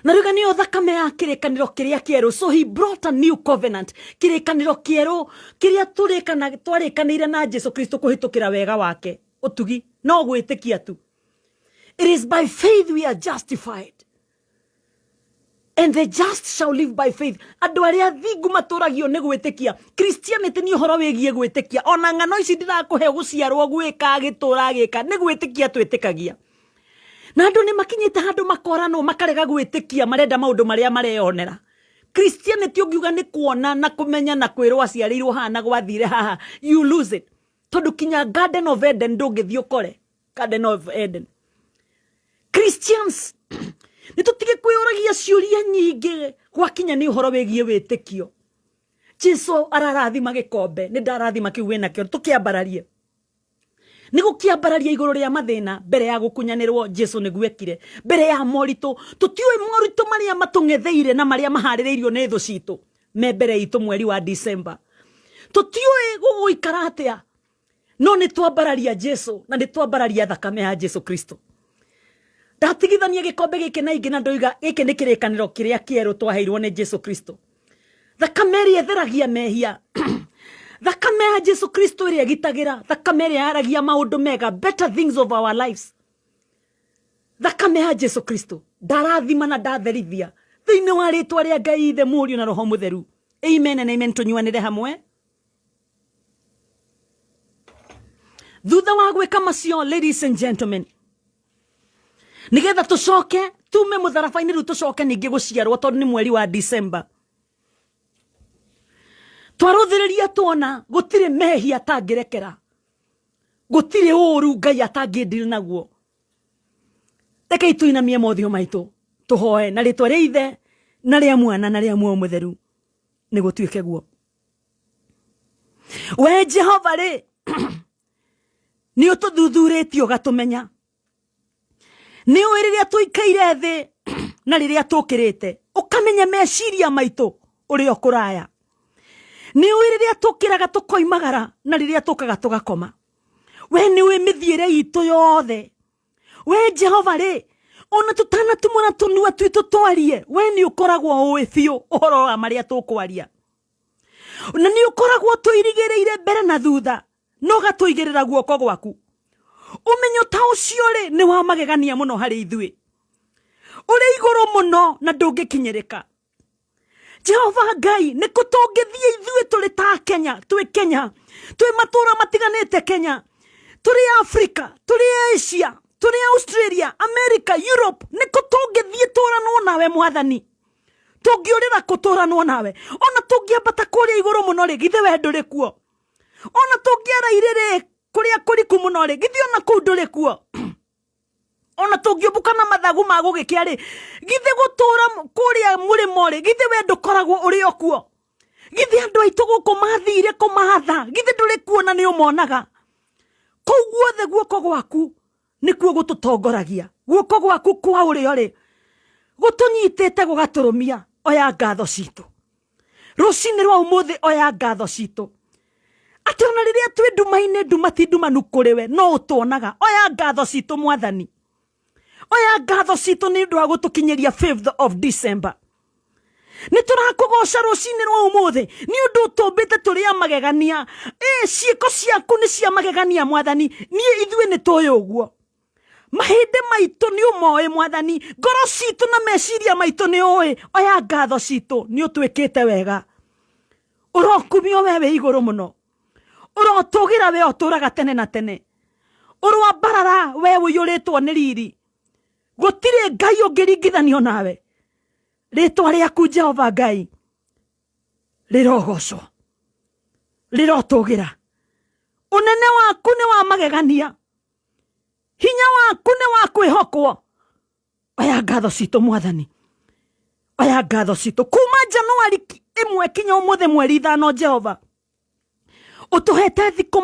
na rĩu nĩyo thakame ya kĩrĩkanĩro kĩrĩa kĩerũ. So he brought a new covenant, kĩrĩkanĩro kĩerũ kĩrĩa tũrĩkana twarĩkanĩire na Jesu Kristo kũhĩtũkĩra wega wake, ũtugi, no gwĩtĩkia tu. It is by faith we are justified, and the just shall live by faith. Andũ arĩa athingu matũragio nĩ gwĩtĩkia. Christianity nĩ ũhoro wĩgiĩ gwĩtĩkia. Ona ng'ano ici ndirakũhe, gũciarwo, gwĩka, gĩtũra, gĩka, nĩ gwĩtĩkia twĩtĩkagia. Na andũ nĩ makinyĩte handũ makoranwo, makarega gwĩtĩkia, marenda maũndũ marĩa mareyonera. Christianity ũngiuga nĩ kuona na kũmenya na kwĩrwo aciarĩirwo haha na gwathire haha, you lose it, tondũ kinya Garden of Eden ndũngĩthiĩ ũkore Garden of Eden. Christians, nĩ tũtige kwĩyũragia ciũria nyingĩ gwakinya nĩ ũhoro wĩgiĩ wĩtĩkio. Jesu ararathima gĩkombe, nĩ ndarathima kĩu wĩnakĩo, tũkĩambararie, nĩ gũkĩambararia igũrũ rĩa mathĩna. Mbere ya gũkunyanĩrwo, Jesu nĩguo ekire, mbere ya moritũ. Tũtiũĩ moritũ marĩa matũng'etheire na marĩa maharĩrĩirio nĩ thũ citũ me mbere itũ mweri wa December. Tũtiũĩ gũgũikara atĩa, no nĩ twambararia Jesu na nĩ twambararia thakame ya Jesu Kristo. Ndatigithania gĩkombe gĩkĩ na ingĩ na ndoiga gĩkĩ nĩ kĩrĩkanĩro kĩrĩa kĩerũ twaheirwo nĩ Jesu Kristo, thakame ĩrĩa ĩtheragia mehia, thakame ya Jesu Kristo ĩrĩa ĩgitagĩra, thakame ĩrĩa yaragia maũndũ mega, better things of our lives, thakame ya Jesu Kristo. Ndarathima na ndatherithia thĩinĩ wa rĩtwa rĩa Ngai Ithe, Mũriũ na Roho Mũtheru, amen and amen. Tũnyuanĩre hamwe. Thutha wa gwĩka macio, ladies and gentlemen, nigetha tũcoke tume mũtharaba-inĩ, rĩu tũcoke ningĩ gũciarwo, tondũ nĩ mweri wa December, twarũthĩrĩria tuona gũtirĩ mehia atangĩrekera, gũtirĩ ũru Ngai atangĩndiri naguo. Rekei tũinamie mothiũ maitũ, tũhoe na rĩtwa rĩa Ithe na rĩa Mwana na rĩa Muoyo Mũtheru. Nĩ gũtuĩke guo. We Jehova rĩ, nĩ ũtũthuthurĩtie ũgatũmenya, nĩ ũĩ rĩrĩa tũikaire thĩ na rĩrĩa tũkĩrĩte, ũkamenya meciria maitũ ũrĩ o kũraya. Nĩ ũĩ rĩrĩa tũkĩraga tũkoimagara na rĩrĩa tũkaga tũgakoma. We nĩ ũĩ mĩthiĩre itũ yothe. We Jehova rĩ, ona tũtanatumũra tũnua twitũ twarie, we nĩ ũkoragwo ũĩ biũ ũhoro wa marĩa tũkwaria, na nĩ ũkoragwo tũirigĩrĩire mbere na thutha na ũgatũigĩrĩra guoko gwaku. Ũmenyo ta ũcio rĩ, nĩ wa magegania mũno harĩ ithuĩ, ũrĩ igũrũ mũno na ndũngĩkinyĩrĩka. Jehova Ngai, nĩ kũ tũngĩthiĩ ithuĩ tũrĩ ta Kenya, twĩ Kenya, twĩ matũũra matiganĩte Kenya, Tũrĩ Africa, tũrĩ Asia, tũrĩ Australia, America, Europe, nĩkũ tũngĩthiĩ tũranwo nawe Mwathani? Tũngĩũrĩra kũ tũranwo nawe? Ona tũngĩambata kũrĩa igũrũ mũno rĩ, githĩ we ndũrĩ kuo? Ona tũngĩara irĩrĩ kũrĩa kũriku mũno rĩ, githĩ ona kũu ndũrĩ kuo? Ona tũngĩũmbũka na mathagu ma gũgĩkĩa rĩ, githĩ gũtũra kũrĩa mũrĩmo rĩ, githĩ we ndũkoragwo ũrĩ o kuo? Githĩ andũ aitũ gũkũ mathire kũmatha, githĩ ndũrĩ kuo na nĩ ũmonaga? Kũu guothe guoko gwaku nĩkuo gũtũtongoragia, guoko gwaku kwa ũrĩo rĩ gũtũnyitĩte gũgatũrũmia. Oya ngatho citũ rũcinĩ rwa ũmũthĩ, oya ngatho citũ atĩ ona rĩrĩa twĩ nduma-inĩ, nduma ti ndumanu kũrĩ we, no ũtuonaga. Oya ngatho citũ Mwathani, oya ngatho citũ nĩ ũndũ wa gũtũkinyĩria 5th of December. Nĩ tũrakũgoca rũcinĩ rwa ũmũthĩ nĩ ũndũ ũtũmbĩte tũrĩ a magegania. Ĩ ciĩko ciaku nĩ cia magegania Mwathani, niĩ ithuĩ nĩ tũĩ ũguo. Mahĩndĩ maitũ nĩ ũmoĩ Mwathani, ngoro citũ na meciria maitũ nĩ ũĩ. Oya ngatho citũ, nĩ ũtwĩkĩte wega. Ũrokumio we wĩ igũrũ mũno, ũrotũgĩra we ũtũraga tene na tene, ũroambarara we ũiyũrĩtwo nĩ riri. Gũtirĩ Ngai ũngĩringithanio nawe. Rĩtwa rĩaku Jehova Ngai rĩrogocwo, rĩrotũgĩra. Ũnene waku nĩ wa magegania, hinya waku nĩ wa kwĩhokwo. Oya ngatho citũ Mwathani, oya ngatho citũ kuma Januari 1 kinya ũmũthĩ mweri 5. Jehova, ũtũhete thikũ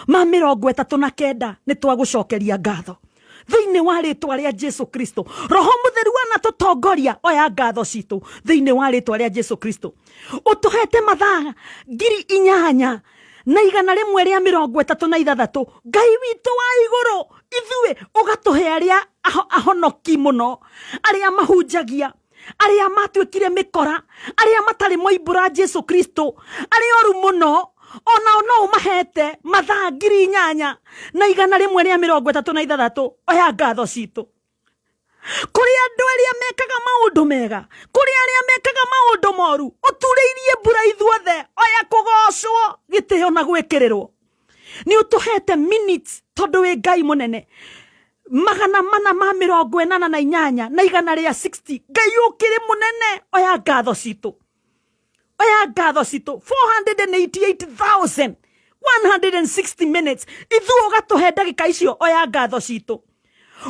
339, nĩ twagũcokeria ngatho thĩinĩ wa rĩtwa rĩa Jesu Kristo. Roho Mũtheru anatũtongoria, oya ngatho citũ thĩinĩ wa rĩtwa rĩa Jesu Kristo. Ũtũhete mathaa 8136, Ngai witũ wa igũrũ, ithuĩ ũgatũhe arĩa ahonoki mũno, arĩa mahunjagia, arĩa matuĩkire mĩkora, arĩa matarĩ moimbũra Jesu Kristo, arĩa oru mũno, onao no ũmahete mathaa 8136. Oya ngatho citũ. Kũrĩ andũ arĩa mekaga maũndũ mega, kũrĩ arĩa mekaga maũndũ moru, ũturĩirie mbura ithuothe. Oya kũgocwo, gĩtĩo na gwĩkĩrĩrwo. Nĩ ũtũhete minutes tondũ wĩ Ngai mũnene, 488 na 160. Ngai ũkĩrĩ mũnene, oya ngatho citũ, oya ngatho citũ. 488,160 minutes ithuĩ ũgatũhe ndagĩka icio, oya ngatho citũ.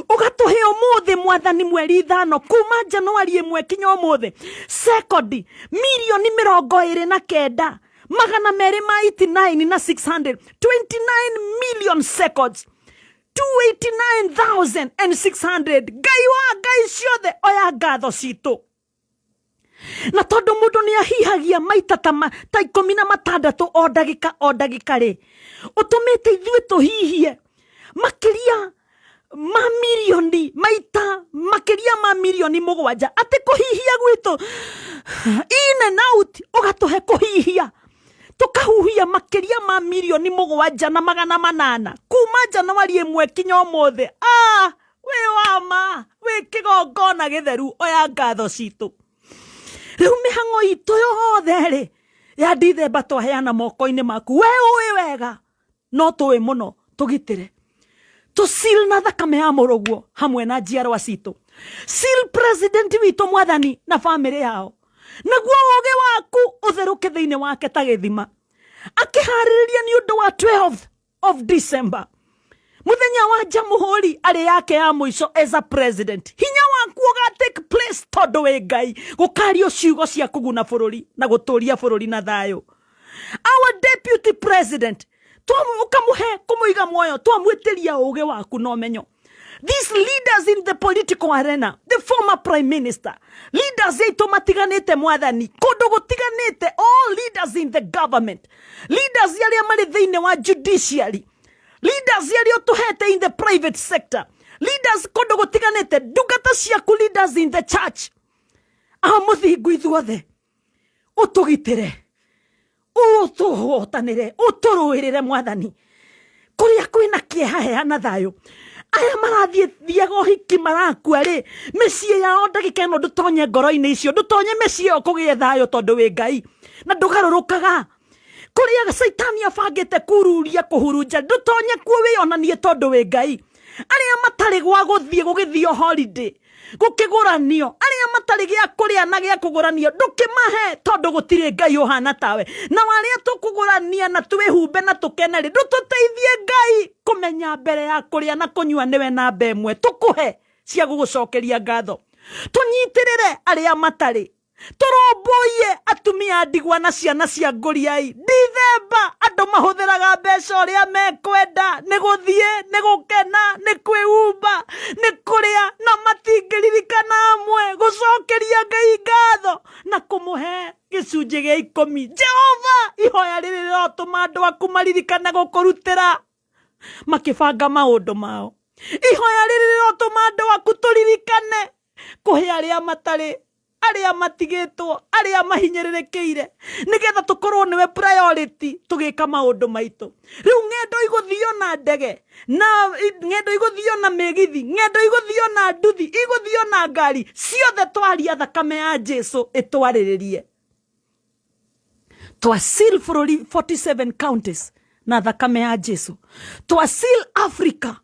Ũgatũhe ũmũthĩ Mwathani mweri 5, kuma Januari 1 kinya ũmũthĩ, sekondi mirioni 29 289 na 600, 29 million seconds, 289,600. Ngai wa Ngai ciothe, oya ngatho citũ. Na tondũ mũndũ nĩ ahihagia maita ta 16 o ndagĩka o ndagĩka rĩ, ũtũmĩte ithuĩ tũhihie makĩria ma mirioni maita makĩria ma mirioni 7. Atĩ kũhihia gwitũ in and out, ũgatũhe kũhihia tũkahuhia makĩria ma mirioni 7 na 800 kuma Januari 1 kinya ũmũthĩ. Wĩ wa ma, wĩ kĩgongona gĩtheru, oya ngatho citũ. Rĩu mĩhang'o itũ yothe rĩ ya Dithemba twaheana moko-inĩ maku. We ũĩ wega, no tũĩ mũno, tũgitĩre, tũsil na thakame ya mũrũguo hamwe na njiarwa citũ. Seal president witũ Mwathani na bamĩrĩ yao, naguo ũũgĩ waku ũtherũke thĩinĩ wake ta gĩthima, akĩharĩrĩria nĩ ũndũ wa 12th of December, muthenya wa jamhuri arĩ yake ya mũico as a president. Hinya waku ũga take place tondũ wĩ Ngai, gũkario ciugo cia kũguna bũrũri na gũtũria bũrũri na thayũ. Our deputy president ũkamũhe kũmũiga muoyo, twamwĩtĩria ũũgĩ waku na ũmenyo. These leaders in the political arena, the former prime minister, leaders aitũ matiganĩte Mwathani, kũndũ gũtiganĩte, all leaders in the government, leaders arĩa marĩ thĩinĩ wa judiciary, leaders arĩa ũtũhete in the private sector, leaders kũndũ gũtiganĩte, ndungata ciaku, leaders in the church, a mũthingu ithuothe, ũtũgitĩre, ũtũhotanĩre, ũtũrũĩrĩre Mwathani. Kũrĩa kwĩna kĩeha, heana thayũ. Aya marathiĩ thiaga ũhiki marakua rĩ, mĩciĩ yao ndagĩka ĩno ndũtonye ngoro-inĩ icio, ndũtonye mĩciĩ ĩyo kũgĩe thayũ, tondũ wĩ Ngai na ndũgarũrũkaga. Kũrĩa caitani abangĩte kururia kũhurunja ndũtonye kuo wĩonanie tondũ wĩ Ngai. Arĩa matarĩ gwa gũthiĩ gũgĩthio holiday gũkĩgũranio, arĩa matarĩ gĩa kũrĩa na gĩa kũgũranio ndũkĩmahe tondũ gũtirĩ Ngai ũhana tawe. Na arĩa tũkũgũrania na twĩhumbe na tũkene rĩ, ndũtũteithie Ngai kũmenya mbere ya kũrĩa na kũnyua nĩwe namba ĩmwe tũkũhe cia gũgũcokeria ngatho. Tũnyitĩrĩre arĩa matarĩ, tũrũmbũiye atumia ndigwa na ciana cia ngũriai. Dithemba andũ mahũthĩraga mbeca ũrĩa mekwenda, nĩ gũthiĩ, nĩ gũkena, nĩ kwĩhumba, nĩ kũrĩa, na matingĩririkana amwe gũcokeria Ngai ngatho na kũmũhe gĩcunjĩ gĩa 10. Jehova, ihoya rĩrĩ rĩrotũma andũ aku maririkane gũkũrutĩra makĩbanga maũndũ mao. Ihoya rĩrĩ rĩrotũma andũ aku tũririkane kũhe arĩa matarĩ, arĩa matigĩtwo, arĩa mahinyĩrĩrĩkĩire, nĩgetha tũkorwo nĩwe priority tũgĩka maũndũ maitũ. Rĩu ng'endo igũthio na ndege, na ng'endo igũthio na mĩgithi, ng'endo igũthio na nduthi, igũthio na ngari, ciothe twaria thakame ya Jesu ĩtwarĩrĩrie. Twasil bũrũri 47 counties na thakame ya Jesu. Twasil Africa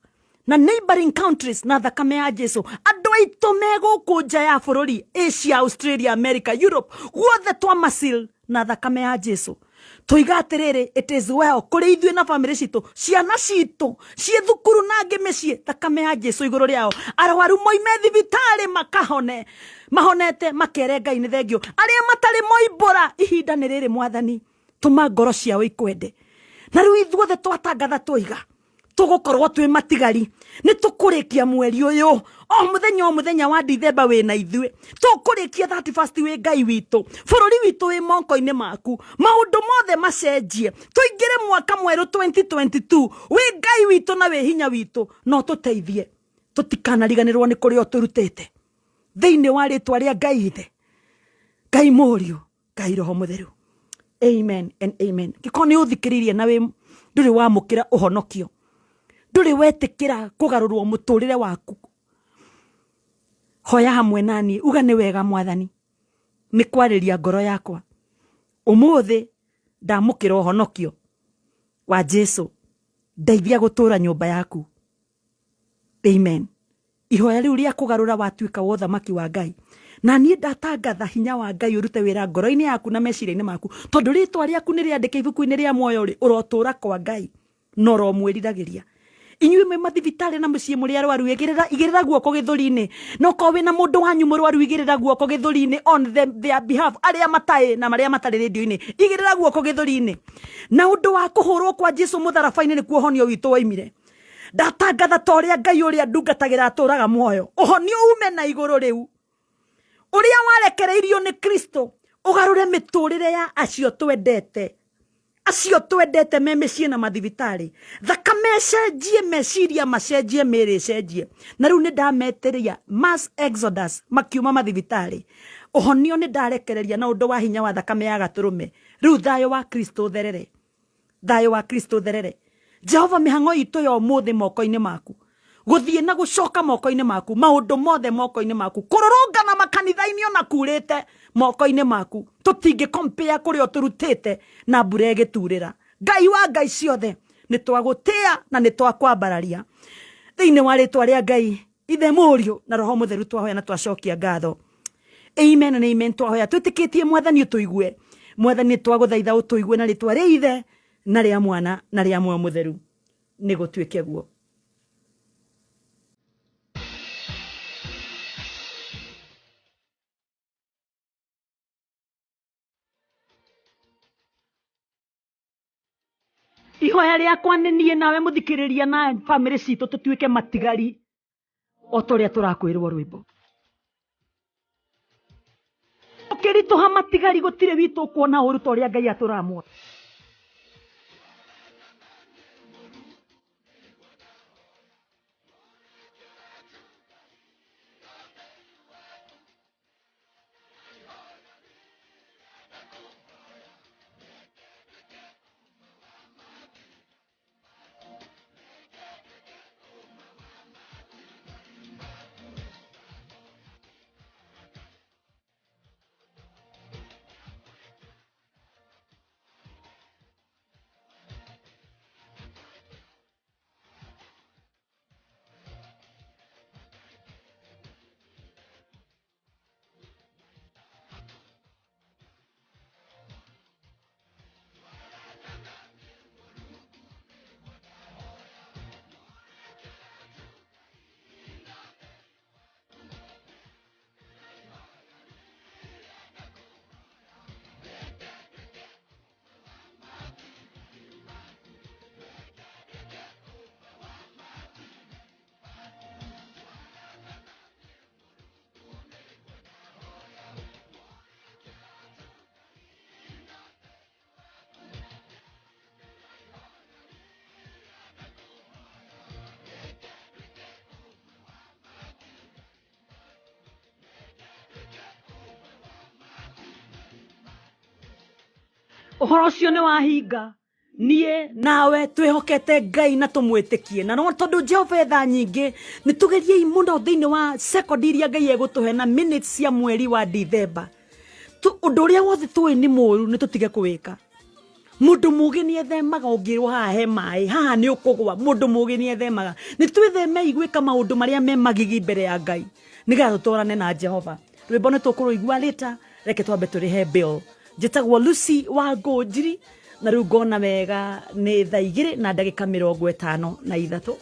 na neighboring countries na thakame ya Jesu. Andũ aitũ me gũkũ nja ya bũrũri, Asia, Australia, America, Europe, guothe twamasil na thakame ya Jesu. Tuiga atĩrĩrĩ, it is well kũrĩ ithuĩ na famĩlĩ citũ, ciana citũ ciĩ thukuru na angĩ mĩciĩ, thakame ya Jesu igũrũ rĩao. Arwaru moime thibitarĩ makahone, mahonete makere Ngai nĩ thengio. Arĩa matarĩ moimbũra, ihinda nĩ rĩrĩ Mwathani, tũma ngoro ciao ikwende. Na rĩu ithuothe twatangatha twoiga tũgũkorwo twĩ matigari, nĩ tũkũrĩkia mweri ũyũ o mũthenya o mũthenya wa Dithemba wĩna ithuĩ, tũkũrĩkia 31st wĩ Ngai witũ, bũrũri witũ wĩ moko-inĩ maku, maũndũ mothe macenjie, tũingĩre mwaka mwerũ 2022 wĩ Ngai witũ na wĩ hinya witũ, no tũteithie tũtikanariganĩrwo nĩ kũrĩa ũtũrutĩte, thĩinĩ wa rĩtwa rĩa Ngai Ithe, Ngai Mũriũ, Ngai Roho Mũtheru. Amen and amen. Gĩkorwo nĩ ũthikĩrĩirie na wĩ ndũrĩ wamũkĩra ũhonokio, ndũrĩ wetĩkĩra kũgarũrwo mũtũrĩre waku, hoya hamwe naniĩ, uga nĩ wega Mwathani, nĩ kwarĩria ngoro yakwa ũmũthĩ ndamũkĩra ũhonokio wa Jesu, ndeithia gũtũra nyũmba yaku. Amen. Ihoya rĩu rĩa kũgarũra watuĩka wa ũthamaki wa Ngai, na niĩ ndatangatha hinya wa Ngai ũrute wĩra ngoro-inĩ yaku na meciria-inĩ maku, tondũ rĩtwa rĩaku nĩ rĩandĩke ibuku-inĩ rĩa muoyo rĩ, ũrotũra kwa Ngai na ũromwĩriragĩria. Inyuĩ mwĩ mathibitarĩ na mũciĩ mũrĩ arwaru, igĩrĩra guoko gĩthũri-inĩ, na okorwo wĩna mũndũ wanyu mũrwaru, igĩrĩra guoko gĩthũri-inĩ on their behalf, arĩa matarĩ na marĩa matarĩ rĩndiũ-inĩ, igĩrĩra guoko gĩthũri-inĩ. Na ũndũ wa kũhũrwo kwa Jesu mũtharaba-inĩ nĩkuo ũhonio witũ woimire. Ndatangatha ta ũrĩa Ngai ũrĩa ndungatagĩra atũraga muoyo, ũhonio ume na igũrũ rĩu, ũrĩa warekereirio nĩ Kristo, ũgarũre mĩtũrĩre ya acio twendete, acio twendete me mĩciĩ na mathibitarĩ. Thakame ĩcenjie, meciria macenjie, mĩĩrĩ ĩcenjie. Na rĩu nĩ ndametĩria mass exodus makiuma mathibitarĩ, ũhonio nĩ ndarekereria na ũndũ wa hinya wa thakame ya gatũrũme. Rĩu thayũ wa Kristo ũtherere, thayũ wa Kristo ũtherere. Jehova, mĩhang'o itũ ya ũmũthĩ moko-inĩ maku, gũthiĩ na gũcoka moko-inĩ maku, maũndũ mothe moko-inĩ maku, kũrũrũngana makanitha-inĩ ona kurĩte moko-inĩ maku, tũtingĩ compare kũrĩa ũtũrutĩte na mbura ĩgĩturĩra. Ngai wa Ngai ciothe, nĩ twagũtĩa na nĩ twakwambararia thĩinĩ wa rĩtwa rĩa Ngai Ithe, Mũriũ na Roho Mũtheru, twahoya na twacokia ngatho. Amen and amen. Twahoya twĩtĩkĩtie Mwathani ũtũigue. Mwathani twagũthaitha ũtũigue na rĩtwa rĩa Ithe na rĩa Mwana na rĩa Muoyo Mũtheru, nĩ gũtuĩke guo. Ihoya rĩakwa nĩ niĩ nawe mũthikĩrĩria na bamĩrĩ citũ tũtuĩke matigari o ta ũrĩa tũrakwĩrwo rwĩmbo. Ũkĩritũha matigari gũtirĩ witũ ũkuona ũru ta ũrĩa Ngai atũraga muoyo. Ũhoro ũcio nĩ wahinga. Niĩ nawe twĩhokete Ngai na tũmwĩtĩkie, na no tondũ Jehova etha nyingĩ, nĩ tũgeriei mũno thĩinĩ wa sekondi iria Ngai egũtũhe na minutes cia mweri wa Dithemba. Ũndũ ũrĩa wothe tũĩ nĩ mũũru nĩ tũtige kũwĩka. Mũndũ mũũgĩ nĩ ethemaga, ũngĩrwo haha he maĩ, haha nĩ ũkũgwa, mũndũ mũũgĩ nĩ ethemaga. Nĩ twĩthemei gwĩka maũndũ marĩa me magigi mbere ya Ngai, nĩgetha tũtwarane na Jehova. Rwĩmbo nĩ tũkũrũigua later, reke twambe tũrĩhe bill. Njĩtagwo Lucy wa Ngũnjiri, na rĩu ngona wega nĩ thaa 2 na ndagĩka 53.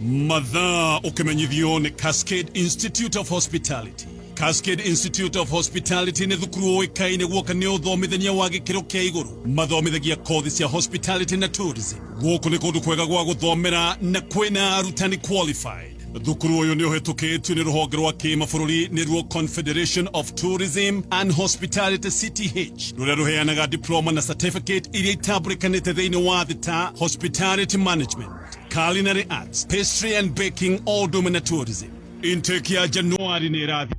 Mathaa ũkĩmenyithio nĩ Cascade Institute of Hospitality. Cascade Institute of Hospitality nĩ thukuru ũĩkaine guoka nĩ ũthomithania wa gĩkĩro kĩa igũrũ. Mathomithagia kothi cia hospitality na tourism. Gũkũ nĩ kũndũ kwega gwa gũthomera na kwĩna arutani qualified. Thukuru ũyũ nĩ ũhĩtũkĩtio nĩ rũhonge rwa kĩmabũrũri, nĩruo Confederation of Tourism and Hospitality, CTH, rũrĩa rũheanaga diploma na certificate iria itambũrĩkanĩte thĩinĩ wa thĩ ta hospitality management, culinary arts, pastry and baking, o ũndũ ũmwe na tourism. Intake ya January nĩ ĩrathiĩ.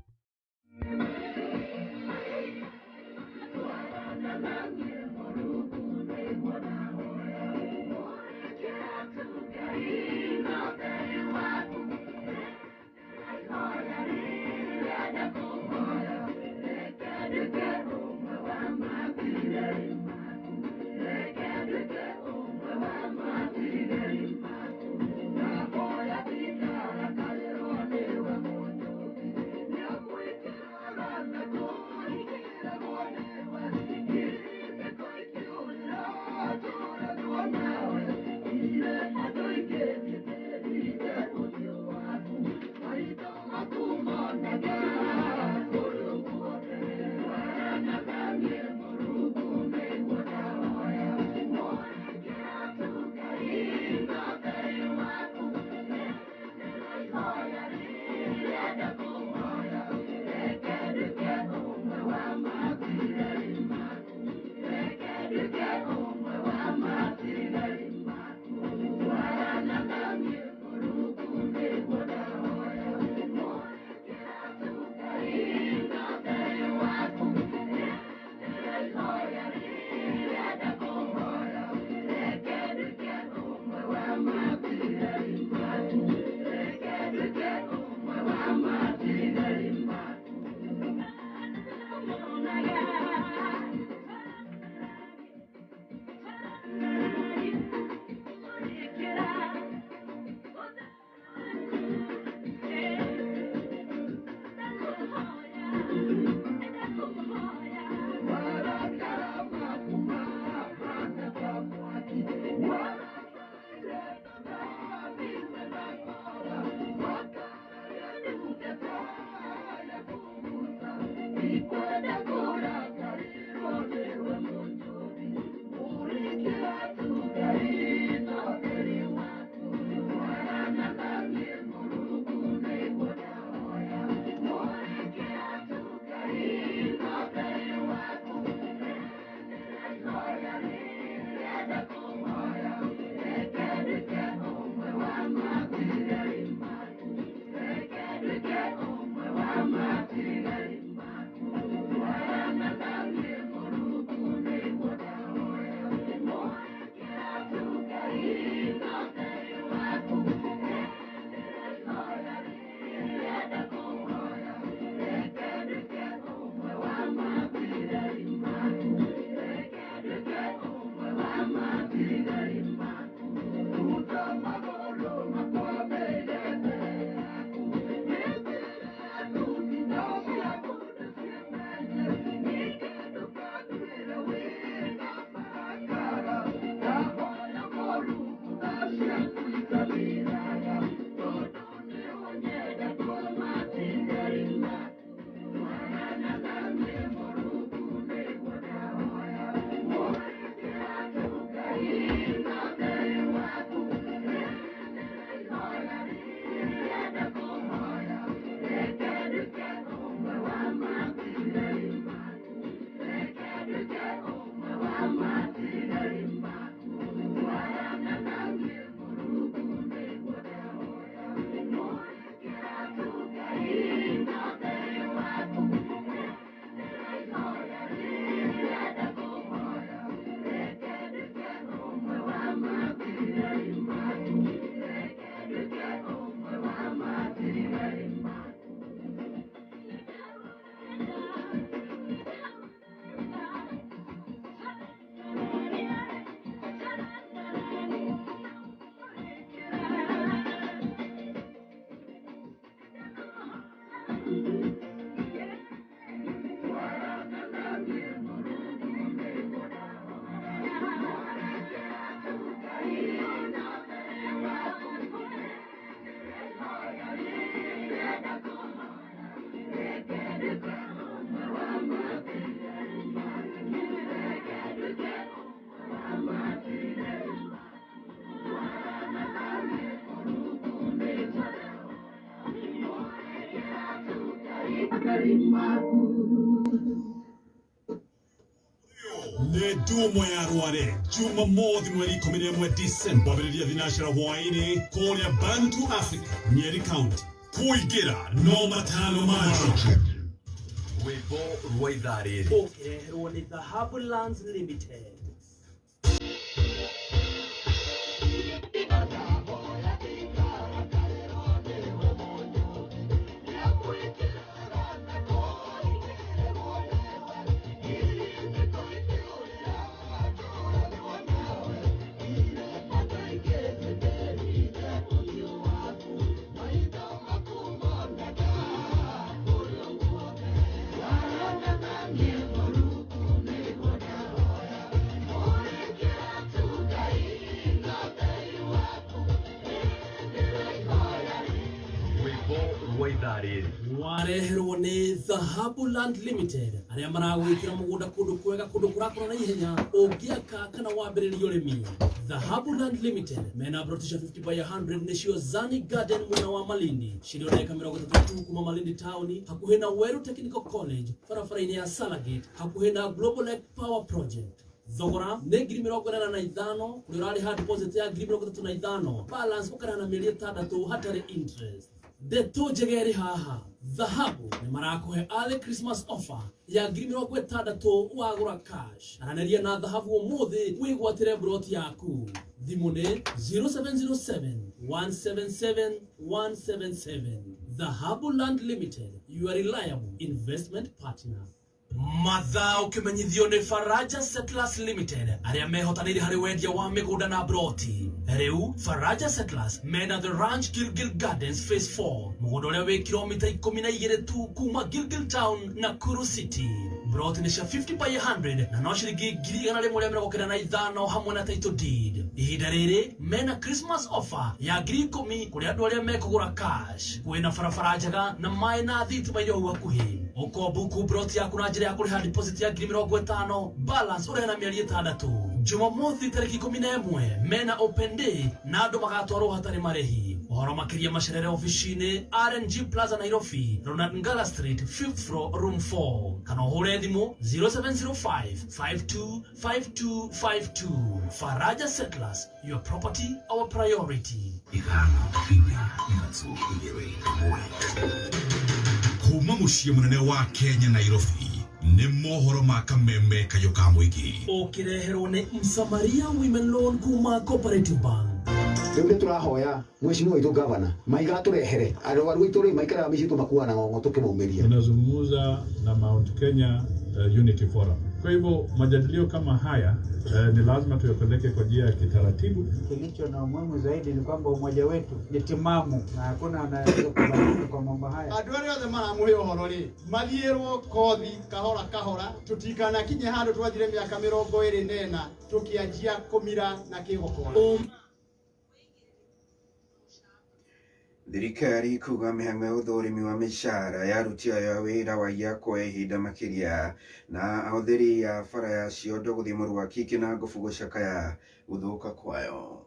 marĩ maku. Nĩ ndumo ya Rware Jumamothi mweri 11 Disemba ambĩrĩria thinacera hwaĩ-inĩ kũrĩa Bantu Africa, Nyeri County. Kũingĩra no matano ma Rwĩmbo rwa ithaa rĩrĩ. Ũkĩreherwo nĩ Dhahabu Lands Limited. Rwĩmbo rwa ithaa rĩrĩ. Wareherwo nĩ Dhahabu Land Limited arĩa maragwĩkĩra mũgũnda kũndũ kwega, kũndũ kũrakũra na ihenya ũngĩaka kana wambĩrĩrie ũrĩmi. Dhahabu Land Limited mena broti cia 50 by 100 nĩcio Zani Garden mwena wa Malindi, cirĩ o ndagĩka 30 kuma Malindi town, hakuhĩ na Weru Technical College, barabara-inĩ ya Salagate, hakuhĩ na Global Lake Power Project. Thogora nĩ 85,000 kũrĩa ũrarĩha deposit ya 35,000, balance ũkarĩha na mĩeri 6 hatarĩ interest. Ndeto njega ĩrĩ haha, Dhahabu nĩ marakũhe early Christmas offer ya 60,000 wagũra cash. Aranĩria na Dhahabu ũmũthĩ wĩgwatĩre broti yaku. Thimũ nĩ 0707 177 177. Dhahabu Land Limited, your reliable investment partner. Mathaa ũkĩmenyithio nĩ Faraja Settlers Limited arĩa mehotanĩire harĩ wendia wa mĩgũnda na broti. Rĩu Faraja Settlers mena The Ranch Gilgil Gardens Phase 4, mũgũnda ũrĩa wĩ kilomita 12 tu kuma Gilgil Town, Nakuru City. Broti nĩ cia 50 by 100 na no ciringi 195,000 hamwe na title deed. Ihinda rĩrĩ mena Christmas offer ya 10,000 kũrĩ andũ arĩa mekũgũra cash. Kwĩna barabara njega na maĩ na thitima irĩ o hau hakuhĩ. Ũkombuku broti yaku na njĩra ya kũrĩha deposit ya 50,000, balance ũrĩhe na mĩeri 6. Jumamothi tarĩki 11 mena open day na andũ magatwarwo hatarĩ marĩhi. Ũhoro makĩria macerere ofici-inĩ RNG Plaza Nairobi, Ronald Ngala Street, 5th floor, room 4, kana ũhũre thimũ 0705 525252. Faraja Settlers, your property our priority. Ithano inya ithatũ igĩrĩ ĩmwe. Kuma mũciĩ mũnene wa Kenya Nairobi nĩ mohoro ma kameme kayũ ka mũingĩ. Ũkĩreherwo nĩ Msamaria Women Loan kuma Cooperative Bank. Rĩu nĩ tũrahoya mheshimiwa witũ gavana maigatũrehere arwaru aitũ rĩ maikaraga mĩciĩ tũmakuaga na ng'ong'o tũkĩmaumĩria. Tunazungumza na Mount Kenya Unity Forum. Kwa hivyo majadilio kama haya ni lazima tuyapeleke kwa njia ya kitaratibu. Kilicho na umuhimu zaidi ni kwamba umoja wetu ni timamu na hakuna anayeweza kubadilika kwa mambo haya. Andũ arĩa othe maramũhe ũhoro rĩ mathiĩrwo kothi kahora kahora, tũtikanakinye handũ twathire mĩaka 24 tũkĩanjia kũmira na kĩgokora. Thirikari kuga mĩhang'o ya ũthũrimi wa mĩcara ya aruti ayo a wĩra waiya kuoya ihinda makĩria na ahũthĩri a bara ya Ciondo gũthiĩ Mũrũ na Ngobu gũcakaya gũthũka kwayo.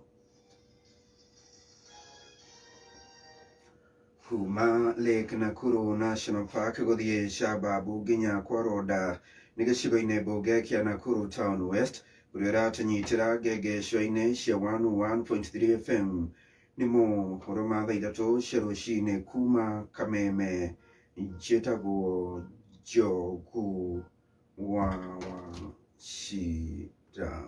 Kuma Lake Nakuru National Park gũthiĩ Shababu nginya kwa Ronda nĩ gĩcigo-inĩ mbunge kĩa Nakuru Town West ũrĩa ũratũnyitĩra ngengeco-inĩ cia 101.3 FM. Nĩ mohoro ma thaa 3 cia rũcinĩ kuma Kameme. Njĩtagwo Njogu wa Wachira.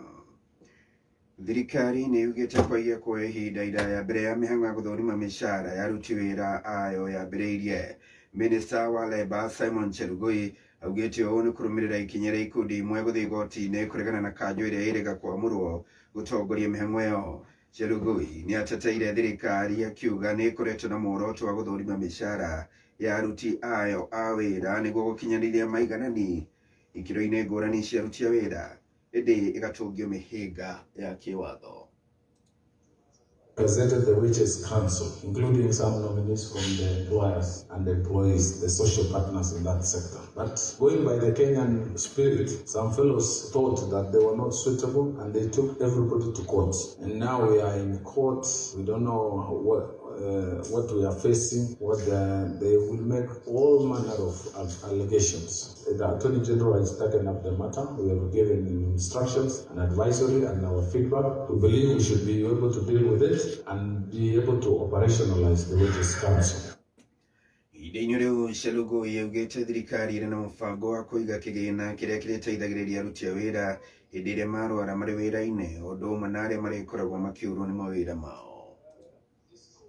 Thirikari nĩ yugĩte kwaiya kuoya ihinda iraya mbere ya mĩhang'o ya gũthũrima mĩcara ya aruti wĩra ayo yambĩrĩirie. Minista wa Labour Simon Chelugui augĩte ũũ nĩ kũrũmĩrĩra ikinya rĩa ikundi imwe gũthiĩ igoti-inĩ kũregana na kanjũ ĩrĩa ĩrĩga kwamũrwo gũtongoria mĩhang'o ĩyo. Chelugui nĩ ateteire thirikari akiuga nĩ ĩkoretwo na muoroto wa gũthũrima mĩcara ya aruti ayo a wĩra nĩguo gũkinyanĩria maiganani ikĩro-inĩ ngũrani cia aruti a wĩra, ĩndĩ ĩgatũngio mĩhĩnga ya kĩwatho. Presented the Wages Council, including some nominees from the employers and the employees, the social partners in that sector. But going by the Kenyan spirit, some fellows thought that they were not suitable and they took everybody to court. And now we are in court. We don't know what what we are facing, what they will make all manner of allegations. The Attorney General has taken up the matter. We have given him instructions and advisory and our feedback. We believe we should be able to deal with it and be able to operationalize the Wages Council. Ihinda-inĩ rĩu Chelugui yaugĩte thirikari ĩrĩ na mũbango wa kũiga kĩgĩna kĩrĩa kĩrĩteithagĩrĩria aruti a wĩra hĩndĩ ĩrĩa marwara marĩ wĩra-inĩ ũndũ ũmwe na arĩa marĩkoragwo makĩũrwo nĩ mawĩra mao.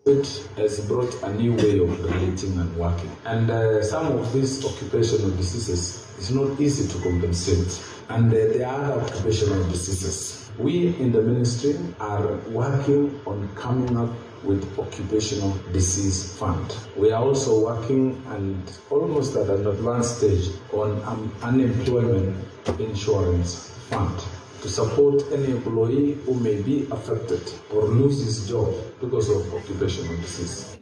It has brought a new way of relating and working. And some of these occupational diseases is not easy to compensate. And there are other occupational diseases. We in the ministry are working on coming up with occupational disease fund. We are also working and almost at an advanced stage on unemployment insurance fund to support any employee who may be affected or lose his job because of occupational disease.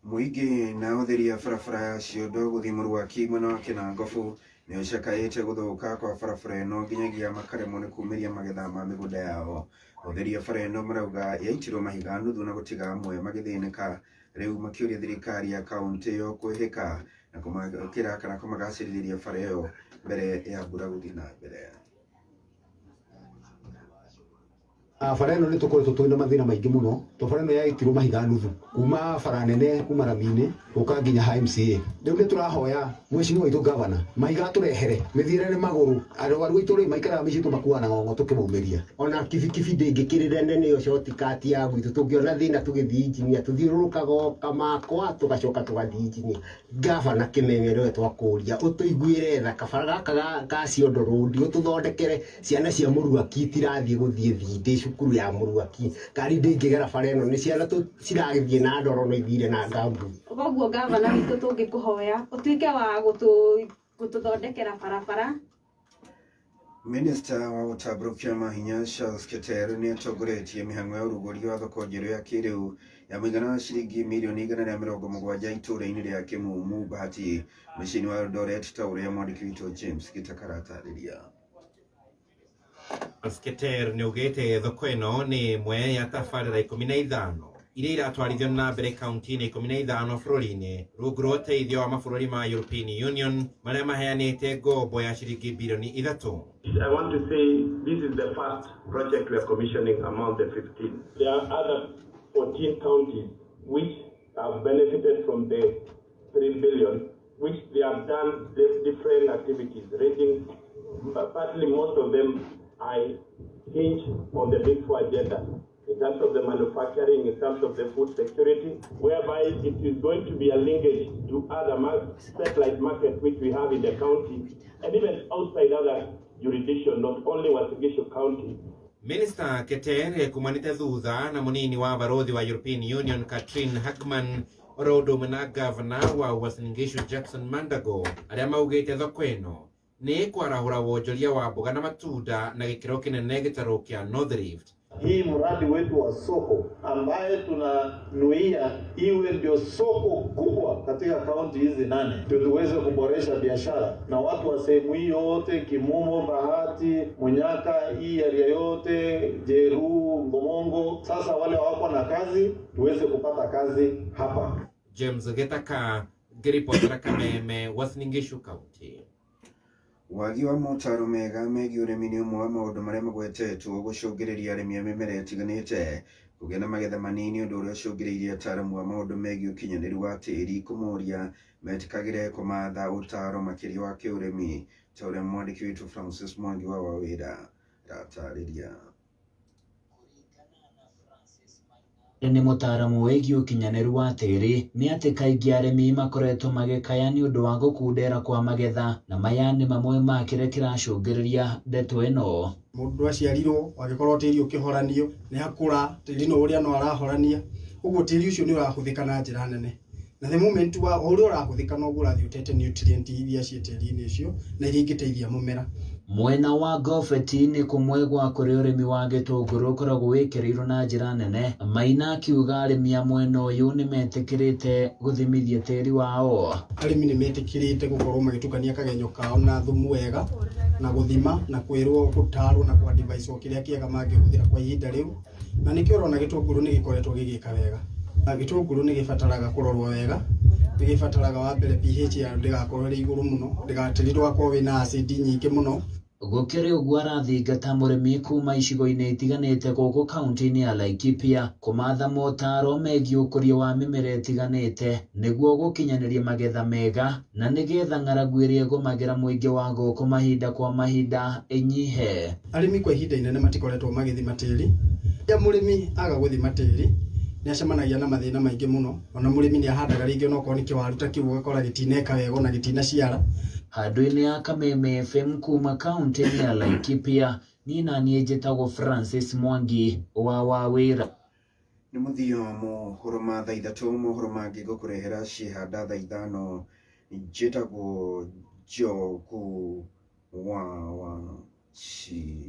Mũingĩ na ũtheria barabara ya Ciondo gũthiĩ Mũrwaki mwena wa Kĩnangobu nĩ ũcakaĩte gũthũka kwa barabara ĩno nginyagia makaremwo nĩ kumĩria magetha ma mĩgũnda yao. Ũtheria bara ĩno marauga yaitirwo mahiga nuthu na gũtiga amwe magĩthĩnĩka rĩu makĩũria thirikari ya kaũntĩ ĩyo kwĩhĩka na kũmakĩra kana kũmagacĩrithĩria bara ĩyo mbere ya mbura gũthiĩ na mbere. Bara ĩno nĩ tũkoretwo twĩna mathĩna maingĩ mũno to bara ĩno yaitirwo mahiga nuthu kuma bara nene kuma rami-inĩ gũka nginya ha MCA. Rĩu nĩ tũrahoya mheshimiwa witũ gavana mahiga atũrehere mĩthiĩre nĩ magũrũ arwaru aitũ rĩ maikaraga mĩciĩ tũmakuaga na ng'ong'o tũkĩmaumĩria. Ona kibikibi ndĩngĩkĩrĩre nene ĩyo shortcut ya gwitũ tũngĩona thĩna tũgĩthiĩ injinia tũthiũrũrũkaga o kamakwa tũgacoka tũgathiĩ injinia. Gavana Kĩmeme nĩwe twakũria ũtũiguĩre tha kabara gaka ga Ciondo Road ũtũthondekere ciana cia Mũruaki itirathiĩ gũthiĩ thindĩ cukuru ya Mũruaki ngari ndĩngĩgera bara ĩno nĩ ciana ciragĩthiĩ na ndoro no ithire na ngambu. Koguo gavana witũ tũngĩkũhoya ũtuĩke wa gũtũthondekera barabara. Minista wa ũtambũrũkia mahinya Charles Keter nĩ atongoretie mĩhang'o ya ũrugũria wa thoko njerũ ya kĩrĩu ya mũigana wa ciringi mirioni 170 itũũra-inĩ rĩa Kĩmumu Bahati mũciĩ-inĩ wa Eldoret ta ũrĩa mwandĩki witũ James Gĩtakara atarĩria. Keter nĩ augĩte thoko ĩno nĩ ĩmwe ya tabarĩra 15 iria iratwarithio na mbere kaunti-inĩ 15 bũrũri-inĩ rungu rwa ũteithio wa mabũrũri ma European Union marĩa maheanĩte ngombo ya ciringi birioni 3. I want to say this is the first project we are commissioning among the 15. There are other 14 counties which have benefited from the 3 billion, which they have done different activities, ranging, partly most of them I hinge on the Big Four agenda in terms of the manufacturing, in terms of the food security, whereby it is going to be a linkage to other satellite markets which we have in the county and even outside other jurisdictions, not only Uasin Gishu County. Minister Keter kumanite thutha na munini wa barothi wa European Union Katrin Hagman oro ũndũ ũmwe na gavana wa Uasin Gishu Jackson Mandago arĩa maugĩte thoko ĩno nĩ kwarahũra wonjoria wa mboga na matunda na gĩkĩro kĩnene gĩtarũ kĩa North Rift. Hii mradi wetu wa soko ambaye tunanuia iwe ndio soko kubwa katika kaunti hizi 8, ndio tuweze kuboresha biashara na watu wa sehemu hii yote, Kimumo, Bahati, Munyaka, hii area yote, Jeru, Ngomongo. Sasa wale wako na kazi tuweze kupata kazi hapa. James Getaka ngĩribotera Kameme, Uasin Gishu County. Wagi wa motaro mega megiĩ ũrĩmi nĩ ũmwe wa maũndũ marĩa magwetetwo gũcũngĩrĩria arĩmi a mĩmera ĩtiganĩte kũgĩa na magetha manini ũndũ ũrĩa ũcũngĩrĩirie ataaramu a maũndũ megiĩ ũkinyanĩru wa tĩĩri kũmoria metĩkagĩre kũmatha ũtaaro makĩria wa kĩũrĩmi ta ũrĩa mwandĩki witũ Francis Mwangi wa Wawĩra aratarĩria. Nĩ mũtaaramu wĩgiĩ ũkinyanĩru wa tĩĩri nĩ atĩ kaingĩ arĩmi makoretwo magĩkaya nĩ ũndũ wa gũkundera kwa magetha na maya nĩ mamwe ma kĩrĩa kĩracũngĩrĩria ndeto ĩno. Mũndũ aciarirwo agĩkorwo tĩĩri ũkĩhoranio nĩ akũra tĩĩri no ũrĩa no arahorania ũguo tĩĩri ũcio nĩ ũrahũthĩka na njĩra nene na the moment wa ũrĩa ũrahũthĩka noguo ũrathiĩ ũtete nutrient iria ciĩ tĩĩri-inĩ ũcio na iria ingĩteithia mũmera. Mwena wa Gobeti nĩ kũmwe gwa kũrĩa ũrĩmi wa gĩtũngũrũ ũkoragwo wĩkĩrĩirwo na njĩra nene. Maina akiuga arĩmi a mwena ũyũ nĩ metĩkĩrĩte gũthimithia tĩĩri wao. Arĩmi nĩ metĩkĩrĩte gũkorwo magĩtukania kagenyo kao na thumu wega na gũthima na kwĩrwo gũtarwo na kũ-advise kĩrĩa kĩega mangĩhũthĩra kwa ihinda rĩu, na nĩkĩo ũrona gĩtũngũrũ nĩ gĩkoretwo gĩgĩka wega. Gĩtũngũrũ nĩ gĩbataraga kũrorwo wega, nĩ gĩbataraga wa mbere pH yayo ndĩgakorwo ĩrĩ igũrũ mũno, ndĩgatĩri ndũgakorwo wĩna acid nyingĩ mũno. Gũkĩrĩ ũguo arathingata mũrĩmi kuma icigo-inĩ itiganĩte gũkũ kaunti-inĩ ya Laikipia kũmatha motaro megiĩ ũkũria wa mĩmera ĩtiganĩte nĩguo gũkinyanĩria magetha mega na nĩgetha ng'aragu ĩrĩa ĩgũmagĩra mũingĩ wa gũkũ mahinda kwa mahinda ĩnyihe. Arĩmi kwa ihinda inene matikoretwo magĩthima tĩri. Rĩrĩa mũrĩmi aga gũthima tĩri nĩ acemanagia na mathĩna maingĩ mũno. Ona mũrĩmi nĩ ahandaga rĩngĩ onokorwo nĩ kĩwaru ta kĩu ũgakora gĩtineka wega ona gĩtinaciara. Handũ-inĩ ya Kameme FM kuma kaunti-inĩ ya Laikipia, niĩ na niĩ njĩtagwo Francis Mwangi wa Wawĩra. Nĩ mũthia wa mohoro ma thaa 3, mohoro mangĩ ngũkũrehera ciĩhanda thaa 5. Njĩtagwo Njogu wa Wachira.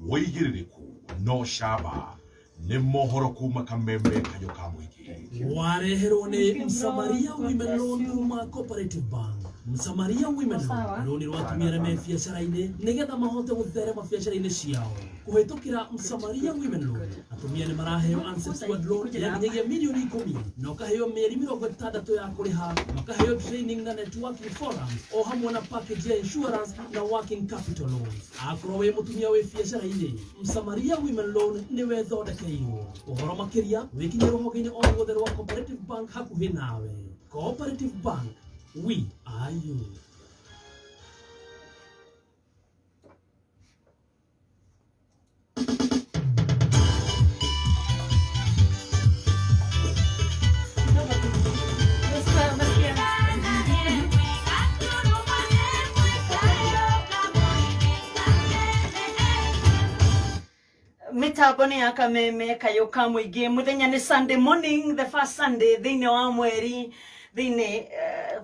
Wĩigĩrĩrĩku no camba nĩ mohoro kuma Kameme kayũ ka mũingĩ. Wareherwo nĩ Msamaria Women Loan kuma Cooperative Bank. Msamaria Women Loan, rũni rwa atumia arĩa me biacara-inĩ nĩgetha mahote gũtherema biacara-inĩ ciao. Kũhĩtũkĩra Msamaria Women Loan, atumia nĩ maraheo unsecured loan ya nginyagia mirioni 10 na ũkaheo mĩeri 60 ya kũrĩha, makaheo training na networking forums o hamwe na package ya insurance na working capital loans. Akorwo wĩ mũtumia wĩ biacara-inĩ, Msamaria Women Loan nĩwe ĩthondekeirwo. Ũhoro makĩria wĩkinyie rũhonge-inĩ o ruothe rwa Cooperative Bank hakuhĩ nawe. Cooperative Bank, we are you. Mitambo nĩ ya Kameme kayũ ka mũingĩ. Mũthenya nĩ Sunday morning, the first Sunday thĩinĩ wa mweri thĩinĩ,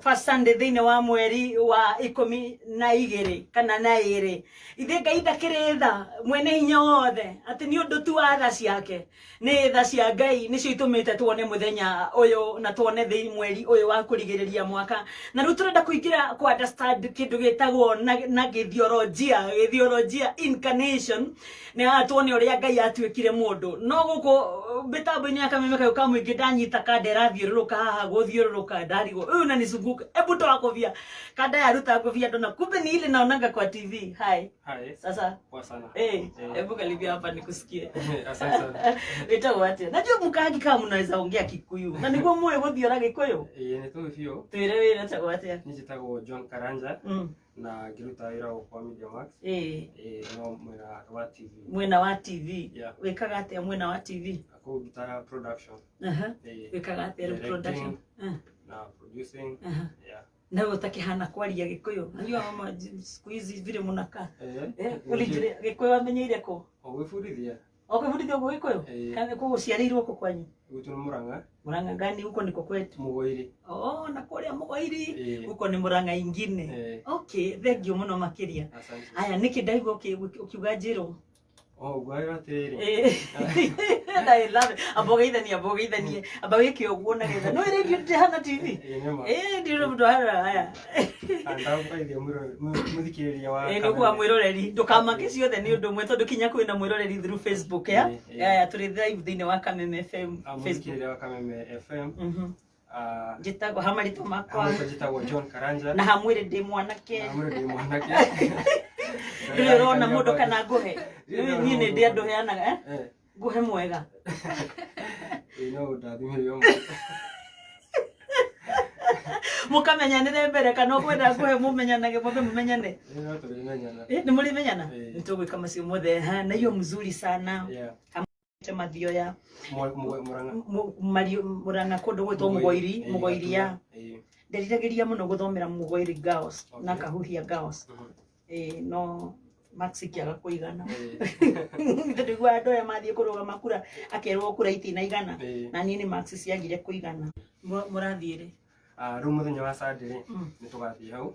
first Sunday thĩinĩ wa mweri wa 12 kana na 2. Ithe Ngai ndakĩrĩ tha, mwene hinya wothe, atĩ nĩ ũndũ tu wa tha ciake. Nĩ tha cia Ngai nĩcio itũmĩte tuone mũthenya ũyũ na tuone thĩ mweri ũyũ wa kũrigĩrĩria mwaka. Na rĩu tũrenda kũingĩra kũ understand kĩndũ gĩtagwo na gĩthiolojia incarnation, nĩ haha tuone ũrĩa Ngai atuĩkire mũndũ. No gũkũ mĩtambo-inĩ ya Kameme kayũ ka mũingĩ ndanyita kanda ĩrathiũrũrũka haha, gũthiũrũrũka ndarigwo ũyũ na nicunguka, ebu toa kobia kanda yaruta kobia ndona kumbe ni ile naonanga kwa TV. Hi. Hi. Sasa. Poa sana. Hebu karibia hapa nikusikie. Asante sana. Wĩtagwo atĩa? Najua mkaagi kama mnaweza ongea Kikuyu. Na nĩguo mũĩ gũthiora Gĩkũyũ? Ĩĩ nĩ tũĩ biũ. Twĩre wĩra wĩtagwo atĩa? Niĩ njĩtagwo John Karanja na ngĩruta wĩra gũkũ kwa Media Max. No mwena wa TV. Mwena wa TV. Yeah. Wĩkaga atĩa mwena wa TV? Kũu ndutaga production. Wĩkaga atĩa rĩu Directing production? na producing. Yeah. Nawe utakihana kwaria Gikuyu. Najua mama siku hizi vile munakaa. Ulijire Gikuyu wamenyeire kũ? O gwĩbundithia. O gwĩbundithia ũguo Gikuyu? Kana kũ ũciarĩirwo kũ kwanyu? Gwitũ nĩ Murang'a. Murang'a gani huko niko kwetu? Mũgoiri. Oh, na kũrĩa Mũgoiri. Huko nĩ Murang'a ingine. Okay, thank you mũno makĩria. Asante. Aya, nĩkĩ ndaigua ũkiuga njĩrwo? Oh, ngwĩra atĩrĩrĩ. I love it. Amba ũgeithanie, amba ũgeithanie. Amba wĩke ũguo na getha. No radio ndĩhana TV. Ĩĩ, nĩ ma. Ndirĩ mũndũ hara haya. Ndagũkaithia mũthikĩrĩria wa Nĩ kuga mwĩroreri, ndũkamake ciothe nĩ ũndũ ũmwe tondũ kinya kwĩna mwĩroreri through Facebook ya. Aya, tũrĩ live thĩinĩ wa Kameme FM Facebook. Mũthikĩrĩria wa Kameme FM. Njĩtagwo ha marĩtwa makwa. Hamwe njĩtagwo John Karanja. Na hamwĩrĩ ndĩ mwanake. Na hamwĩrĩ ndĩ mwanake. Ndũrĩ ũrona mũndũ kana ngũhe? Niĩ nĩ ndĩ andũ heanaga, eh? Ngũhe mwega. Ĩĩ, no ũndathimire ũmwe. Mũkamenyanĩre mbere kana ũkwenda ngũhe mũmenyanage, mwambe mũmenyane? Ĩĩ, no tũrĩmenyana. Nĩ mũrĩmenyana? Nĩ tũgwĩka macio mothe. Ha, na hiyo mzuri sana. Hamwe mathioya. Murang'a. Murang'a kũndũ gwĩtwo Mũgoiri, Mũgoiri ya. Nderiragĩria mũno gũthomera Mũgoiri Girls na Kahuhia Girls. No Max kĩaga kũigana. Tondũ igua andũ aya mathiĩ kũrũgama kura, akerwo kura itinaigana. Na niĩ nĩ Max ciagire kũigana. Mũrathiĩ rĩ? Rĩu mũthenya wa Sunday rĩ, nĩ tũgathiĩ hau.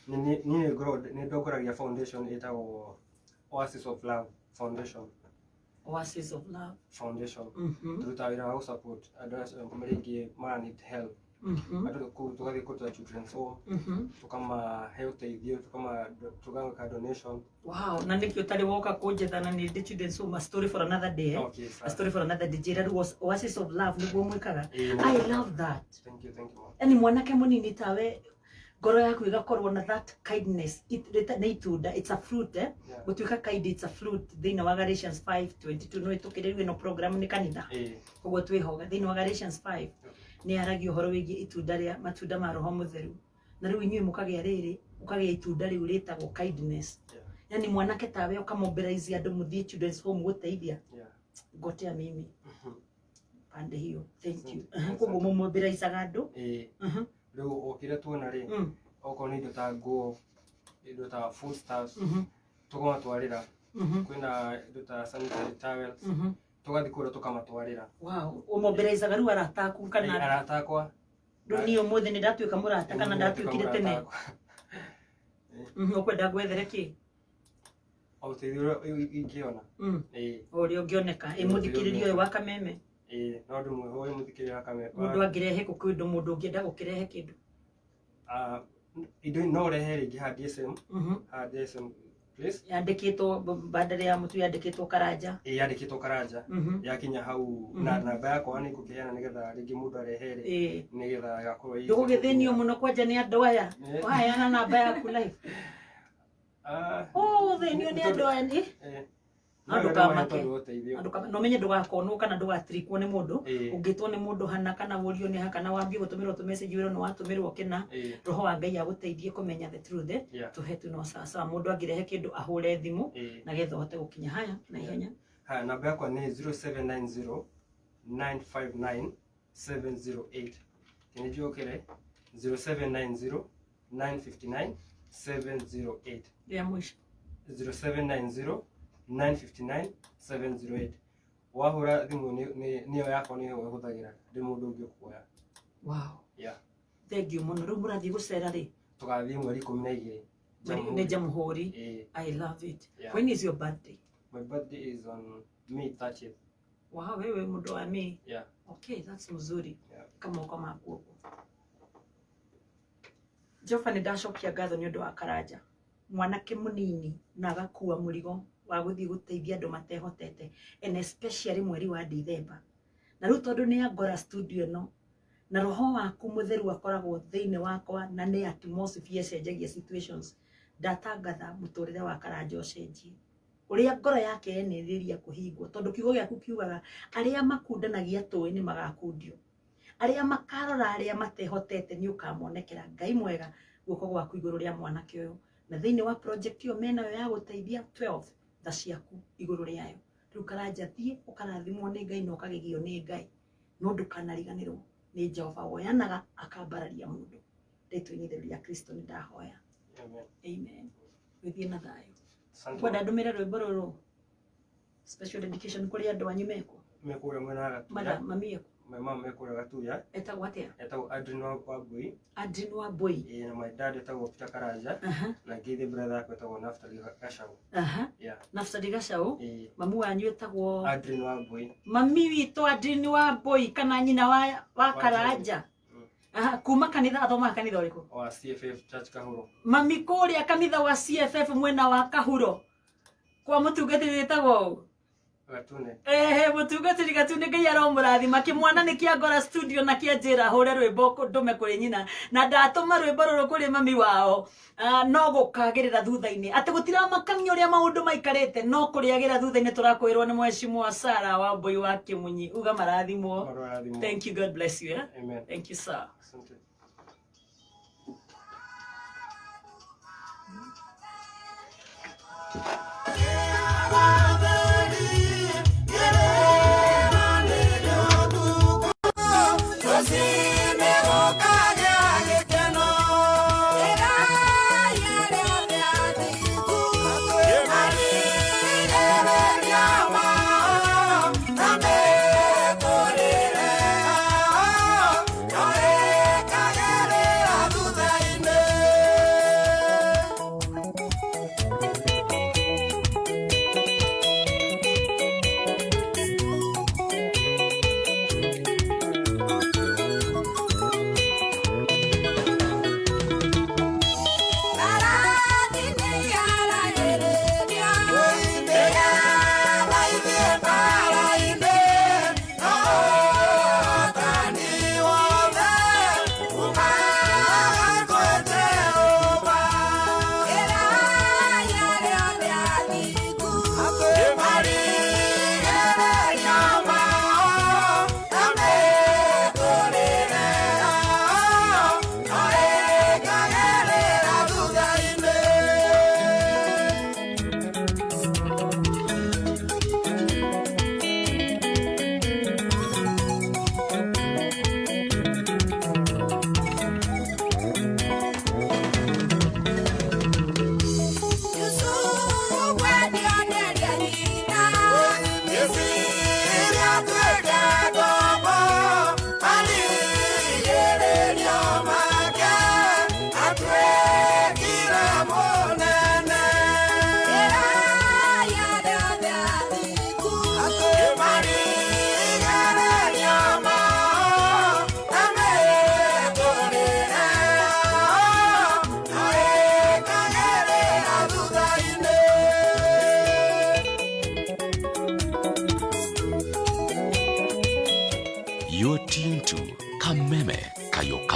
Niĩ nĩ ndongoragia foundation ĩtagwo Oasis of Love Foundation. Oasis of Love Foundation. Tũrutaga wĩra wa gũ-support andũ acio rĩngĩ mara need help. Andũ kũu tũgathiĩ kũndũ ta children's home, tũkamahe ũteithio, tũkameka donation. Wow, na nĩkĩo ũtarĩ woka kũnjetha na nĩ ndĩ children's home, a story for another day, eh? Okay, sawa. A story for another day. Njĩra rĩu Oasis of Love nĩguo mwĩkaga. Ĩĩ. I love that. Thank you, thank you, ma'am. Yani mwanake mũnini tawe ngoro yaku ĩgakorwo na that kindness. Nĩ itunda, it's a fruit, eh? Yeah. Gũtuĩka kind, it's a fruit thĩinĩ wa Galatians 5:22. No ĩtũkĩrĩrio ĩno program nĩ kanitha. Ĩĩ. Koguo twĩhoga thĩinĩ wa Galatians 5 nĩ yaragia ũhoro wĩgiĩ itunda rĩa matunda ma roho mũtheru, na rĩu inyuĩ mũkagĩa rĩrĩ, mũkagĩa itunda rĩu rĩtagwo kindness. Yani mwanake tawe ũkamobilize andũ mũthiĩ children's home gũteithia. Yeah. Ngotea mimi pande hiyo, thank you. Koguo mũmobilizaga andũ. Ĩĩ. Rĩu o kĩrĩa tuona rĩ, okorwo nĩ indo ta nguo, indo ta foodstuffs, tũkamatwarĩra. Kwĩna indo ta sanitary towels, tũgathiĩ kũrĩa tũkamatwarĩra. Wow, ũmobilizaga rĩu arata aku kana? Ĩĩ, arata akwa. Rĩu niĩ ũmũthĩ nĩ ndatuĩka mũrata kana Ũmũthĩ ndatuĩkire ndatuĩka tene? mũrata akwa. Ũkwenda ngwethere kĩ? O ũteithio ũrĩa ingĩona. Ĩĩ. O ũrĩa ũngĩoneka. Ĩ mũthikĩrĩria ũyũ wa Kameme? Ĩĩ, no ndĩmwĩhoe mũthikĩrĩria wa Kameme. Mũndũ angĩrehe kũ kĩndũ, mũndũ ũngĩenda gũkĩrehe kĩndũ? Ah, indo no ũrehe rĩngĩ ha DSM, ha DSM place. Yandĩkĩtwo bandari ya mũtu, yandĩkĩtwo Karanja. Ĩĩ, yandĩkĩtwo Karanja. Yakinya hau, na namba yakwa nĩ ngũkĩheana nĩgetha rĩngĩ mũndũ arehe rĩ, Ĩĩ. nĩgetha ĩgakorwo ĩ. Ndũgũgĩthĩnio mũno kwanja nĩ andũ aya. Ĩĩ. Waheana namba yaku live. Ah, Ũgũthĩnio nĩ andũ aya nĩ ĩĩ. No No ndũkamake. tondũ wa ũteithio. Na ũmenye ndũgakonwo kana ndũgatirikwo nĩ mũndũ. Ĩĩ. Ũngĩtwo nĩ mũndũ hana kana wũrio nĩ ha kana wambie gũtũmĩrwo tũmessage wĩrwo nĩ watũmĩrwo kĩna. Ĩĩ. Roho wa Ngai agũteithie kũmenya the truth, eh? Yeah. Tũhe tu no sawasawa, mũndũ angĩrehe kĩndũ ahũre thimũ Ĩĩ. na getha ũhote gũkinya haya na ihenya. Haya, namba yakwa nĩ 0790 959 708. Kĩnĩnjokere 0790 959 708. Rĩa mũico. 0790 959 708. Wahũra thimũ nĩyo yakwa, nĩyo ĩhũthagĩra, ndĩ mũndũ ũngĩ ũkuoya. Wow. Yeah. Thank you mũno. Rĩu mũrathiĩ gũcera rĩ? Tũgathiĩ mweri 12. Nĩ Jamhuri. Ĩĩ. I love it. Yeah. When is your birthday? My birthday is on May 30th. Wow, wewe mũndũ wa May. Yeah. Okay, that's mzuri. Yeah. Kama moko maku ũguo. Jehova, nĩ ndacokia ngatho nĩ ũndũ wa Karanja, mwanake mũnini na agakua mũrigo wa gũthiĩ gũteithia andũ matehotete, and especially mweri wa Dithemba. Na rĩu tondũ nĩ angora studio ĩno na roho waku mũtheru akoragwo thĩinĩ wakwa na nĩ atmosphere ĩcenjagia situations, ndatangatha mũtũrĩre wa Karanja ũcenjie ũrĩa ngoro yake yenĩrĩria kũhingwo, tondũ kiugo gĩaku kiugaga arĩa makundanagia tũĩ nĩ magakundio, arĩa makarora arĩa matehotete nĩ ũkamonekera. Ngai mwega, guoko gwaku igũrũ rĩa mwanake ũyũ na thĩinĩ wa project ĩyo menayo ya gũteithia 12, tha ciaku igũrũ rĩayo. Rĩu Karanja, thiĩ ũkarathimwo nĩ Ngai na ũkagegio nĩ Ngai, no ndũkanariganĩrwo nĩ Jehova woyanaga akambararia mũndũ. Rĩtwa-inĩ itheru rĩa Kristo nĩ ndahoya. Amen. Amen. Wĩthiĩ na thayũ. Asante. Kwenda ndũmĩre rwĩmbo rũrũ special dedication kũrĩ andũ anyu mekwo? Mekũrĩa mwena wa Gatuya. Mother, mami eku? My mom mekũrĩa Gatuya. Etagwo atĩa? Etagwo Adrian Wambui. Adrian Wambui. Ĩĩ, na my dad etagwo Peter Karanja. Na ngeithi brother yakwa etagwo Naftali Gacau. Yeah. Naftali Gacau. Ĩĩ. Mamu wanyu etagwo? Adrian Wambui. Mami witũ Adrian Wambui kana nyina wa Karanja. Aha, kuma kanitha, athomaga kanitha ũrĩkũ? Wa CFF Church Kahuro. Mami kũrĩa kanitha wa CFF mwena wa Kahuro kwa mũtungatĩri wĩtagwo ũ? Gatune. Ehe, mũtungatĩri Gatune, Ngai aromũrathima. Kĩmwana nĩ kĩangora studio na kĩanjĩra hũre rwĩmbo ndũme kũrĩ nyina, na ndatũma rwĩmbo rũrũ kũrĩ mami wao. No gũkagĩrĩra thutha-inĩ atĩ gũtiramakania ũrĩa maũndũ maikarĩte, no kũrĩagĩra thutha-inĩ tũrakwĩrwo nĩ mheshimiwa Sarah Wambui wa Kĩmunyi. Uga marathimwo. Marathimwo. Thank you, God bless you, eh? Amen. Thank you, sir. Asante. Thank you.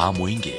ka mũingĩ.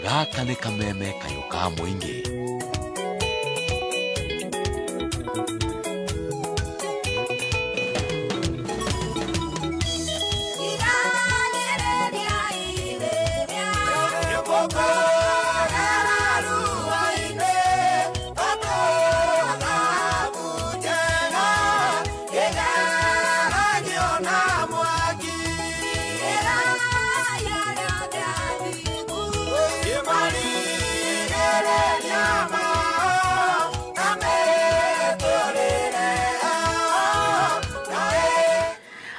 Gaka nĩ kameme kayũ ka mũingĩ.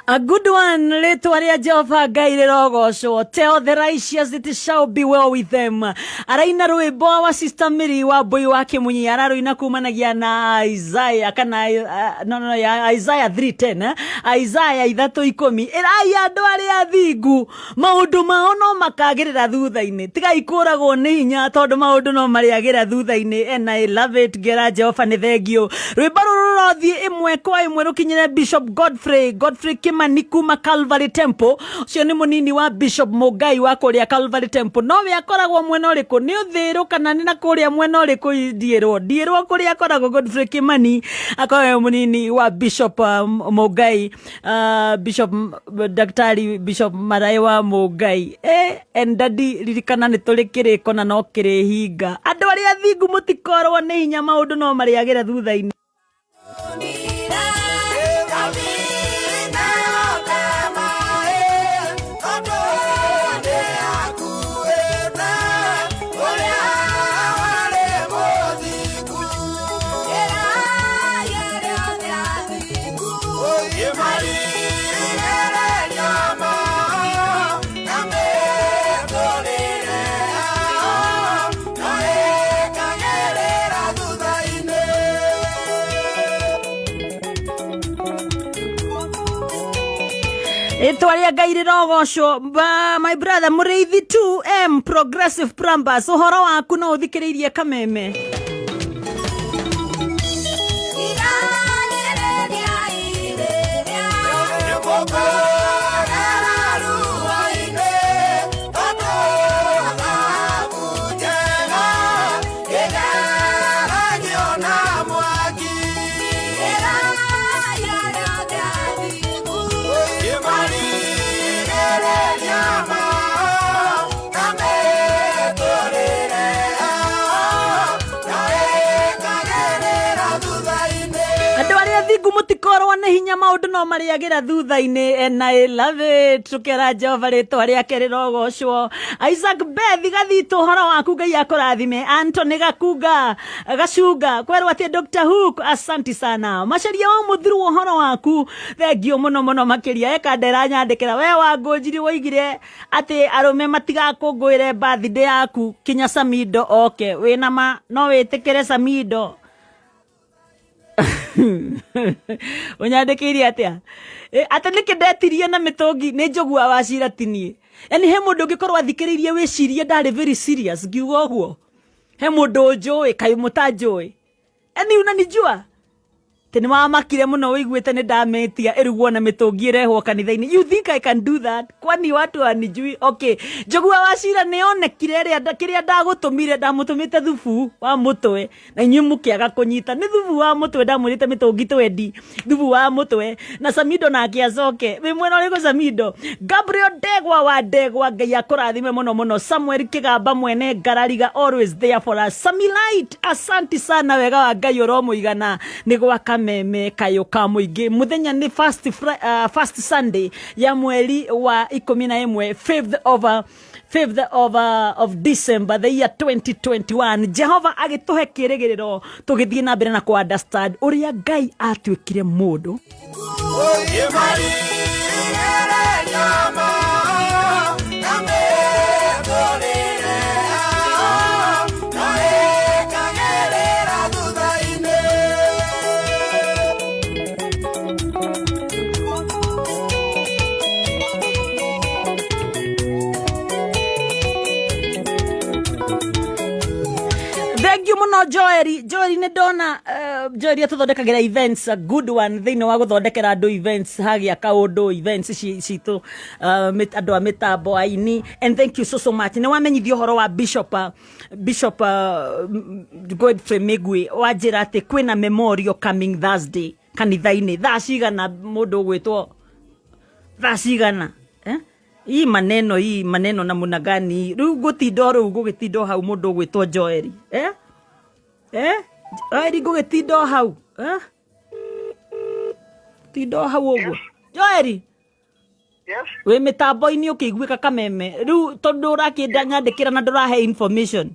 A good one, rĩtwa rĩa Jehova Ngai rĩrogocwo. Tell the righteous it shall be well with them. Araina rwĩmbo wa Sister Mary wa Mbui wa Kĩmunyi, ararũina kumanagia na Isaiah kana no no ya Isaiah 3:10, eh? Isaiah 3:10. Ĩrai andũ arĩa athingu maũndũ mao no makagĩrĩra thutha-inĩ, tigai kũragwo nĩ hinya tondũ maũndũ no marĩagĩra thutha-inĩ. And I love it, ngera Jehova nĩ thengio. Rwĩmbo rũrũ rũrothiĩ ĩmwe kwa ĩmwe rũkinyĩre Bishop Godfrey Kimani kuma Calvary Temple. Ũcio nĩ mũnini wa Bishop Mũngai wa kũrĩa Calvary Temple. Nowe akoragwo mwena ũrĩkũ? Nĩ ũthĩrũ kana nĩ na kũrĩa mwena ũrĩkũ? Ndiĩrwo kũrĩa akoragwo Godfrey Kimani, akoragwo mũnini wa Bishop Mũngai, Bishop Daktari Bishop Marai wa Mũngai. And daddy, ririkana nĩ tũrĩ kĩrĩko na no kĩrĩhinga. Andũ arĩa athingu mũtikorwo nĩ hinya, maũndũ no marĩagĩra thutha-inĩ. Rĩtwa rĩa Ngai rĩrogocwo. My brother Mũrĩithi 2M Progressive Plumbers, ũhoro waku no ũthikĩrĩirie kameme. Andũ arĩa athingu mũtikorwo nĩ hinya, maũndũ no marĩagĩra thutha-inĩ. And I love it. Tũkera Jehova rĩtwa rĩake rĩrogocwo. Isaac Beth Gathitũ, ũhoro waku Ngai akũrathime. Anthony Gakunga Gacunga kwerwo atĩ Dr. Hook, asanti sana. Macaria wa mũthiru, ũhoro waku thengio mũno mũno makĩria. Eka ndera nyandĩkĩra we wa ngũnjiri, woigire atĩ arũme matigakũngũĩre birthday yaku kinya Samido oke. Wĩna ma no wĩtĩkĩre Samido? Ũnyandĩkĩire atĩa? Atĩ nĩkĩ ndetirie na mĩtũngi nĩ njũgua wa cira tinie. Yani he mũndũ ũngĩkorwo athikĩrĩirie wĩcirie ndarĩ very serious ngiuga ũguo. He mũndũ ũnjũĩ kaĩ mũtanjũĩ. Yani unanijua? Atĩ nĩ wamakire mũno wĩiguĩte nĩ ndamĩtia ĩrugwo na mĩtũngi ĩrehwo kanitha-inĩ. You think I can do that? Kwani watu wanijui? Okay. Njogua wa Cira nĩ onekire ĩrĩa kĩrĩa ndagũtũmire, ndamũtũmĩte thubu wa mũtwe na inyuĩ mũkĩaga kũnyita. Nĩ thubu wa mũtwe ndamwĩrĩte mĩtũngi twendi, thubu wa mũtwe na Samido nake acoke. Wĩ mwena ũrĩkũ Samido? Gabriel Ndegwa wa Ndegwa, Ngai akũrathime mũno mũno. Samuel Kĩgamba mwene Ngarariga, always there for us. Sami Light, asanti sana, wega wa Ngai ũromũigana. Nĩ gwa Kameme kayũ ka mũingĩ. Mũthenya nĩ first Sunday ya mweri wa 11, 5th of December the year 2021. Jehova agĩtũhe kĩrĩgĩrĩro tũgĩthiĩ na mbere na kũ understand ũrĩa Ngai atuĩkire mũndũ. Thank you muno Joeri. Joeri nĩ ndona Joeri atũthondekagĩra events, a good one thĩinĩ wa gũthondekera andũ events, hagĩa kaũndũ events citũ, andũ a mĩtambo aini, and thank you so so much. Nĩ wamenyithio ũhoro wa Bishop Godfrey Migwi, wanjĩra atĩ kwĩna memorial coming Thursday kanitha-inĩ thaa cigana, mũndũ ũgwĩtwo thaa cigana, eh? Hii maneno, hii maneno namna gani rĩu ngũtinda o rĩu ngũgĩtinda o hau mũndũ ũgwĩtwo Joeri, eh? Eh? Joeri ngũgĩtinda o hau, eh? Tinda o hau ũguo Joeri. Yes. Wĩ mĩtambo-inĩ ũkĩiguĩka Kameme rĩu tondũ ũrakĩnda nyandĩkĩra na ndũrahe information.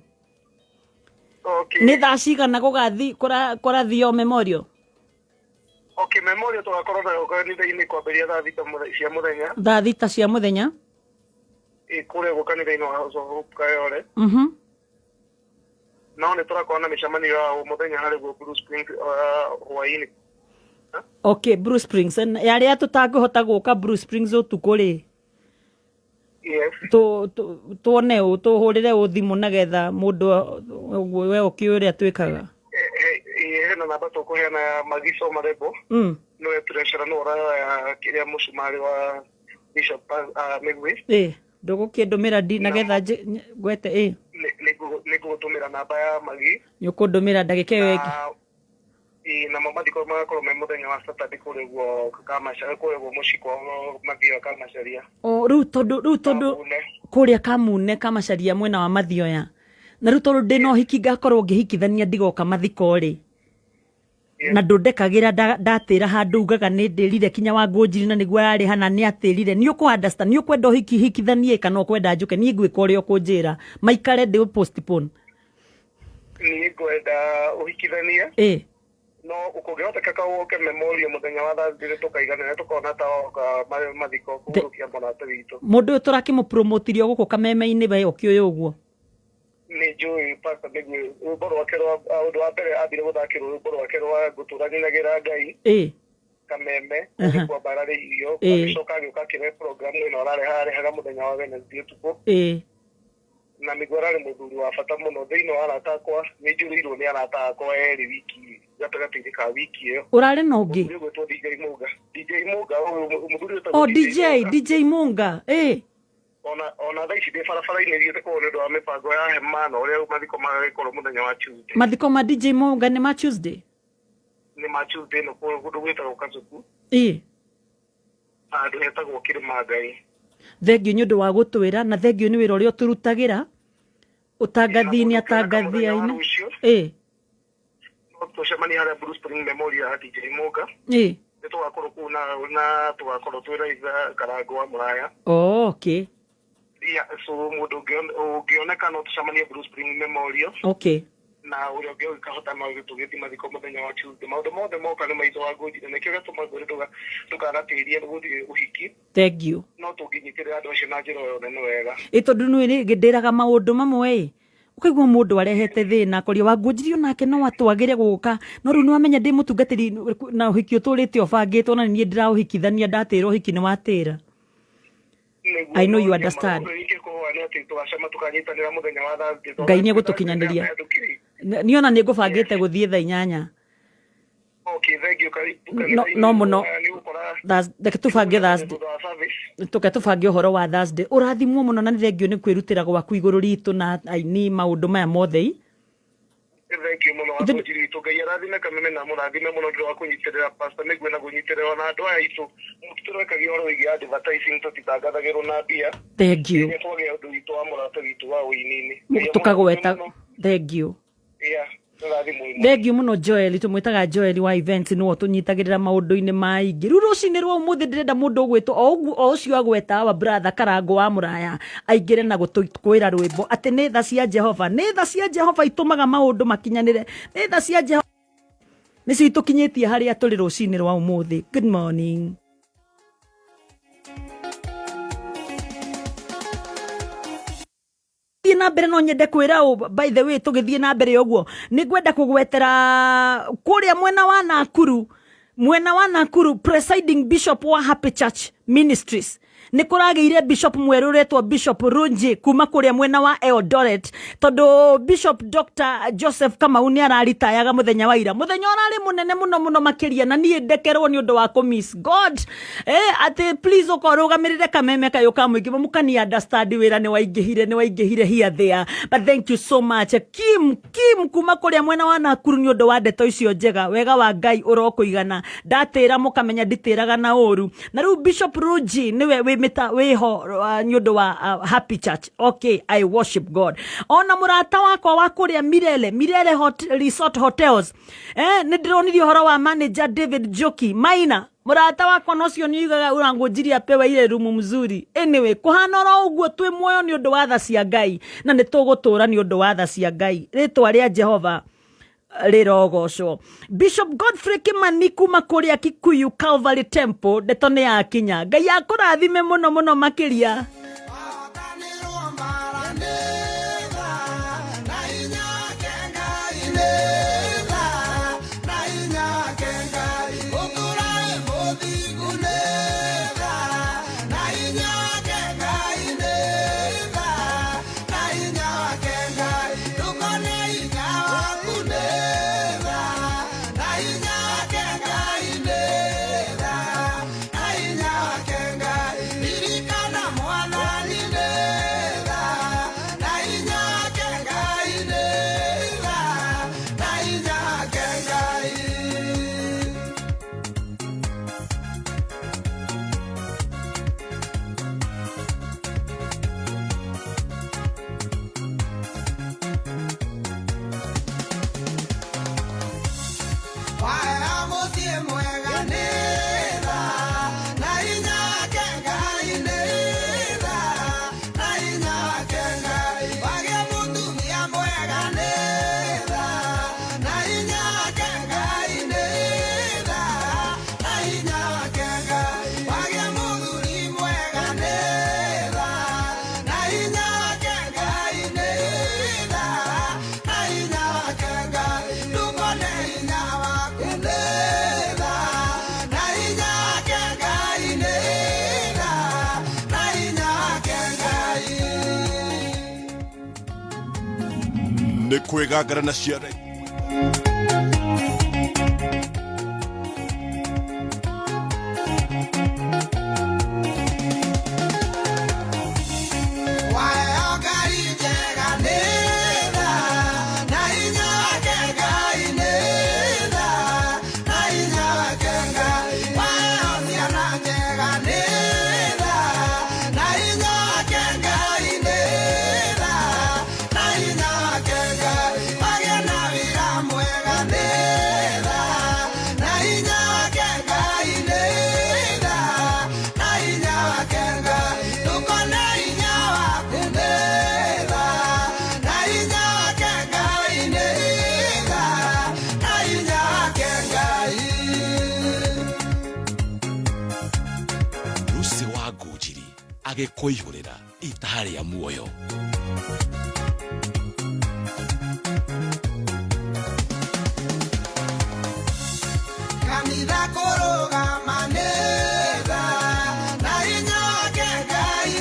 Okay. Nĩ thaa cigana gũgathi kũrathio memorial? Okay, memorial tũgakorwo nayo kanitha-inĩ kwambĩrĩria thaa 6 cia mũthenya. Thaa 6 cia mũthenya? Ĩ, kũrĩa ũguo kanitha-inĩ wa House of Hope Kayole. No nĩ tũrakorwo na mĩcemanio ya o mũthenya harĩ guo Blue Springs, hwaĩ-inĩ. Okay, Blue Springs. Ya arĩa tũtangĩhota gũka Blue Springs ũtukũ rĩ? Yes. Tuone ũ, tũhũrĩre ũ thimũ nĩgetha mũndũ ũguo we ũkĩũĩ ũrĩa twĩkaga. Hena namba tũkũheana ya Magiso Marebo. Nĩwe treasurer, nĩwe ũroya kĩrĩa mũcumarĩ wa Bishop Migwi. Ndũgũkĩndũmĩra ndi nĩgetha ngwete, ĩ. Nĩngũgũtũmĩra namba ya Magi. Nĩũkũndũmĩra ndagĩka ĩyo ĩngĩ. Namo mathiko magakorwo me mũthenya wa Saturday kũrĩa ũguo Kamacharia, kũrĩa ũguo mũciĩ kwao Mathioya Kamacharia. O, rĩu tondũ, rĩu tondũ Kamune. kũrĩa Kamune Kamacharia mwena wa Mathioya. Na rĩu tondũ ndĩna ũhiki ngakorwo ngĩhikithania ndigoka mathiko rĩ. Na ndũndekagĩra ndatĩra handũ ugaga nĩ ndĩrire kinya wa ngũnjiri na nĩguo ararĩha na nĩ atĩrire. Nĩ ũkũ understand, nĩ ũkwenda ũhiki hikithanie kana ũkwenda njũke, niĩ ngwĩka ũrĩa ũkũnjĩra. Maikare ndĩ postpone. Niĩ ngwenda ũhikithanie. No kũngĩhoteka ũke memorial mũthenya wa Thursday nĩ tũkaiganĩra, tũkona ta woka mathiko kũhurũkia mũrata witũ. Mũndũ ũyũ tũrakĩmũpromotirio gũkũ Kameme-inĩ we ũkĩũĩ ũguo? Nĩ njũĩ Pastor Migwi, rwĩmbo rwake rwa, ũndũ wa mbere ambire gũthakĩrwo rwĩmbo rwake rwa ngũtũra nyinagĩra Ngai. Kameme, kũndũ kwa mbararĩirio, agĩcoka agĩũka akĩrehe program ĩno arareha, arehaga mũthenya wa Wednesday ũtukũ. Na Migwi ararĩ mũthuri wa bata mũno thĩinĩ wa arata akwa, nĩ njũrĩirwo nĩ arata akwa erĩ wiki gatagatĩ-inĩ ka wiki ĩyo. Ũrarĩ na ũngĩ? Mũthuri ũgwĩtwo DJ Munga. DJ Munga, mũthuri ũgwĩtwo Oh, DJ DJ, Munga. DJ Munga. Ona thaa ici ndĩ barabara-inĩ thiĩte kũu nĩ ũndũ wa mĩbango ya hema na ũrĩa mathiko magagĩkorwo mũthenya wa Tuesday. Mathiko ma DJ Munga nĩ ma Tuesday? Nĩ ma Tuesday no kũndũ gwĩtagwo Kacuku. Handũ hetagwo Kĩrĩma Ngai. Thengiũ nĩ ũndũ wa gũtwĩra na thengiũ nĩ wĩra ũrĩa ũtũrutagĩra. Ũtangathi-inĩ, atangathi-inĩ. No tũcemanie harĩa Blue Spring Memorial ya DJ Munga. Nĩ tũgakorwo kũu na tũgakorwo twĩ Raitha Karango wa Mũraya. Oh, okay. Yeah, so mũndũ ũngĩoneka no tũcemanie Blue Spring Memorial. Okay. Na ũrĩa ũngĩ ũngĩkahota no tũgĩthiĩ mathiko mũthenya wa Tuesday. Maũndũ mothe moka nĩ maitũ wa ngũnjire. Nĩkĩo gĩatũma ngwĩre ndũkanatĩrie gũthiĩ ũhiki. Thank you. No tũngĩnyitĩrĩra andũ acio na njĩra o yothe nĩ wega. Ĩ tondũ nĩ rĩngĩ ndĩraga maũndũ mamwe ĩ. Ũkaigua mũndũ arehete thĩna, akoria wangũnjirio nake no atwagĩre gũka. No rĩu nĩwamenya ndĩ mũtungatĩri na ũhiki ũtũrĩte ũbangĩtwo na niĩ ndĩraũhikithania, ndatĩra ũhiki nĩ watĩra. I know you understand. Ngai nĩ egũtũkinyanĩria. Niĩ ona nĩ ngũbangĩte gũthiĩ thaa 8. No, no mũno. Reke tũbange Thursday. Tũke tũbange ũhoro wa Thursday. Ũrathimwo mũno na nĩ thengio nĩ kwĩrutĩra gwaku igũrũ ritũ na aini maũndũ maya mothe. Thank you muno wakonjiri witũ. Ngai arathime Kameme na mũrathime mũno ndũ wa kũnyitĩrĩra Pastor Mĩgwe na kũnyitĩrĩra ona andũ aya aitũ. Tũrekagia ũhoro wĩgiĩ advertising, tũtitangathagĩrwo na mbia. Thank you. Rĩrĩa twagĩa ũndũ witũ wa mũrata witũ wa ũini-inĩ. Tũkagweta. Thank you. Yeah. Thengiũ mũno Joel, tũmwĩtaga Joel wa events, nĩwe ũtũnyitagĩrĩra maũndũ-inĩ maingĩ. Rĩu rũcinĩ rwa ũmũthĩ ndĩrenda mũndũ ũgwĩtwo o ũguo o ũcio agweta our brother Karango wa Mũraya aingĩre na gũtũkwĩra rwĩmbo atĩ nĩ tha cia Jehova, nĩ tha cia Jehova itũmaga maũndũ makinyanĩre, nĩ tha cia Jehova nĩcio itũkinyĩtie harĩa tũrĩ rũcinĩ rwa ũmũthĩ. Good morning. Thiĩ na mbere no nyende kwĩra ũ, by the way, tũgĩthiĩ na mbere ũguo nĩ ngwenda kũgwetera kũrĩa mwena wa Nakuru, mwena wa Nakuru presiding bishop wa Happy Church Ministries nĩ kũragĩire bishop mwerũ ũretwo Bishop Runji kuma kũrĩa mwena wa Eldoret, tondũ Bishop Dr Joseph Kamau nĩ araritayaga mũthenya wa ira, mũthenya ũrarĩ mũnene mũno mũno makĩria, na niĩ ndekerwo nĩ ũndũ wa kũmiss God atĩ please ũkorũgamĩrĩre Kameme kayũ ka mũingĩ mũkani understand wĩra nĩ waingĩhire, nĩ waingĩhire here there, but thank you so much Kim Kim kuma kũrĩa mwena wa Nakuru nĩ ũndũ wa ndeto icio njega. Wega wa Ngai ũrokũigana, ndatĩra mũkamenya nditĩraga na ũru. Na rĩu Bishop Ruji nĩwe wĩ mĩta wĩho nĩ ũndũ wa Happy Church. Okay, I worship God. Ona mũrata wakwa wa kũrĩa Mirele, Mirele Hot, Resort Hotels, nĩ ndĩronirie ũhoro wa manager David Njoki Maina, mũrata wakwa no cio nĩ ugaga ũrangũnjiria pewa ile rumu mzuri. Anyway, kũhana oro ũguo twĩ muoyo nĩ ũndũ wa tha cia Ngai, na nĩ tũgũtũra nĩ ũndũ wa tha cia Ngai. Rĩtwa rĩa Jehova rĩrogocwo. Bishop Godfrey Kimani kuma kũrĩa Kikuyu Calvary Temple, ndeto nĩ yakinya. Ngai akũrathime mũno mũno makĩria. Nĩ kwĩgangara na ciara. Lucy wa Ngũnjiri agĩkũihũrĩra itaha rĩa muoyo. Kanitha kũrũgama nĩ tha, na hinya wake Ngai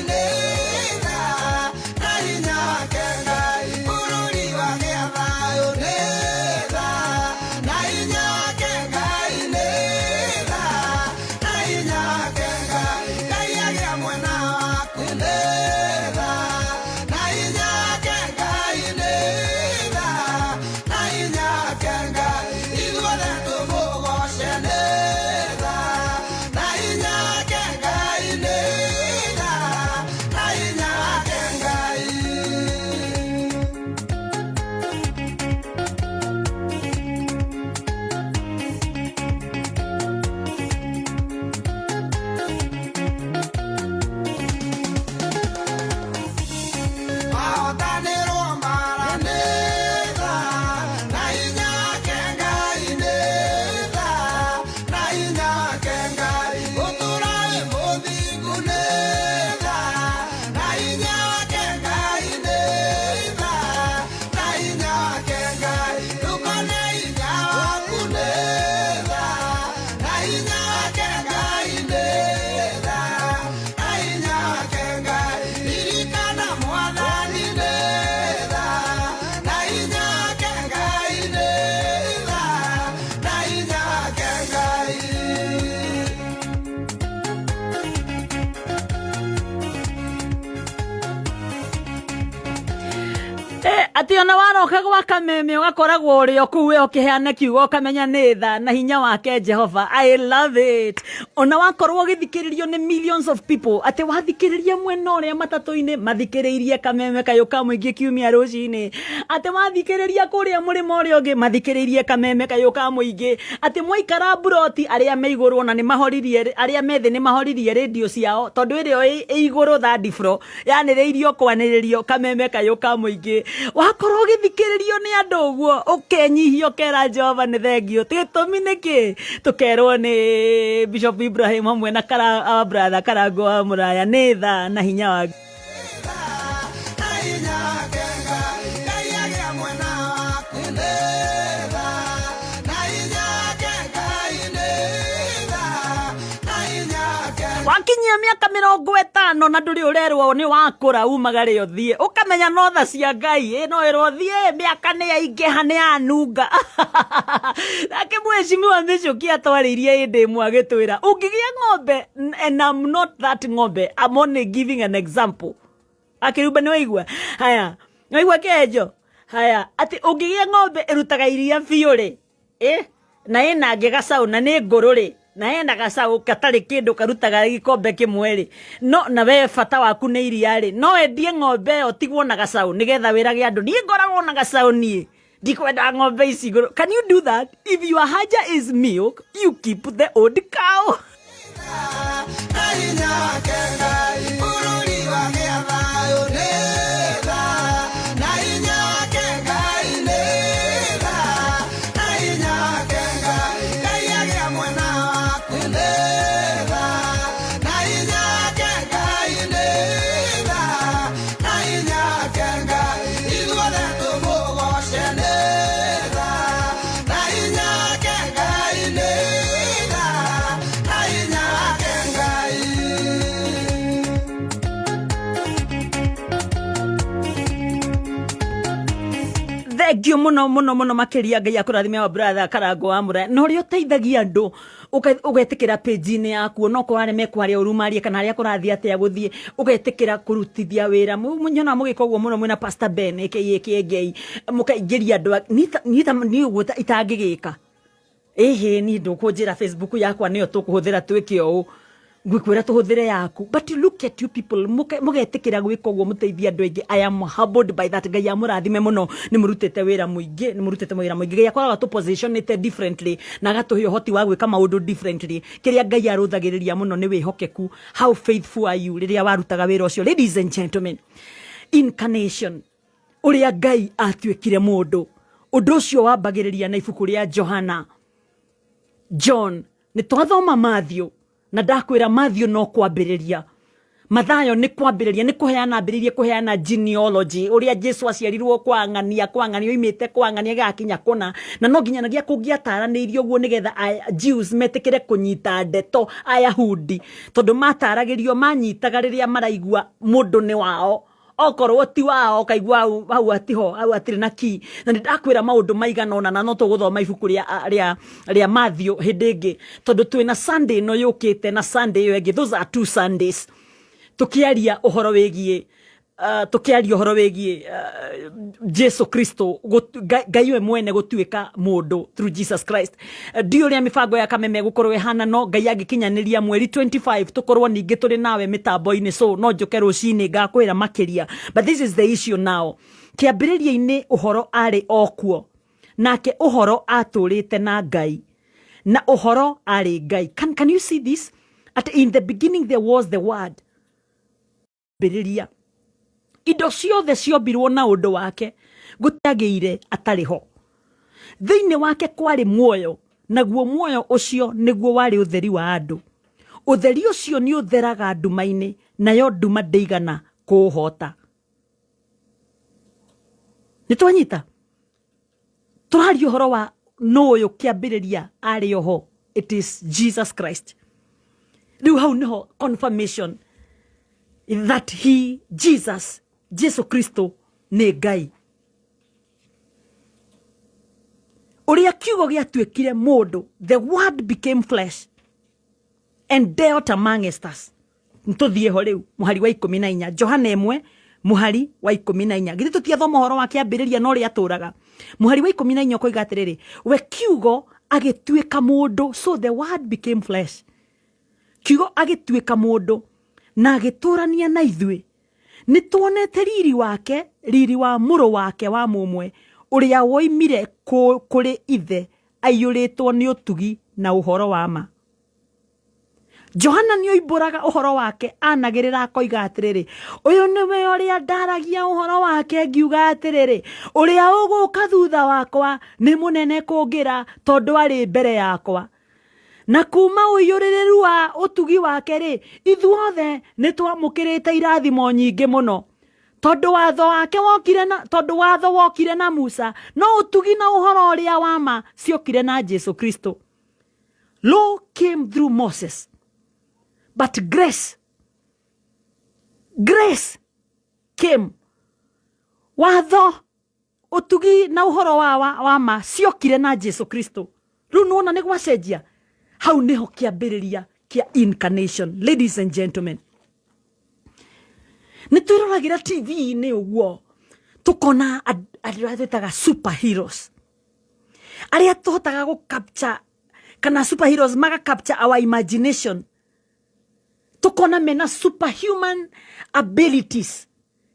Atĩ ona waroka gwa kameme ũgakoragwo ũrĩ o kũu we ũkĩheana kiugo ũkamenya nĩ tha na hinya wake Jehova. I love it. Ona wakorwo ũgĩthikĩrĩrio nĩ millions of people, atĩ wathikĩrĩria mwena ũrĩa matatũ-inĩ mathikĩrĩirie kameme kayũ ka mũingĩ kiumia rũcinĩ, atĩ wathikĩrĩria kũrĩa mũrĩmo ũrĩa ũngĩ mathikĩrĩirie kameme kayũ ka mũingĩ, atĩ mwaikara mburoti arĩa me igũrũ ona nĩ mahoririe, arĩa me thĩ nĩ mahoririe rĩndiũ ciao tondũ ĩrĩa ĩ igũrũ third floor yanĩrĩirio kwanĩrĩrio kameme kayũ ka mũingĩ. Wakorwo ũgĩthikĩrĩrio nĩ andũ ũguo ũkenyihia ũkera Jehova nĩ thengio. Gĩtũmi nĩ kĩ? Tũkerwo nĩ Bishop Ibrahim hamwe na our brother Karango wa Mũraya, nĩ tha na hinya wa wakinyia mĩaka 50 na ndũrĩ ũrerwo nĩ wakũra umagare ũthiĩ, ũkamenya no tha cia Ngai ĩ no ĩrwo thiĩ, mĩaka nĩ yaingĩha nĩ yanunga. Nake mheshimiwa Michuki atwarĩirie hĩndĩ ĩmwe agĩtwĩra ũngĩgĩa ng'ombe, and I'm not that ng'ombe, I'm only giving an example. Akĩrumba nĩ waigua? Haya, nĩ waigua kĩenjo? Haya, atĩ ũngĩgĩa ng'ombe ĩrutaga iria biũ rĩ, na ĩna angĩ gacaũ na nĩ ngũrũ rĩ, na ena gacaũ gatarĩ kĩndũ karutaga gĩkombe kĩmwe rĩ, no na we bata waku nĩ iria rĩ, no endie ng'ombe ĩyo tigwo na gacaũ nĩgetha wĩrage andũ niĩ ngoragwo na gacaũ, niĩ ndikwenda ng'ombe ici ngũrũ. Can you do that? If your haja is milk, you keep the old cow. Thank you muno muno muno makiria. Ngai akũrathime wa brother Karango wa Mũraya na ũrĩa ũteithagia andũ ũgetĩkĩra page-inĩ yaku onokorwo arĩa mekwaria ũru marie kana arĩa kũrathiĩ atĩa gũthiĩ, ũgetĩkĩra kũrutithia wĩra. Nyona mũgĩka ũguo mũno mwĩna Pastor Ben aka Kĩengei, mũkaingĩria andũ niĩ ũguo itangĩgĩka. Ĩhĩ, niĩ ndũkũnjĩra Facebook yakwa nĩyo tũkũhũthĩra twĩke ũũ, ngwĩkwĩra tũhũthĩre yaku, but look at you people, mũgetĩkĩra gwĩka ũguo mũteithie andũ aingĩ. I am humbled by that. Ngai amũrathime mũno, nĩ mũrutĩte wĩra mũingĩ, nĩ mũrutĩte wĩra mũingĩ. Ngai akoragwo atũpositionĩte differently na agatũhe ũhoti wa gwĩka maũndũ differently. Kĩrĩa Ngai arũthagĩrĩria mũno nĩ wĩhokeku. How faithful are you rĩrĩa warutaga wĩra ũcio? Ladies and gentlemen, incarnation, ũrĩa Ngai atuĩkire mũndũ, ũndũ ũcio wambagĩrĩria na ibuku rĩa Johana. John, nĩ twathoma Matthew na ndakwĩra Matthew no kwambĩrĩria, Mathayo nĩ kwambĩrĩria, nĩ kũheana ambĩrĩrie kũheana genealogy, ũrĩa Jesu aciarirwo kwa ng'ania, kwa ng'ania oimĩte kwa ng'ania gĩgakinya kũna, na no nginyanagia kũngĩataranĩirio ũguo nĩgetha Jews metĩkĩre kũnyita ndeto Ayahudi, tondũ mataragĩrio manyitaga rĩrĩa maraigua mũndũ nĩ wao, okorwo ti wao ũkaigua hau atiho, hau hatirĩ na ki. Na nĩ ndakwĩra maũndũ maigana ũna, na no tũgũthoma ibuku rĩa Matthew hĩndĩ ĩngĩ, tondũ twĩna Sunday ĩno yũkĩte na Sunday ĩyo ĩngĩ. Those are two Sundays tũkĩaria ũhoro wĩgiĩ tũkĩaria ũhoro wĩgiĩ Jesu Kristo, Ngai we mwene gũtuĩka mũndũ through Jesus Christ. Ndiũĩ ũrĩa mĩbango ya Kameme ĩgũkorwo ĩhana, no Ngai angĩkinyanĩria mweri 25 tũkorwo ningĩ tũrĩ nawe mĩtambo-inĩ, so no njũke rũcinĩ ngakwĩra makĩria. But this is the issue now. Kĩambĩrĩria-inĩ ũhoro arĩ o kuo, nake ũhoro atũrĩte na Ngai, na ũhoro arĩ Ngai. Can you see this? At in the beginning there was the word. Mbĩrĩria indo ciothe ciombirwo na ũndũ wake, gũtiagĩire atarĩ ho. Thĩinĩ wake kwarĩ muoyo, naguo muoyo ũcio nĩguo warĩ ũtheri wa andũ. Ũtheri ũcio nĩ ũtheraga nduma-inĩ, nayo nduma ndĩigana kũũhota. Nĩ twanyita? Tũraria ũhoro wa nũ ũyũ kĩambĩrĩria arĩ oho. It is Jesus Christ. Rĩu hau nĩho confirmation that he, Jesus, Jesu Kristo nĩ Ngai. Ũrĩa kiugo gĩatuĩkire mũndũ, the word became flesh and dealt among us. Nĩtũthiĩ ho rĩu, mũhari wa 14, Johana 1 Mũhari wa 14, githĩ tũtiathoma ũhoro wa kĩambĩrĩria na ũrĩa atũraga? Mũhari wa 14 ũkoiga atĩrĩrĩ, we kiugo agĩtuĩka mũndũ, so the word became flesh. Kiugo agĩtuĩka mũndũ na agĩtũrania na ithuĩ. Nĩ tuonete riri wake, riri wa mũrũ wake wa mũmwe, ũrĩa woimire kũrĩ ithe, aiyũrĩtwo nĩ ũtugi na ũhoro wa ma. Johana nĩ oimbũraga ũhoro wake, anagĩrĩra akoiga atĩrĩrĩ, ũyũ nĩwe ũrĩa ndaragia ũhoro wake ngiuga atĩrĩrĩ, ũrĩa ũgũka thutha wakwa nĩ mũnene kũngĩra, tondũ arĩ mbere yakwa. Na kuma ũiyũrĩrĩru wa ũtugi wake rĩ, ithuothe nĩ twamũkĩrĩte irathimo nyingĩ mũno. Tondũ watho wake wokire na, tondũ watho wokire na Musa, no ũtugi na ũhoro ũrĩa wa ma ciokire na Jesu Kristo. Law came through Moses, but grace came. Watho, ũtugi na ũhoro wa ma ciokire na Jesu Kristo. Rĩu nĩwona nĩ gwacenjia. Hau nĩho kĩambĩrĩria kĩa incarnation, ladies and gentlemen. Nĩ twĩroragĩra TV-inĩ ũguo, tũkona andũ arĩa twĩtaga superheroes, arĩa tũhotaga gũ capture, kana superheroes maga capture our imagination, tukona mena superhuman abilities.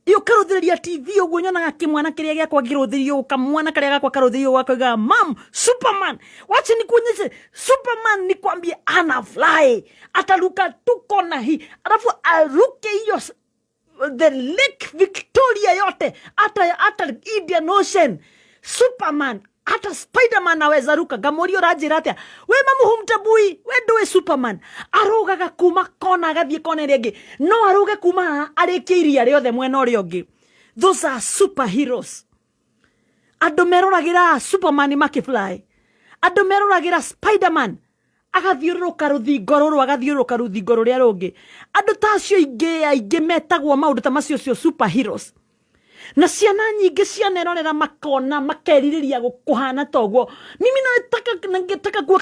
Iyo karũthĩrĩria TV ũguo nyonaga kĩmwana kĩrĩa gĩakwa kĩrũthĩrĩrio, kamwana karĩa gakwa karũthĩrĩrio gakoiga, Mam, Superman, wacha nikuonyeshe Superman, nikwambie ana fly, ataruka tuko na hii, alafu aruke hiyo the Lake Victoria yote, hata Indian Ocean. Superman, hata Spiderman aweza ruka. Ngamuria ũranjĩra atĩa? We mamu humtabui, we ndũĩ Superman. Arũgaga kuma kona agathiĩ kona ĩrĩa ĩngĩ. No arũge kuma haha arĩkie iria rĩothe mwena ũrĩa ũngĩ. Those are superheroes. Andũ meroragĩra Superman makĩfly. Andũ meroragĩra Spiderman agathiũrũrũka rũthingo rũrũ, agathiũrũrũka rũthingo rũrĩa rũngĩ. Andũ ta acio aingĩ metagwo maũndũ ta macio cio superheroes. Na ciana nyingĩ cianerorera makona makerirĩria kũhana ta ũguo. Mimi ningetaka kuwa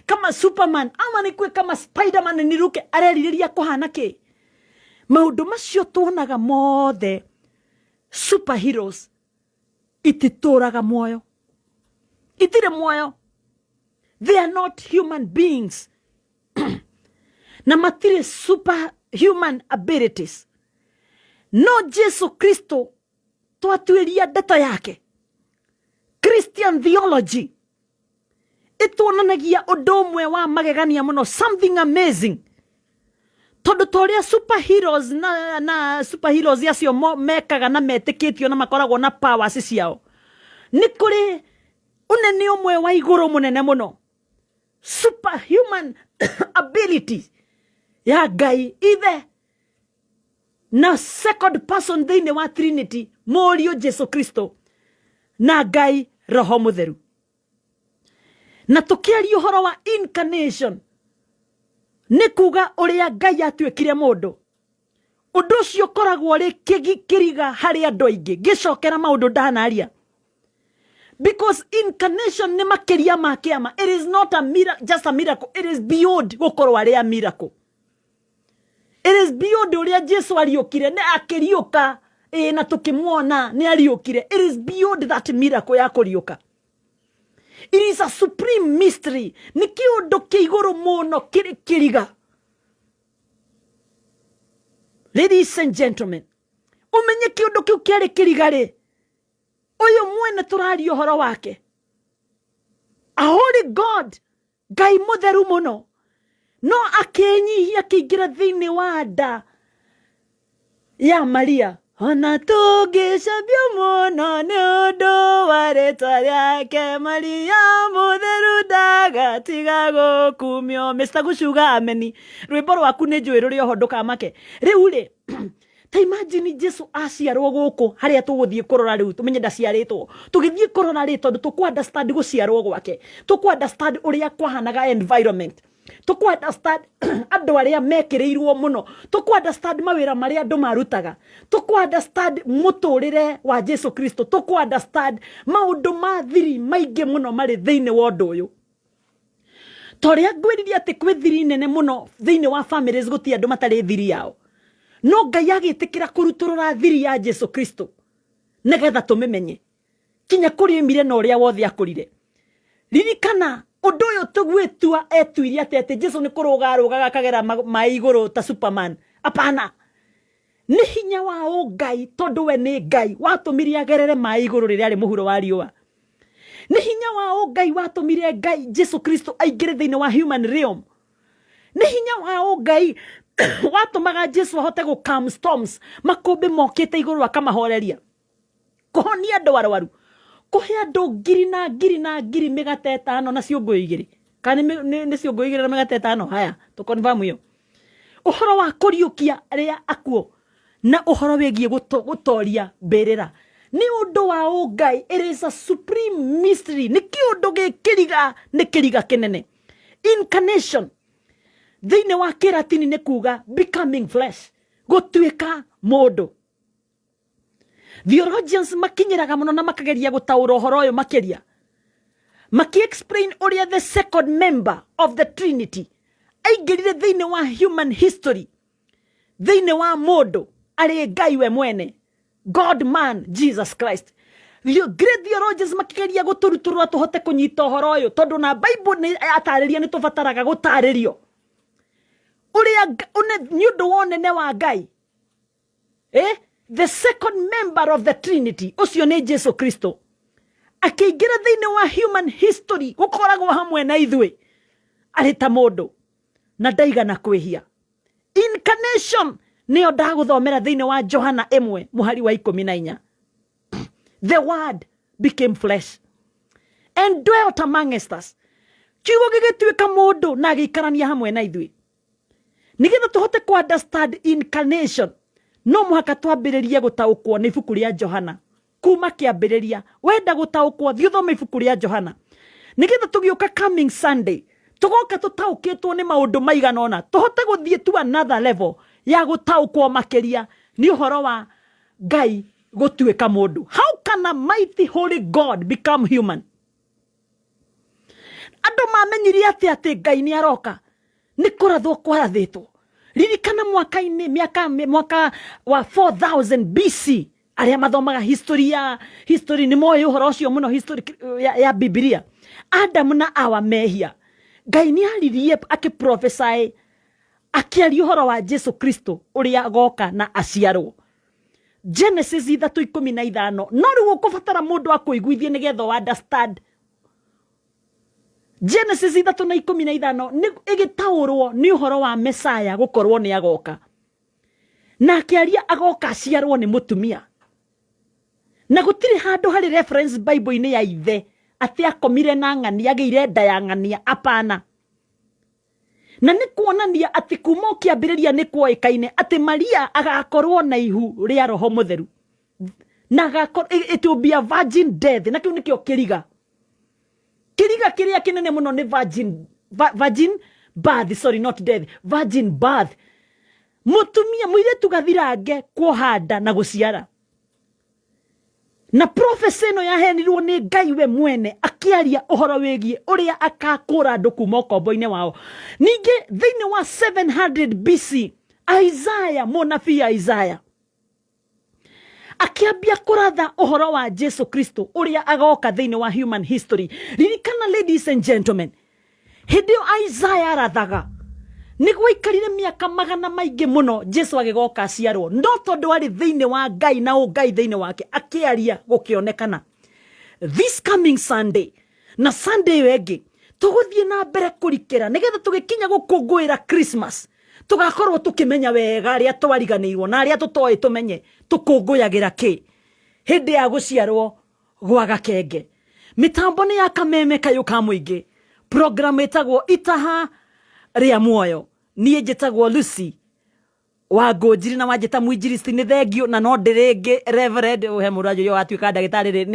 kama Superman ama nikuwe kama Spiderman niruke. Arerirĩria kũhana kĩ? Maũndũ macio tuonaga mothe superheroes ititũraga muoyo, itirĩ muoyo. They are not human beings. Na matirĩ superhuman abilities. No Jesu Kristo twatuĩria ndeto yake, Christian theology ĩtuonanagia ũndũ ũmwe wa magegania mũno, something amazing. Tondũ ta ũrĩa superheroes na superheroes acio mekaga na metĩkĩtio na makoragwo na powers ciao, nĩ kũrĩ ũnene ũmwe wa igũrũ mũnene mũno, superhuman ability ya Ngai Ithe na second person thĩinĩ wa Trinity, Mũriũ Jesu Kristo na Ngai Roho Mũtheru. Na tũkĩaria ũhoro wa incarnation, nĩ kuga ũrĩa Ngai atuĩkire mũndũ. Ũndũ ũcio ũkoragwo ũrĩ kĩriga harĩ andũ aingĩ. Ngĩcokera maũndũ ndanaria, because incarnation nĩ makĩria ma kĩama. It is not a just a miracle, it is beyond gũkorwo arĩ a miracle. It is beyond ũrĩa Jesu ariũkire, nĩ akĩriũka, na tũkĩmuona nĩ ariũkire. It is beyond that miracle ya kũriũka. It is a supreme mystery. Nĩ kĩũndũ kĩa igũrũ mũno kĩrĩ kĩriga. Ladies and gentlemen, ũmenye kĩũndũ kĩu kĩarĩ kĩriga rĩ, ũyũ mwene tũraria ũhoro wake, a holy God, Ngai mũtheru mũno, no akĩnyihia akĩingĩra thĩinĩ wa nda ya Maria. Ona tũngĩcambio mũno nĩ ũndũ wa rĩtwa rĩake, Maria mũtheru ndagatiga gũkumio. Mr. Gucuga ameni. Rwĩmbo rwaku nĩ njũĩ rũrĩ oho, ndũkamake. Rĩu rĩ, ta imagine Jesu aciarwo gũkũ harĩa tũgũthiĩ kũrora rĩu, tũmenye ndaciarĩtwo. Tũgĩthiĩ kũrora rĩ, tondũ tũkũ understand gũciarwo gwake, tũkũ understand ũrĩa kwahanaga environment, tũkũ understand andũ arĩa mekĩrĩirwo mũno, tũkũ understand mawĩra marĩa andũ marutaga, tũkũ understand mũtũrĩre wa Jesu Kristo, tũkũ understand maũndũ ma thiri maingĩ mũno marĩ thĩinĩ wa ũndũ ũyũ. Ta ũrĩa ngwĩrire atĩ kwĩ thiri nene mũno thĩinĩ wa families, gũtirĩ andũ matarĩ thiri yao. No Ngai agĩtĩkĩra kũrutũrũra thiri ya Jesu Kristo nĩgetha tũmĩmenye kinya kũrĩa oimire na ũrĩa wothe akũrire. Ririkana ũndũ ũyũ tũgwĩtua etuire atĩ atĩ Jesu nĩ kũrũga arũgaga akagera maĩ igũrũ ta Superman. Apana, nĩ hinya wa ũngai tondũ we nĩ Ngai watũmire agerere maĩ igũrũ rĩrĩa arĩ mũhuro wa riũa. Nĩ hinya wa ũngai watũmire Ngai Jesu Kristo aingĩre thĩinĩ wa human realm. Nĩ hinya wa ũngai watũmaga Jesu ahote gũ calm storms, makũmbĩ mokĩte igũrũ akamahoreria, kũhonia andũ arwaru, kũhe andũ ngiri na ngiri na ngiri mĩgate ĩtano na ciũngũyũ igĩrĩ, kana nĩ ciũngũyũ igĩrĩ na mĩgate ĩtano. Haya, tũ confirm ĩyo. Ũhoro wa kũriũkia arĩa akuũ na ũhoro wĩgiĩ gũtoria mbĩrĩra nĩ ũndũ wa ũngai. It is a supreme mystery. Nĩ kĩũndũ gĩkĩriga, nĩ kĩriga kĩnene. Incarnation thĩinĩ wa kĩratini nĩ kuga becoming flesh, gũtuĩka mũndũ. Theologians makinyĩraga mũno na makageria gũtaũra ũhoro ũyũ makĩria, maki-explain ũrĩa the second member of the Trinity aingĩrire thĩinĩ wa human history, thĩinĩ wa mũndũ arĩ Ngai we mwene, God man Jesus Christ. Great theologians makigeria gũtũrutũrũra tũhote kũnyita ũhoro ũyũ, tondũ na Bible nĩ yatarĩria nĩ tũbataraga gũtarĩrio ũrĩa nĩ ũndũ wa ũnene wa Ngai. The second member of the Trinity ũcio nĩ Jesu Kristo akĩingĩra thĩinĩ wa human history gũkoragwo hamwe na ithuĩ arĩ ta mũndũ na ndaigana kwĩhia. Incarnation nĩyo ndagũthomera thĩinĩ wa Johana 1 mũhari wa 14. The word became flesh and dwelt amongst us. Kiugo gĩgĩtuĩka mũndũ na agĩikarania hamwe na ithuĩ. Nĩgetha tũhote ku understand incarnation no mũhaka twambĩrĩrie gũtaũkwo nĩ ibuku rĩa Johana kuma kĩambĩrĩria. Wenda gũtaũkwo thiĩ ũthome ibuku rĩa Johana, nĩgetha tũgĩũka coming Sunday tũgoka tũtaũkĩtwo nĩ maũndũ maigana ũna, tũhote gũthiĩ to another level ya gũtaũkwo makĩria nĩ ũhoro wa Ngai gũtuĩka mũndũ. How can a mighty holy God become human? Andũ mamenyire atĩ atĩ Ngai nĩ aroka nĩ kũrathwo kwarathĩtwo. Ririkana mwaka-inĩ mĩaka mwaka wa 4000 BC, arĩa mathomaga history ya history nĩ moĩ ũhoro ũcio mũno, history ya Bibilia. Adam na Awa mehia, Ngai nĩ aririe akĩprophesy, akĩaria ũhoro wa Jesu Kristo ũrĩa agoka na aciarwo. Genesis 3:15. No rĩu ũkũbatara mũndũ akũiguithie nĩgetha ũ understand. Genesis 3:15 nĩ ĩgĩtaũrwo nĩ ũhoro wa Messiah gũkorwo nĩ agoka, na akĩaria agoka aciarwo nĩ mũtumia, na gũtirĩ handũ harĩ reference Bible-inĩ ya ithe atĩ akomire na ng'ania, agĩire nda ya ng'ania. Apana. Na nĩ kuonania atĩ kuma ũkĩambĩrĩria nĩ kuoĩkaine atĩ Maria agakorwo na ihu rĩa Roho Mũtheru, na agakorwo it will be a virgin death. Na kĩu nĩkĩo kĩriga, kĩriga kĩrĩa kĩnene mũno nĩ virgin birth, sorry, not death, virgin birth. Mũtumia mũirĩtu gathirange kuoha nda na gũciara. Na prophecy ĩno yaheanirwo nĩ Ngai we mwene akĩaria ũhoro wĩgiĩ ũrĩa akakũra andũ kuma ũkombo-inĩ wao. Ningĩ thĩinĩ wa 700 BC, Isaiah, mũnabii Isaiah akĩambia kũratha ũhoro wa Jesu Kristo ũrĩa agoka thĩinĩ wa human history. Ririkana, ladies and gentlemen, hĩndĩ ĩyo Isaiah arathaga nĩ gwaikarire mĩaka magana maingĩ mũno Jesu agĩgoka aciarwo, no tondũ arĩ thĩinĩ wa Ngai na ũngai thĩinĩ wake akĩaria gũkĩonekana. This coming Sunday na Sunday ĩyo ĩngĩ tũgũthiĩ na mbere kũrikĩra nĩgetha tũgĩkinya gũkũngũĩra Christmas tũgakorwo tũkĩmenya wega arĩa twariganĩirwo na arĩa tũtoĩ tũmenye tũkũngũyagĩra kĩ hĩndĩ ya gũciarwo gwa gakenge. Mĩtambo nĩ ya Kameme Kayũ ka Mũingĩ, program ĩtagwo Itaha rĩa Muoyo. Niĩ njĩtagwo Lucy wa Ngũnjiri na wanjĩta mwinjiristi nĩ thengio, na no ndĩrĩngĩ reverend. He mũndũ anjũria watuĩka ndagĩtarĩ rĩ,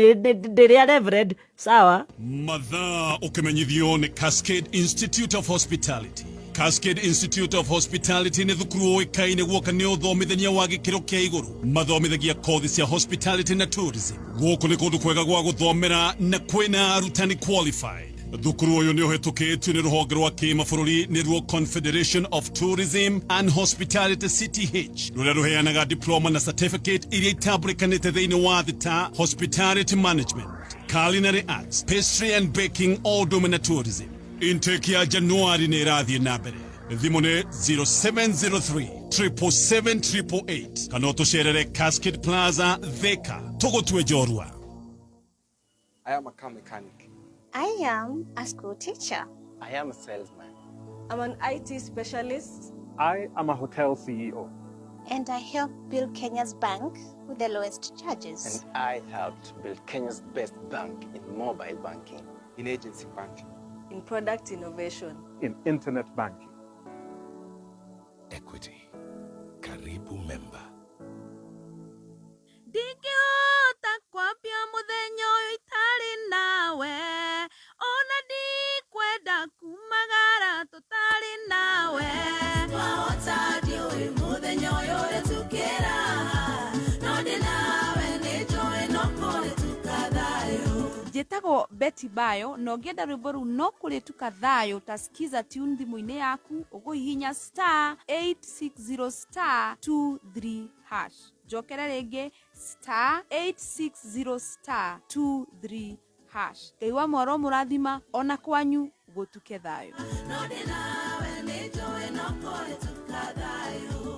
ndĩrĩa reverend sawa. Mathaa ũkĩmenyithio nĩ Cascade Institute of Hospitality. Cascade Institute of Hospitality nĩ thukuru ũĩkaine guoka nĩ ũthomithania wa gĩkĩro kĩa igũrũ. Mathomithagia kothi cia hospitality na tourism. Gũkũ nĩ kũndũ kwega gwa gũthomera na kwĩna arutani qualified. Thukuru ũyũ nĩ ũhĩtũkĩtio nĩ rũhonge rwa kĩmabũrũri nĩruo Confederation of Tourism and Hospitality CTH, rũrĩa rũheanaga diploma na certificate iria itambũrĩkanĩte thĩinĩ wa thĩ ta hospitality management, culinary arts, pastry and baking, o ũndũ ũmwe na tourism. Intake ya Januari nĩ ĩrathiĩ na mbere. Thimũ nĩ 0703 777 kana ũtũcerere Cascade Plaza, Thika. Tũgũtue njorua. I am a car mechanic. I am a school teacher. I am a salesman. I'm an IT specialist. I am a hotel CEO. And I help build Kenya's bank with the lowest charges. And I helped build Kenya's best bank in mobile banking. In agency banking. In product innovation. In internet banking. Equity. Karibu member. Ndingĩhota kwambia mũthenya ũyũ itarĩ nawe, ona ndikwenda kumagara tũtarĩ nawe. Wahota ndiũĩ mũthenya ũyũ ũrĩtukĩra, no ndĩ nawe nĩnjũĩ no kũrĩtuka thayũ. Njĩtagwo Betty Bayo, na ũngĩenda rwĩmbo rũu no kũrĩtuka thayũ ta skiza tune thimũ-inĩ yaku, ũkũhihinya star 860 star 23 hash. Njokere rĩngĩ star 860 star 23 hash. Ngai wa mwaro mũrathima ona kwanyu gũtuke thayũ. No ndĩ nawe nĩnjũĩ no kũrĩtuka thayũ.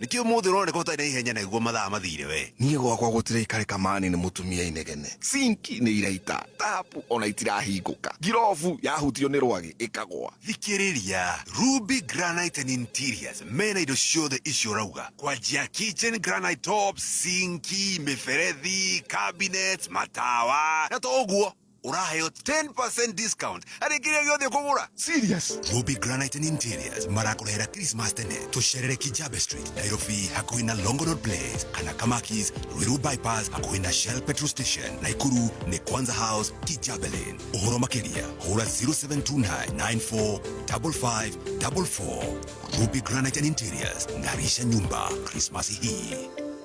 Nĩkĩ ũmũthĩ ũroneka ũtarĩ na ihenya na iguo mathaa mathire we? Niĩ gwakwa gũtiraikarĩka mani nĩ mũtumia inegene. Sinki nĩ iraita, tapu ona itirahingũka, ngirobu yahutio nĩ rwagĩ ĩkagwa. Thikĩrĩria, Ruby Granite and Interiors mena indo ciothe icio ũrauga, kwanjia kitchen granite tops, sinki, mĩberethi, cabinets, matawa, na to ũguo ũraheo 10% discount harĩ kĩrĩa gĩothe ũkũgũra. Serious? Ruby Granite and Interiors marakũrehera Christmas tene. Tũcerere Kijabe Street, Nairobi, hakuhĩ na Longonot Place, kana Kamakis, Ruiru Bypass, hakuhĩ na Shell Petrol Station. Naikuru nĩ Kwanza House, Kijabe Lane. Ũhoro makĩria hũra 0729945544. Ruby Granite and Interiors, ng'arisha nyumba Christmas hii.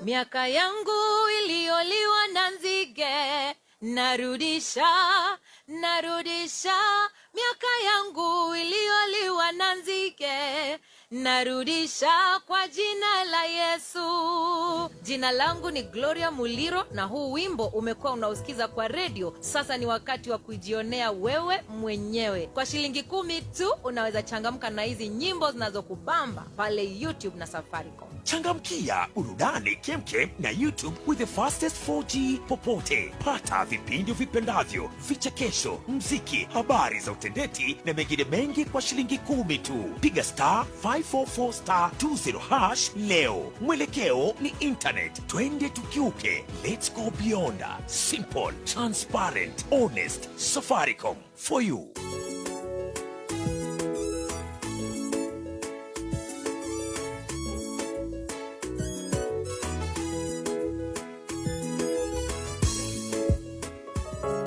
Miaka yangu iliyoliwa na nzige, narudisha, narudisha. Miaka yangu iliyoliwa na nzige, narudisha kwa jina la Yesu. Jina langu ni Gloria Muliro, na huu wimbo umekuwa unausikiza kwa redio. Sasa ni wakati wa kujionea wewe mwenyewe. Kwa shilingi 10 tu unaweza changamka na hizi nyimbo zinazokubamba pale YouTube na Safaricom. Changamkia burudani kemkem na YouTube with the fastest 4G popote. Pata vipindi vipendavyo, vichekesho, mziki, habari za utendeti na mengine mengi kwa shilingi 10 tu. Piga star 544 star 20 hash leo. Mwelekeo ni internet. Twende tukiuke. Let's go beyond. Simple, transparent, honest. Safaricom for you.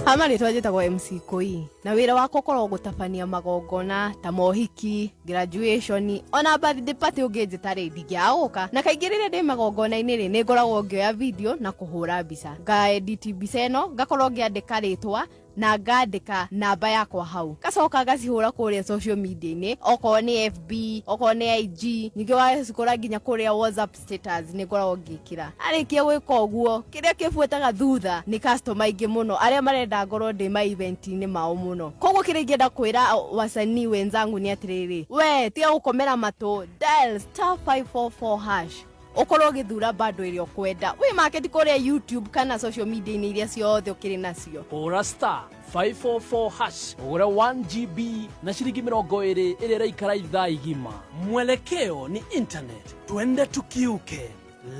Hama rĩtwa njĩtagwo MC Koi, na wĩra wakwa ũkoragwo gũtabania magongona ta mohiki, graduation, ona birthday party ũngĩnjĩta rĩ ndingĩaga na kaingĩ rĩrĩa ndĩ magongona-inĩ rĩ nĩ ngoragwo ngĩoya video na kũhũra mbica, ngaedit mbica ĩno ngakorwo ngĩandĩka rĩtwa na ngandĩka namba yakwa hau, ngacoka ngacihũra kũrĩa social media-inĩ, okorwo nĩ FB, okorwo nĩ IG, ningĩ wacikora nginya kũrĩa WhatsApp status nĩ ngoragwo ngĩkĩra. Arĩkia gwĩka ũguo, kĩrĩa kĩbuataga thutha nĩ customer aingĩ mũno arĩa marenda ngorwo ndĩ ma event-inĩ mao mũno. Koguo kĩrĩa ingĩenda kwĩra wasanii wenzangu nĩ atĩrĩrĩ, we tiga gũkomera matũ, dial star 544 hash ukorwo ũgĩthura bando ĩrĩa ũkwenda, wĩ market kũrĩa YouTube kana social media-inĩ iria ciothe ũkĩrĩ nacio. Hũra star 544 hash ũgũre 1 GB na shilingi 20 ĩrĩa ĩraikara ithaa igima. Mwelekeo ni internet, twende tukiuke.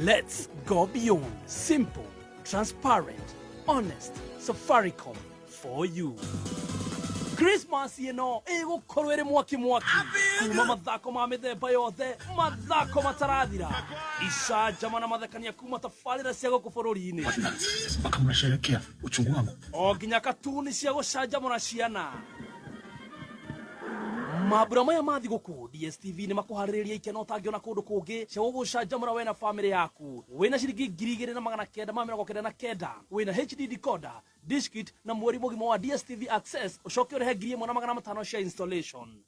Let's go beyond. Simple, transparent, honest. Safaricom for you. Christmas ĩno ĩgũkorwo ĩrĩ mwaki mwaki, kuma mathako ma mĩthemba yothe, mathako matarathira, icanjama na mathekania kuma tabarĩra cia gũkũ bũrũri-inĩ, mpaka mnasherekea uchungu wangu, o nginya katuni cia gũcanjamũra ciana. Mambura maya ma thigũkũ, DSTV nĩ makũharĩrĩria ikeno ũtangĩona kũndũ kũngĩ cia gũgũcanjamũra we na famĩlĩ yaku. Wĩna ciringi 2999, wĩna HD decoder, dish kit na mweri mũgima wa DSTV Access, ũcoke ũrĩhe 1500 cia installation.